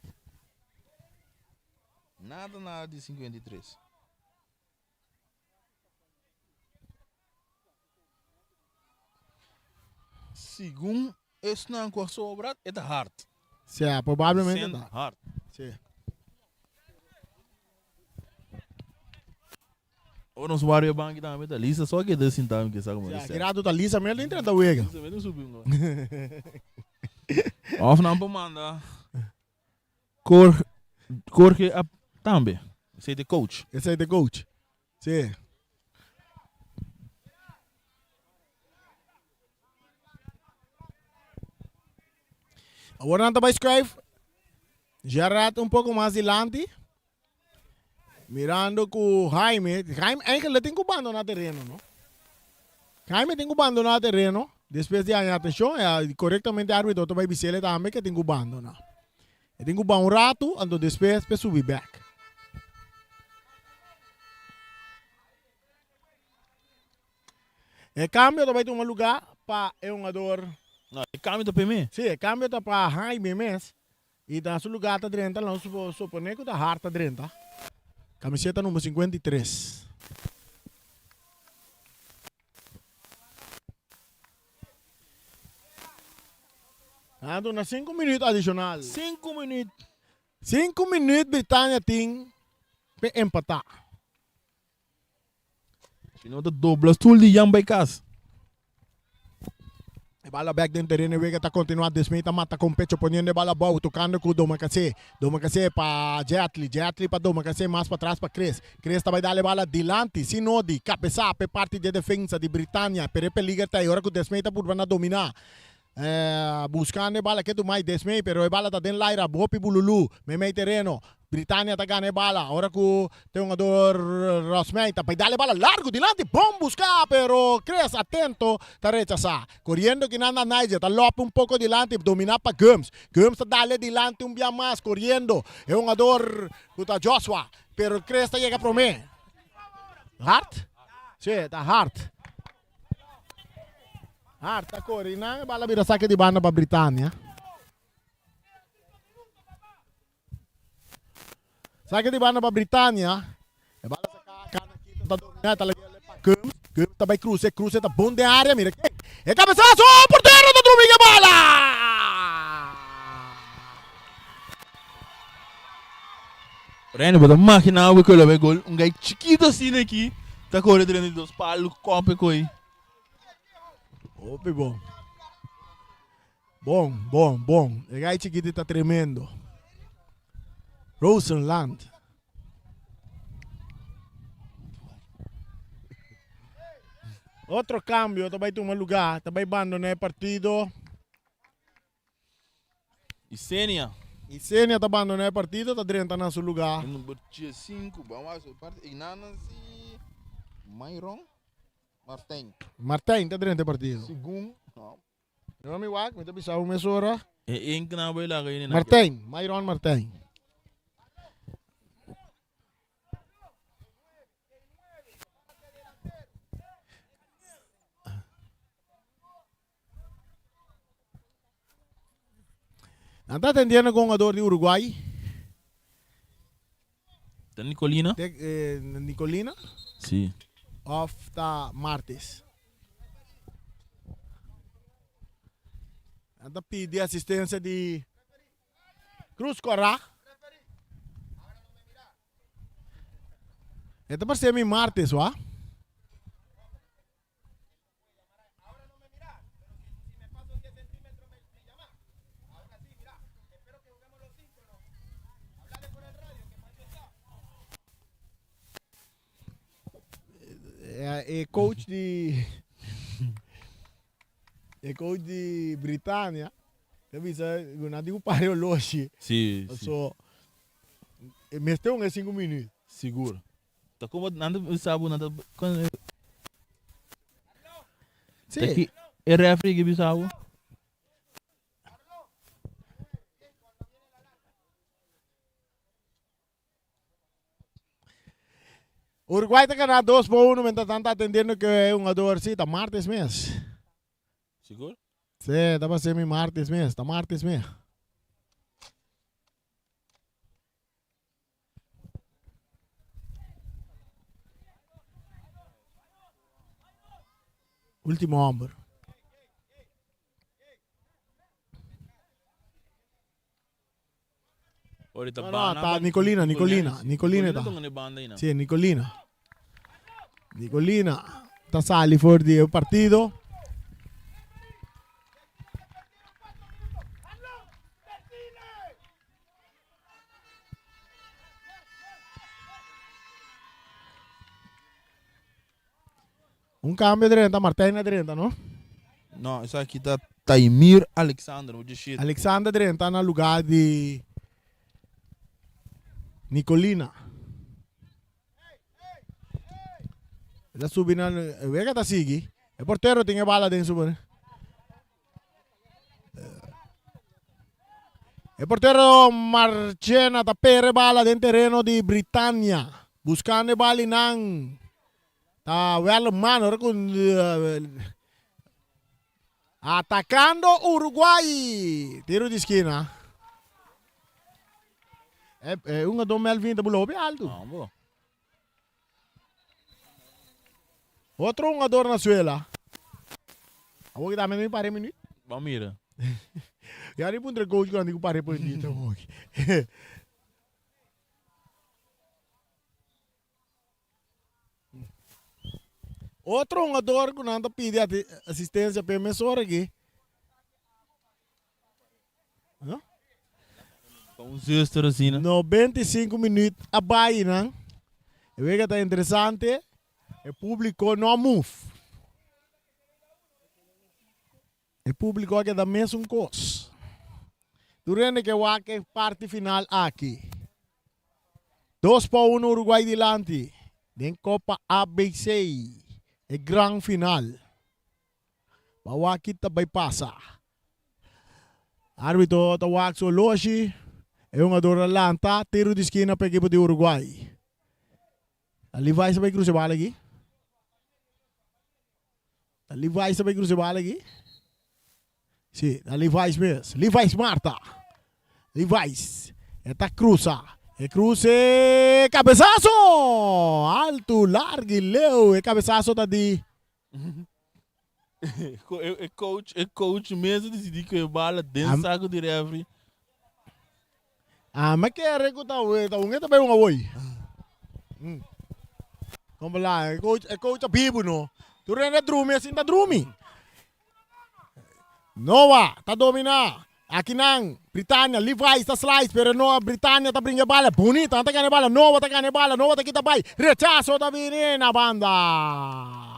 Nada, nada di 53. Segun esnan ku a sobra, e ta hard. Sí, probablemente ta. Hard. Sí. Ora nos wak riba banki tambe ta Lisa so a keda sinta mi kisa como Si, aki rato ta Lisa mel den trenta wega. Lisa mel den subi un gol. Of nan por manda Jorge, Jorge a tambe. Esey ta e coach. Esey ta e coach. Si. Awor nan ta bay schuif Gerard un poco mas dilanti. Mirando cu Jaime, Jaime eigenlijk tin cu bandona tereno, no? Jaime tin cu bandona tereno, despues di haña atencion, e corectamente arbitro ta bay bisele tambe cu e tin cu bandona. E tin cu ban un rato, anto despues pe subi bek. E cambio ta bay tuma lugar pa e hungador. No, e cambio ta p'e. Si, e cambio ta pa Jaime mes. I na su lugá ta drenta, nos por suponé ku ta Hart ta drenta. Kamiseta number 53. Nan a duna sinku minüt adishonal. Sinku minüt. Sinku minüt Britania tin p'e empatá. Si no ta dobla stoel di Jan bai kas. E bala bek den tereno e wega ta kontinuá Desmey ta mata kon pecho poniendo e bala abou tokando ku Domacassé. Domacassé pa Jetli, Jetli pa Domacassé mas patras pa Chris. Chris ta bai dal e bala dilanti sin nodi kabesá p'e parti dje defensa di Britania pero e peliger ta ei ora ku Desmey ta purba na dominá. Buscando e bala ke tumai Desmey pero e bala ta den laira hopi bululu meimei tereno Britania ta gana e bala ora cu te hungador Rosmey ta bay dal e bala largo dilanti bon busca pero Chris atento ta rechasa coriendo kinan na Nigel ta lope un poco dilanti domina pa Gumbs Gumbs ta dale dilanti un bia mas coriendo e hungador cu ta Joshua pero Chris ta yega prome Hart? Si ta Hart. Hart a kore i nan e bala bira sake di banda pa Britania. Sake di banda pa Britania. E bala saka kana kita ta domina ta laga pa Gums. Gums ta bai cruce, cruce ta bon den area, mira ken. E cabezazo, portero ta drumi e bala. Rene, bo ta magina bo ku lo bay gol un guy chikito asina aki ta kore drenta di dos palu kope koi. Hopi bon. Bon, bon, bon. E guy chikito ta tremendo. Rosenland. Otro cambio ta bay tuma lugar, ta bay bandona e partido. Isenia. Isenia ta bandoná e partido, ta drenta na su lugá. E number 15, vamos a su parte. Ignanan si Myron Martijn. Martijn ta drenta e partido. Segun, no. No mi wak, mi ta bisa bo mesora. E enkna bo e laga yene na. Martijn, Myron Martijn. Nan ta atendiendo ku hungador di Uruguay. Ta Nicolina? Te, eh, Nicolina? Si. Of ta Martes? Nan ta pidi asistencia di Cruz Corá. E ta parse mi martes, wa? E coach di e coach di Britania ta bisa ku nan tin ku para e oloshi. Si, si. So e mester un e sinku minüt. Sigur. Ta como nan ta bisa bo nan ta Si. Ta ki e referee ki bisa bo? Uruguay ta gana dos pa uno mientras nan ta atendiendo ku e hungador si ta martes mes. Sigur? Si, ta pasé mi martes mes, ta martes mes. Último homber. Ahorita No, no, bana ta Nicolina, Nicolina, Nicolina ta. Nicolina banda ahí, no? Sí, Nicolina. Nicolina ta sali for di e partido. Un cambio drenta, Martijn a drenta, no? No, esaki ta Taimir Alexander, oye shit. Alexander drenta na lugar di Nicolina. El a subi na wega ta sigui. E portero tin e bala den su E portero Marchena ta pere bala den tereno di Britania. Buscando e bala y nan ta wel mano ora cu atacando Uruguay. Tiro di esquina. E, e un don Melvin ta bula hopi alto. Mambo. Otro hungador na suela. Awor ki tambe mi pare minuut. Ban mira. Ya ni puntra coach ku ku pare por minuut awor ki. Otro hungador ku nan ta pidi asistencia pe mesora aki. Pa un zuster asina. 95 minuut a bai nan. E wega ta interesante. E publico no a move. E publico a keda mesun kos. Tur hende ke wak e parti final aki. 2-1 Uruguay dilanti den Copa ABC. E gran final. Ba wak ki ta bai pasa. Arbitro ta wak su oloshi. E hungador a lanta. Tiro di skina pa ekipo di Uruguay. Ta Levi's ta bai cruza e bala aki. Ta Levi's ta bai cruza e bala aki. Si, ta Levi's mes. Levi's Marta. Levi's. E ta cruza. E cruze. Cabezazo! Alto, largo y leu. E cabezazo ta di E coach, e coach mes a decidí ku e bala den saco di referee. Ah, me kere ku ta ta un ta bay un awoi. Mm. Kom la, e coach, e coach a bibu no. Tu rende drumi asin ta drumi. Noah ta domina. Aki nan, Britania, Levi's ta slice, pero no, Britania ta bringa e bala. Bonita, nan ta gana e bala. Noah ta gana e bala. Noah ta kita bai. Rechazo ta bini na banda.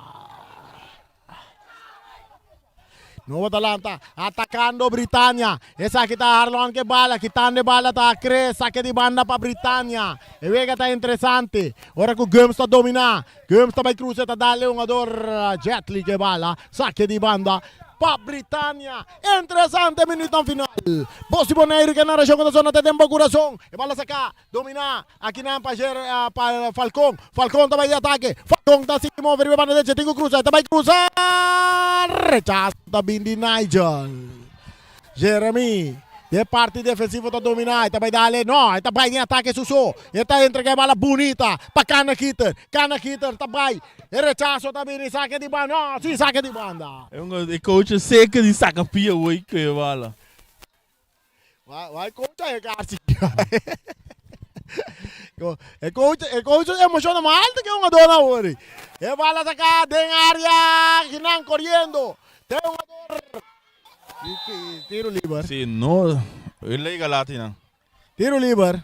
Noah ta lanta, atacando Britania. Esaki ta Harlon ke bala, kitando e bala ta Chris, sake di banda pa Britania. E wega ta interesante. Ora ku Gumbs ta domina. Gumbs ta bai cruza, ta dale hungador Jetli ke bala, sake di banda pa Britania. Interesante minuutnan final. Bos di Boneiru ke narashon ku ta sona te den bo kurason. E bala saka, dominá akinan pa Jer, pa Falcon. Falcon ta bai di atake. Falcon ta sigui move riba e banda derecha. Tin ku cruza, e ta bai cruza. Rechaso ta bin di Nigel. Jeremy den parti defensivo ta dominá, e ta bai dale, no, e ta bai den atake su so, e ta entrega e bala bunita pa Kanakiter, Kanakiter ta bai, e rechaso ta bini, sake di banda, no, si sake di banda. E un e coach a seka di saka pia hoy ku e bala. Wai coach a e karchi. E coach, e coach emociona mas alto que un jugador ahora. E bala saca den área, Ginan corriendo. Tem un jugador. Tiro liber. Si, no, ilegal latina. Tiro liber.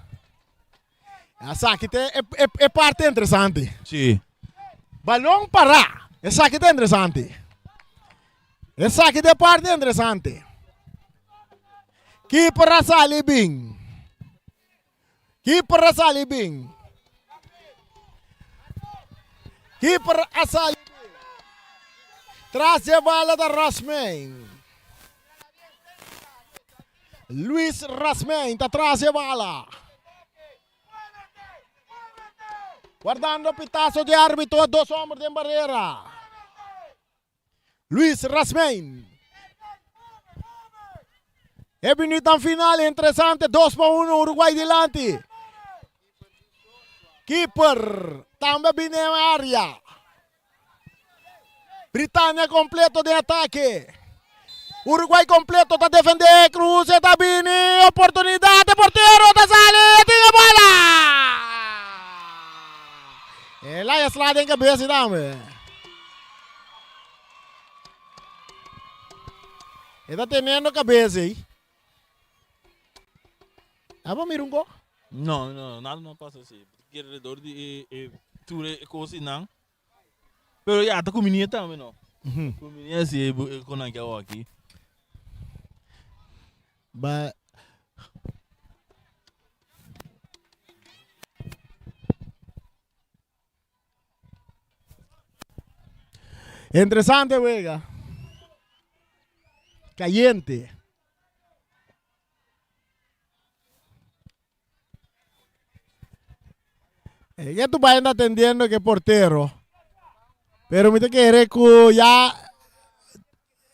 Esaki ta e, e, e parte interesante. Si. Balon para. Esaki ta interesante. Esaki ta e parte interesante. Keeper a sali bin. Keeper a sali bin. Keeper a sali bin. Tras de bala ta Rasmijn. Luis Rasmijn ta tras de bala. Guardando pitazo de árbitro, dos hombres den barrera. Luis Rasmijn. E minuut final interesante, 2 pa 1 Uruguay dilanti. Keeper tambe bin den area. Britannia completo den atake. Uruguay completo ta defende. Cruz ta bini. Oportunidad. Portero ta sali. Tin bala. El a sla den cabes tambe. E ta teniendo cabes ey. Abo mira un go. No, nada no pasa asina. Alrededor di tur e cosnan. Pero ya, ta conveniente tambe, no? Conveniente asina cu nan cu aki. Ba Interesante wega. Caliente. Ya tu vai atendiendo que portero. Pero mi ta kere cu ya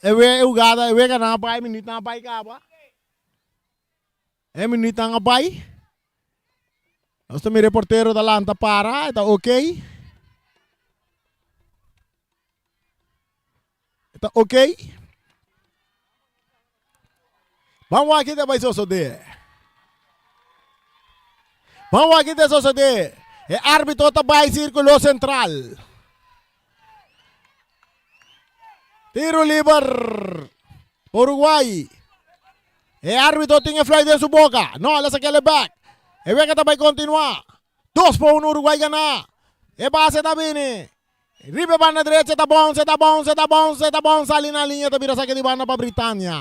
e we jugada, e wega nan a bay, minuut nan a bay caba. E minuut nan a bay. Nos ta mira e portero ta lanta para, ta ok. Ta ok. Ban wak kiko ta bai sosodé. Ban wak kiko ta sosodé. E árbitro ta bai sírkulo sentral. Tiro liber. Uruguay. E árbitro tin e fluit den su boka. No, el a sak'é back. E wega ta bai kontinuá. 2 pa 1 Uruguay gana. E base ta bini. Riba banda drecha ta bon, ta bon, ta bon, ta bon. Sali na liña ta bira sake di banda pa Britannia.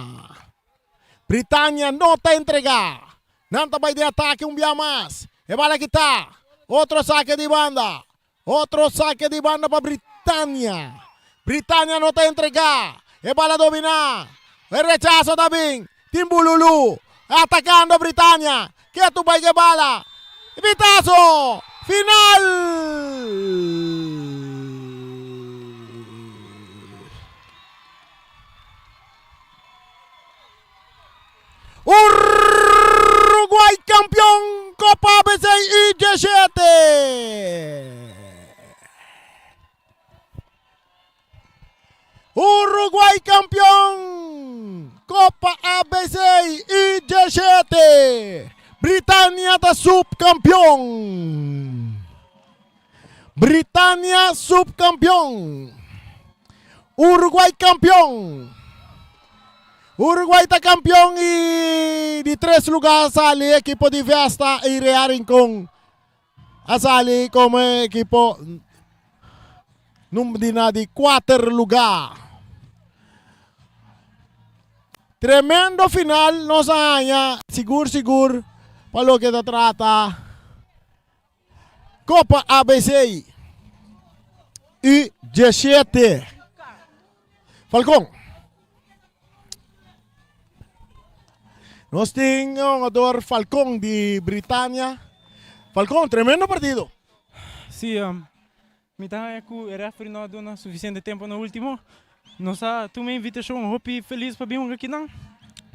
Britannia no ta entregá. Nan ta bai den atake un bia mas. E bala kita. Otro sake di banda. Otro sake di banda pa Britannia. Britannia no ta entregá. E bala dominá. E rechaso ta bin. Timbululu. Atakando Britannia. Ketu bai ku bala. Pitazo. Final. Uruguay kampeon Copa ABC U17. Uruguay kampeon Copa ABC U17. Britannia ta subkampeon. Britannia subkampeon. Uruguay kampeon. Uruguay ta kampeon i di tres lugá a sali ekipo di Vesta i Real Rincon a sali komo ekipo number di kuater lugá. Tremendo final nos a haña sigur sigur pa loke ta trata Copa ABC U17. Falcon. Nos tin hungador Falcon di Britannia. Falcon, tremendo partido. Si, mi ta ku e referee no a duna sufisiente tempu na último. Nos a tuma invitashon hopi felis pa bin aki nan,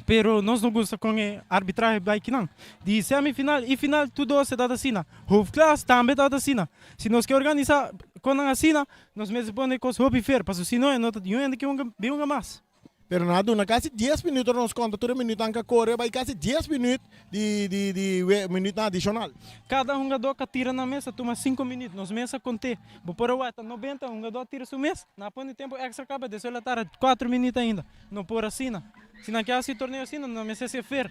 pero nos no gusta kon e arbitrahe bai akinan. Di semifinal i final tur dos e tabata asina. Hoofdklas tambe tabata asina. Si nos ke organisá konan asina, nos mester pone kos hopi fair, pasobra si no e no ta niun hende ke hunga bin hunga mas. Pero nan a duna kasi dies minuut ora nos konta tur e minuutnan ku a kore bai kasi dies minuut di di di minuutnan adishonal. Kada hungadó ku a tira nan mes a tuma sinku minuut. Nos mes a kont'é. Bo por a wak ta nobenta hungadó a tira su mes. Nan a pone tempu èkstra kaba despues el a tarda kuater minuut ainda. No por asina. Si nan ke hasi torneo asina nan mester ser fer.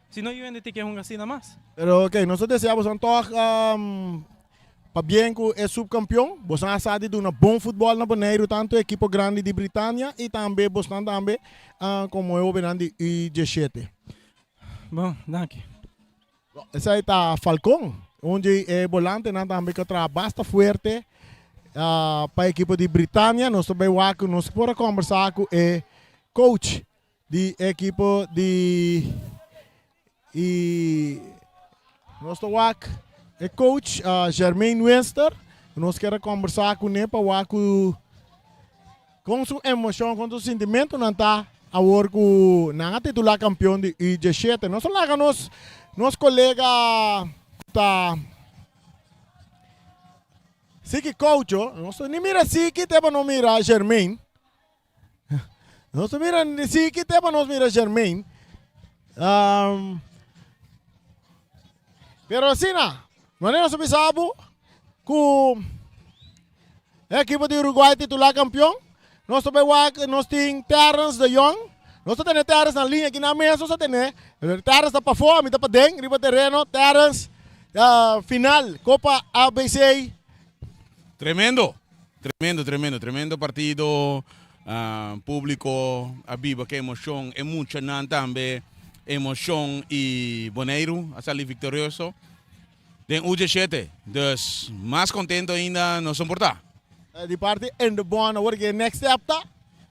Si no yu hende tin ke hunga asina mas. Pero ok, nos ta desea boso tòg Pabien ku e subkampion, bosnan a sa di duna bon futbòl na Boneiru, tantu e ekipo grandi di Britania i tambe bosnan tambe komo e hobennan di U diesshete. Bon, danki. Esei ta Falcon, un di e bolantenan tambe ku a traha basta fuerte pa e ekipo di Britania. Nos ta bai wak ku nos por a kombersá ku e coach di ekipo di y nos ta wak e coach Jermaine Wester nos kier a conversa cune pa wak cu con su emocion con su sentimentonan ta awor cu nan a titula campeon di U diesshete nos a laga nos nos colega cu ta Siki coach nos ni mira Siki te pa no mira Jermaine. Nos ta mira si ki tema nos mira Jermaine. Um, pero asina, manera nos bisa bo ku e equipo di Uruguay titular campeón. Nos ta wak, nos tin Terence de Jong. Nos ta tene Terence na línea aquí na mesa, nos ta tene. Terence ta pa fora, mi ta pa den, riba terreno. Terence, final, Copa ABC. Tremendo! Tremendo, tremendo, tremendo partido. Publico a biba cu emocion. E muchanan tambe emocion y Boneiru a sali victorioso den U diesshete. Dus mas contento ainda nos por ta. Di parti Indebon awor ke next step ta?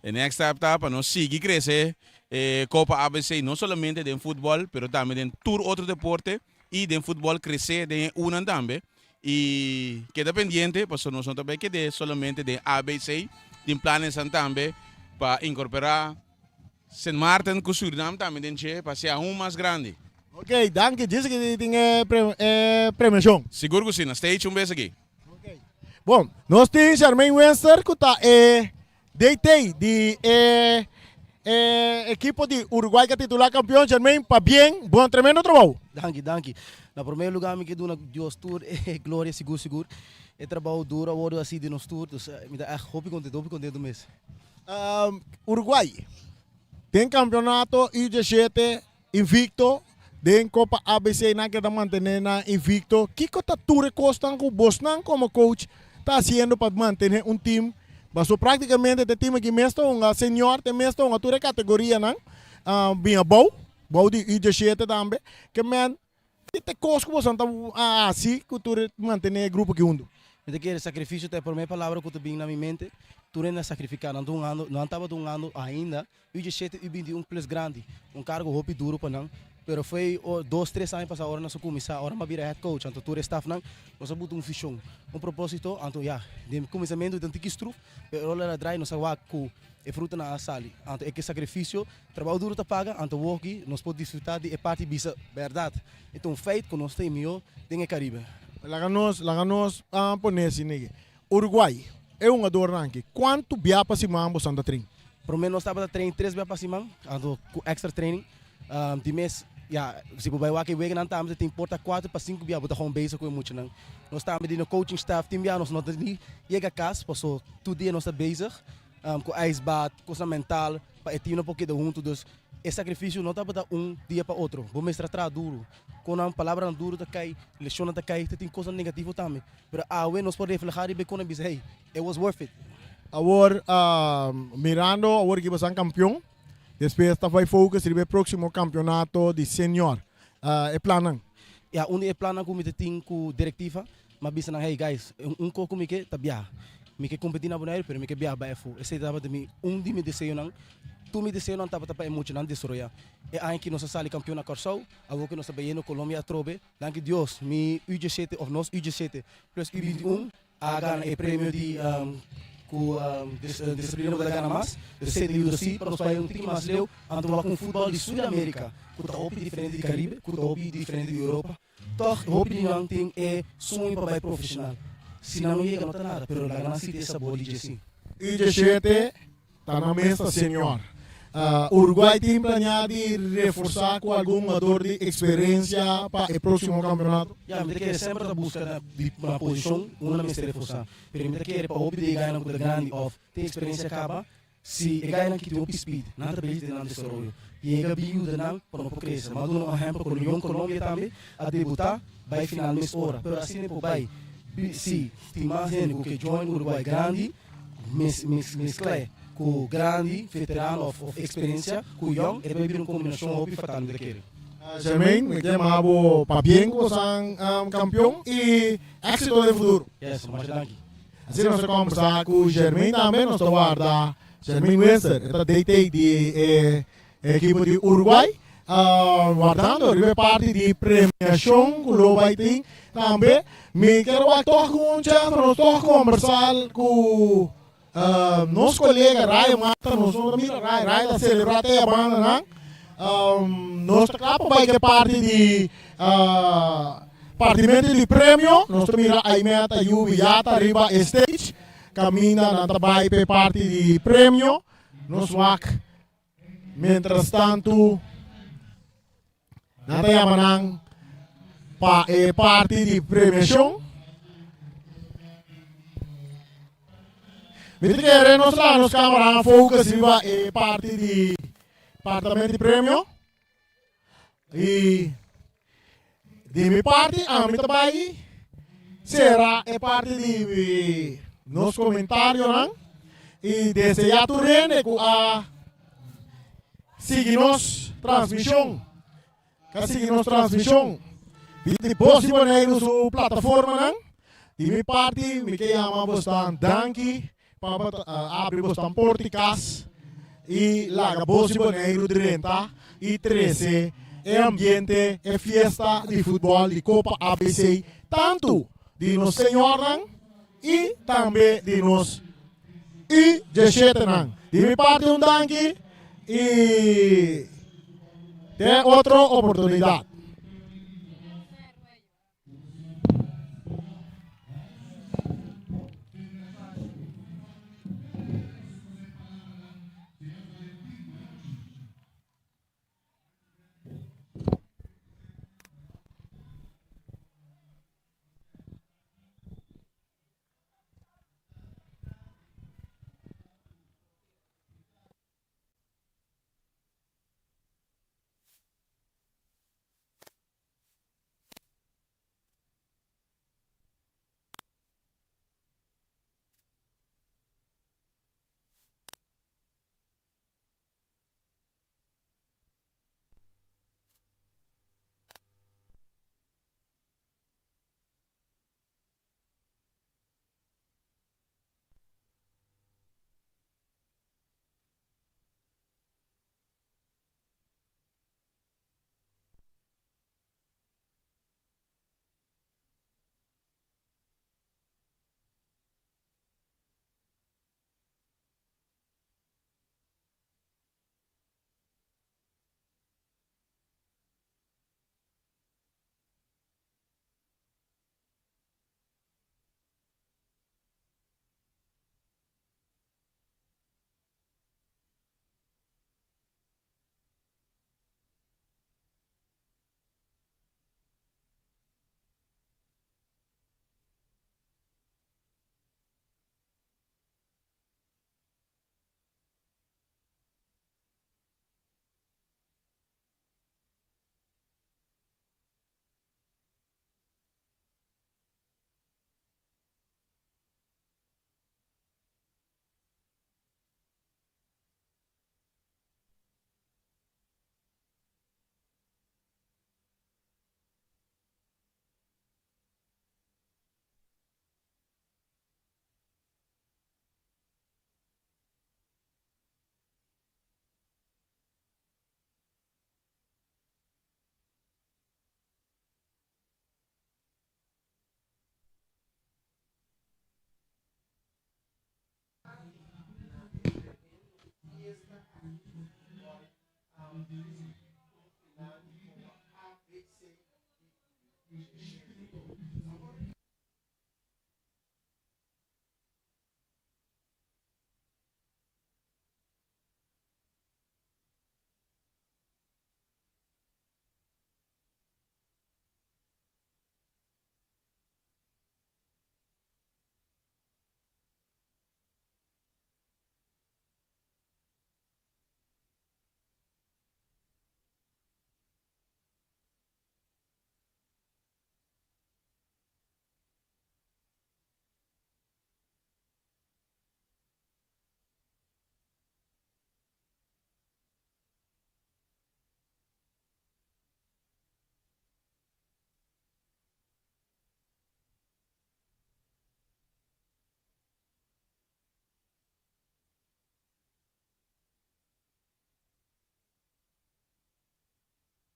E next step ta pa nos sigui crece e Copa ABC no solamente den futbol pero tambe den tur otro deporte y den futbol crece den e Unan tambe. Y keda pendiente pasobra nos no ta bay kede solamente den ABC, tin planesnan tambe pa incorpora Sint Maarten cu Surinam tambe den dje pa sea aun mas grandi. Ok, danki. Djis aki tin e premiacion. Sigur cu si, na stage un bes aki. Ok. Bon, nos tin Charmaine Wenster cu ta e DT di e ekipo di Uruguay ku a titulá kampion, Jermaine, pabien, bon tremendo trabou. Danki, danki. Na promé lugá mi ke duna Dios tur e gloria sigur sigur. E trabou duro a wordu hasi di nos tur, dus mi ta ègt hopi kontentu, hopi kontentu mes. Uruguay den kampionato U diesshete invicto, den Copa ABC nan keda mantené nan invicto. Kiko ta tur e kosnan ku bosnan komo coach ta hasiendo pa mantené un team? Paso praktikamente te team aki mes ta hunga senior, te mes ta hunga tur e kategorianan bin abou, bou di U diesshete tambe. Ke men Ki ta e kos ku boso ta hasi ku tur mantené e grupo aki huntu? Mi ta kere sakrifisio ta e promé palabra ku ta bin na mi mente. Tur hende a sakrifiká. Nan ta hungando, nan tabata hungando ainda U diesshete, U binti un plus grandi. Un kargo hopi duru pa nan. Pero foi dos, tres aña pasá ora nos a kuminsá, ora mi a bira head coach, anto tur e staffnan, nos a buta un vishon, un propósito. Anto ya, den kuminsamentu ta un tiki struf, pero ora el a drai nos a wak ku e frutanan a sali. Anto e ke sakrifisio Trabou duro ta paga, anto woki nos por disfruta di e parti bisa berdad. E ta un feit ku nos ta e mihó den e Karibe. Laga nos, laga nos pone así nigi. Uruguay, e hungadornan aki, kuantu bia pa siman bosan ta train? Promé nos tabata train tres bia pa siman, anto ku extra training. Di mes, ya, si bo bai wak e weganan tambe ta tin por ta kuater pa sinku bia bo ta gewoon bezig ku e muchanan. Nos tambe di no coaching staff tin bia nos no ta ni yega kas paso tur dia nos ta bezig. Ku ijsbad, kosnan mental, pa e teamnan por keda huntu. Dus e sakrifisio no tabata un dia pa otro. Bo mester a traha duru. Kon nan palabranan duru ta kai, leshonnan ta kai, ta tin kosnan negativo tambe. Pero awe nos por reflehá riba e kon a bisa, hey, it was worth it. Awor, mirando awor ki boso kampion, despues ta bai focus riba e próksimo kampionato di senior. E plannan? Ya, un di e plannan ku mi ta tin ku direktiva M'a bisa nan, Hey guys, un kos ku mi ke ta biaha. Mi ke kompetí na Boneiru, pero mi ke biaha bai afó. Esei tabata mi un di mi deseonan. Tur mi deseonan tabata pa e muchanan desaroyá. E aña aki nos a sali kampion na Kòrsou, awor ku nos ta bayendo Colombia atrobe. Danki Dios, mi U diesshete òf nos U diesshete plus U bintiun a gana e premio di ku disiplina bo ta gana mas. Dus esei ta yuda si pa nos bai un tiki mas leu. Anto wak un futbòl di Sudamerika ku ta hopi diferente di Karibe, ku ta hopi diferente di Europa. Tòg hopi di nan tin e soño pa bai profeshonal. Si nan no yega no ta nada, pero laga nan sinti e sabor di dje si. U dje shete ta na mesa Señor. Uruguay tin planeá di reforsá ku algun hungador di eksperensia pa e próksimo kampeonato? Ya, mi ta kere semper ta buska na di na posishon unda mester reforsá. Pero mi ta kere pa hopi di e gainan ku ta grandi òf tin eksperensia kaba, si e gainan ki tin hopi speed, nan ta bezig den nan desaroyo. Yega bin yuda nan pa no por krese. Mi a duna un ehèmpel ku Leon Colombia tambe a debutá bai final mes ora. Pero asina e por bai. Si tin mas hende ku ke join Uruguay grandi, Mezcl'e cu grandi, veterano of experiencia cu young, e ta bay bira un combinacion hopi fatal mi ta kere. Jermaine, mi ta yama bo pabien cu bo san campeon y exito den futuro. Yes, masha danki. Asina nos ta combersa cu Jermaine tambe, nos ta warda Jermaine Winster, e ta DT di e ekipo di Uruguay, wardando riba e parti di premiacion cu lo bay tin tambe. Mi kier wak toch cu un chance pa nos toch conversa cu nos colega Ray Mata, nos no ta mira Ray, Ray ta celebra te e bandanan. Nos ta cla pa bay cu e parti di partimento di premio, nos ta mira Aimet Ayubi ya ta riba e stage, caminda nan ta bay pa e parti di premio. Nos wak Mientrastantu, nan ta yama nan pa e parti di premiashon. Mi ta kere nos laga nos kameranan focus riba e parti di partamento di premio. I di mi parti ami ta bai sera e parti di nos comentarionan i desea tur hende ku a sigui nos transmision, ku a sigui nos transmision di Bos di Boneiru su plataformanan. Di mi parti mi ke yama bosnan danki pa bo abri bosnan porta di kas i laga Bos di Boneiru drenta i trese e ambiente, e fiesta di futbòl di Kopa ABC tantu di nos señornan i tambe di nos U dieshetenan. Di mi parti un danki i te otro oportunidat.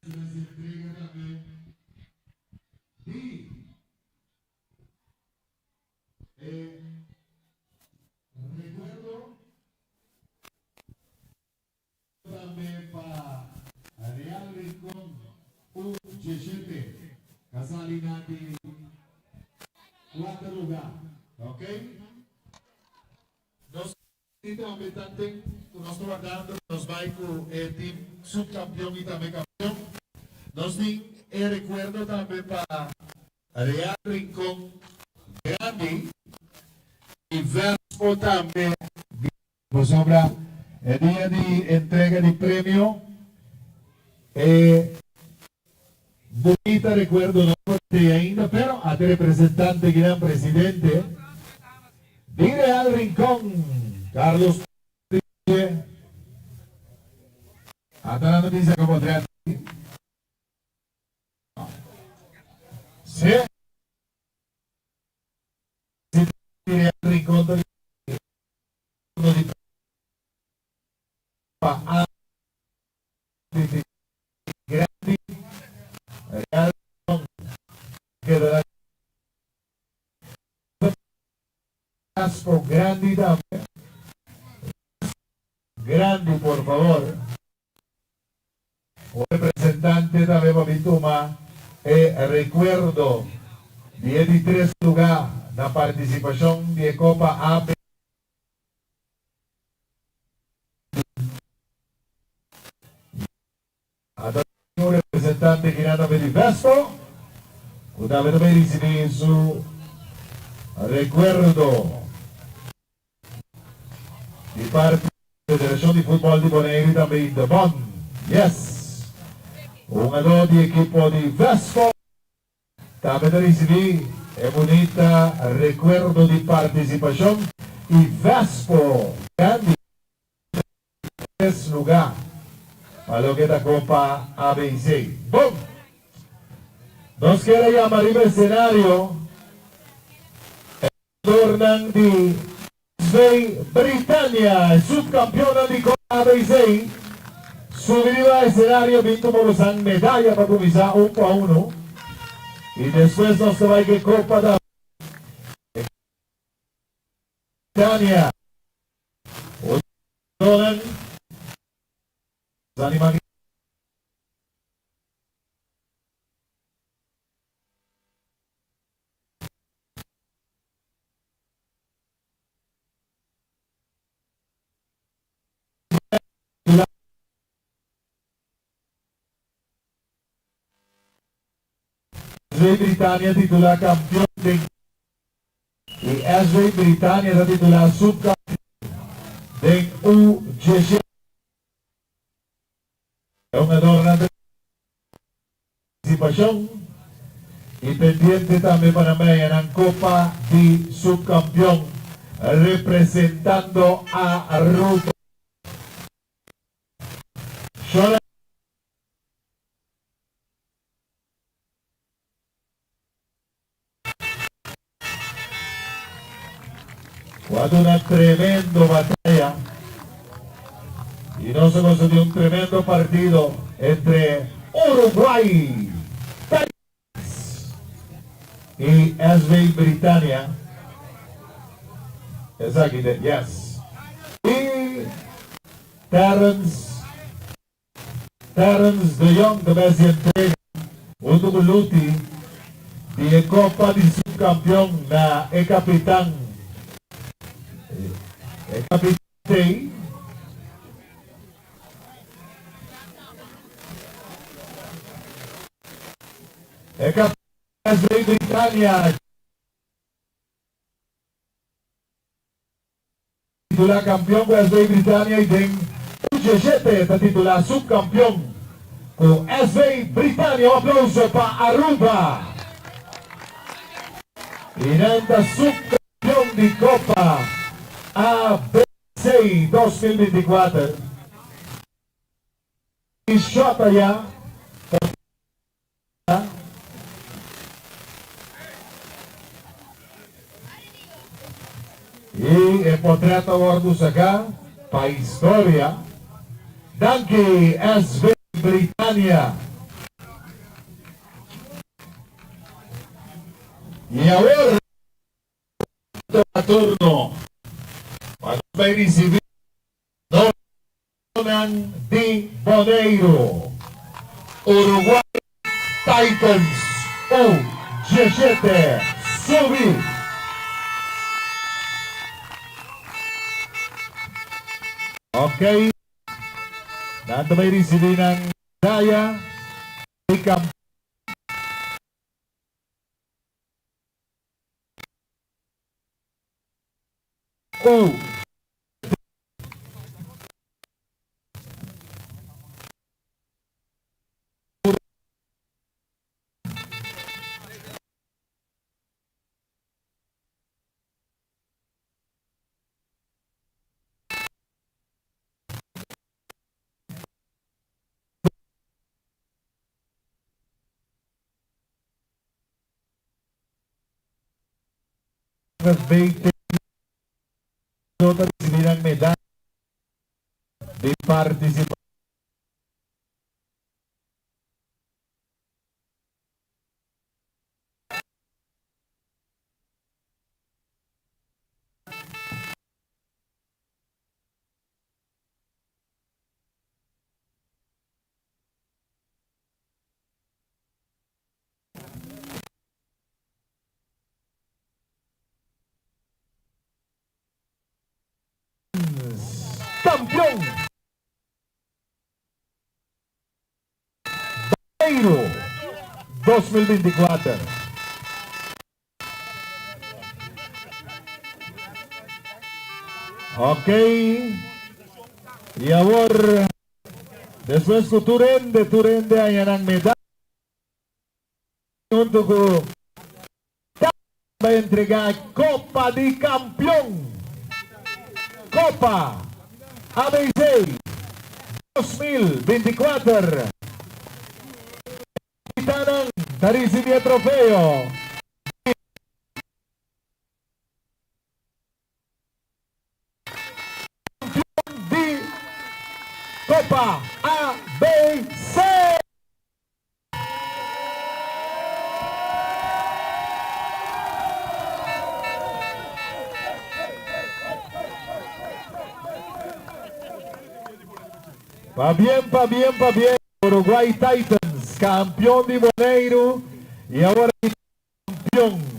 Recuerdo tambe pa Real Rincon U17 a sali na di cuater lugar. Ok. Nos tin tambe tanten cu nos ta wardando pa nos bay cu e team subcampeon y tambe campeon. Nos tin e recuerdo tambe pa Real Rincon grandi y Vespo tambe grandi. Pasobra e dia di entrega di premio e bunita recuerdo no por tey ainda, pero a te representante gran presidente di Real Rincon, Carlos Patrice, a ta dando bisa como dret. Sí. Real Rincon ta di pa A di grandi Real Rincon keda na Casco grandi tambe grandi por favor. Un representante tambe pa bin tuma e recuerdo di e di tres luga na participacion di e Copa AB. Ata tin un representante kinan tambe di Vespo cu tambe ta bay ricibi su recuerdo. Di parti Federacion di Futbol di Boneiru y tambe Indebon. Yes! Un hungador di ekipo di Vespo tambe ta ricibi e bunita recuerdo di participacion y Vespo grandi tres lugar pa loke ta Copa ABC. Bon! Nos kier a yama riba escenario e jugadornan di SV Britannia, e subcampeonnan di Copa ABC, subi riba escenario bin tuma bosan medaya pa cuminsa un pa uno y despues nos ta bay cu e Copa tambe. Britannia. Otronan anima SV Britannia titula campeon den Y SV Britannia ta titulá subkampion den U17. E hungadornan ta partisipashon y pendiente tambe pa nan bay haña nan kopa di subkampion representando Aruba. Shona. Cu a duna tremendo bataya y nos a goza di un tremendo partido entre Uruguay Tigers y SV Britannia. Esaki ta, yes. Y Terrence. Terrence de Jong ta bes di entrega hunto cu Luti di e Copa di Subcampeon na e capitan e capitan tey. E capitan SV Britannia. Titulá kampion ku SV Britannia i den U17 ta titulá subkampion ku SV Britannia. Un aplauso pa Aruba. I nan ta subkampion di Kopa ABC 2024. I shot aya pa. Y e potret a wordo saca pa historia. Danki SV Britannia. I awor ta turno pa nos bai risibí nos di Boneiru, Uruguay Titans U diesshete subi. Ok, nan ta bai risibí nan medaya di kampeon. U. FBT ta risibí nan medaya di partisipashon. Kampion Boneiru 2024. Ok, y awor despues cu tur hende, tur hende haña nan medaya hunto cu Bai entrega Copa di Campeon, Copa ABC 2024. Capitanan ta ricibi e trofeo di Campeon di Copa ABC. Pabien, pabien, pabien. Uruguay Titans, campeon di Boneiru y awor campeon.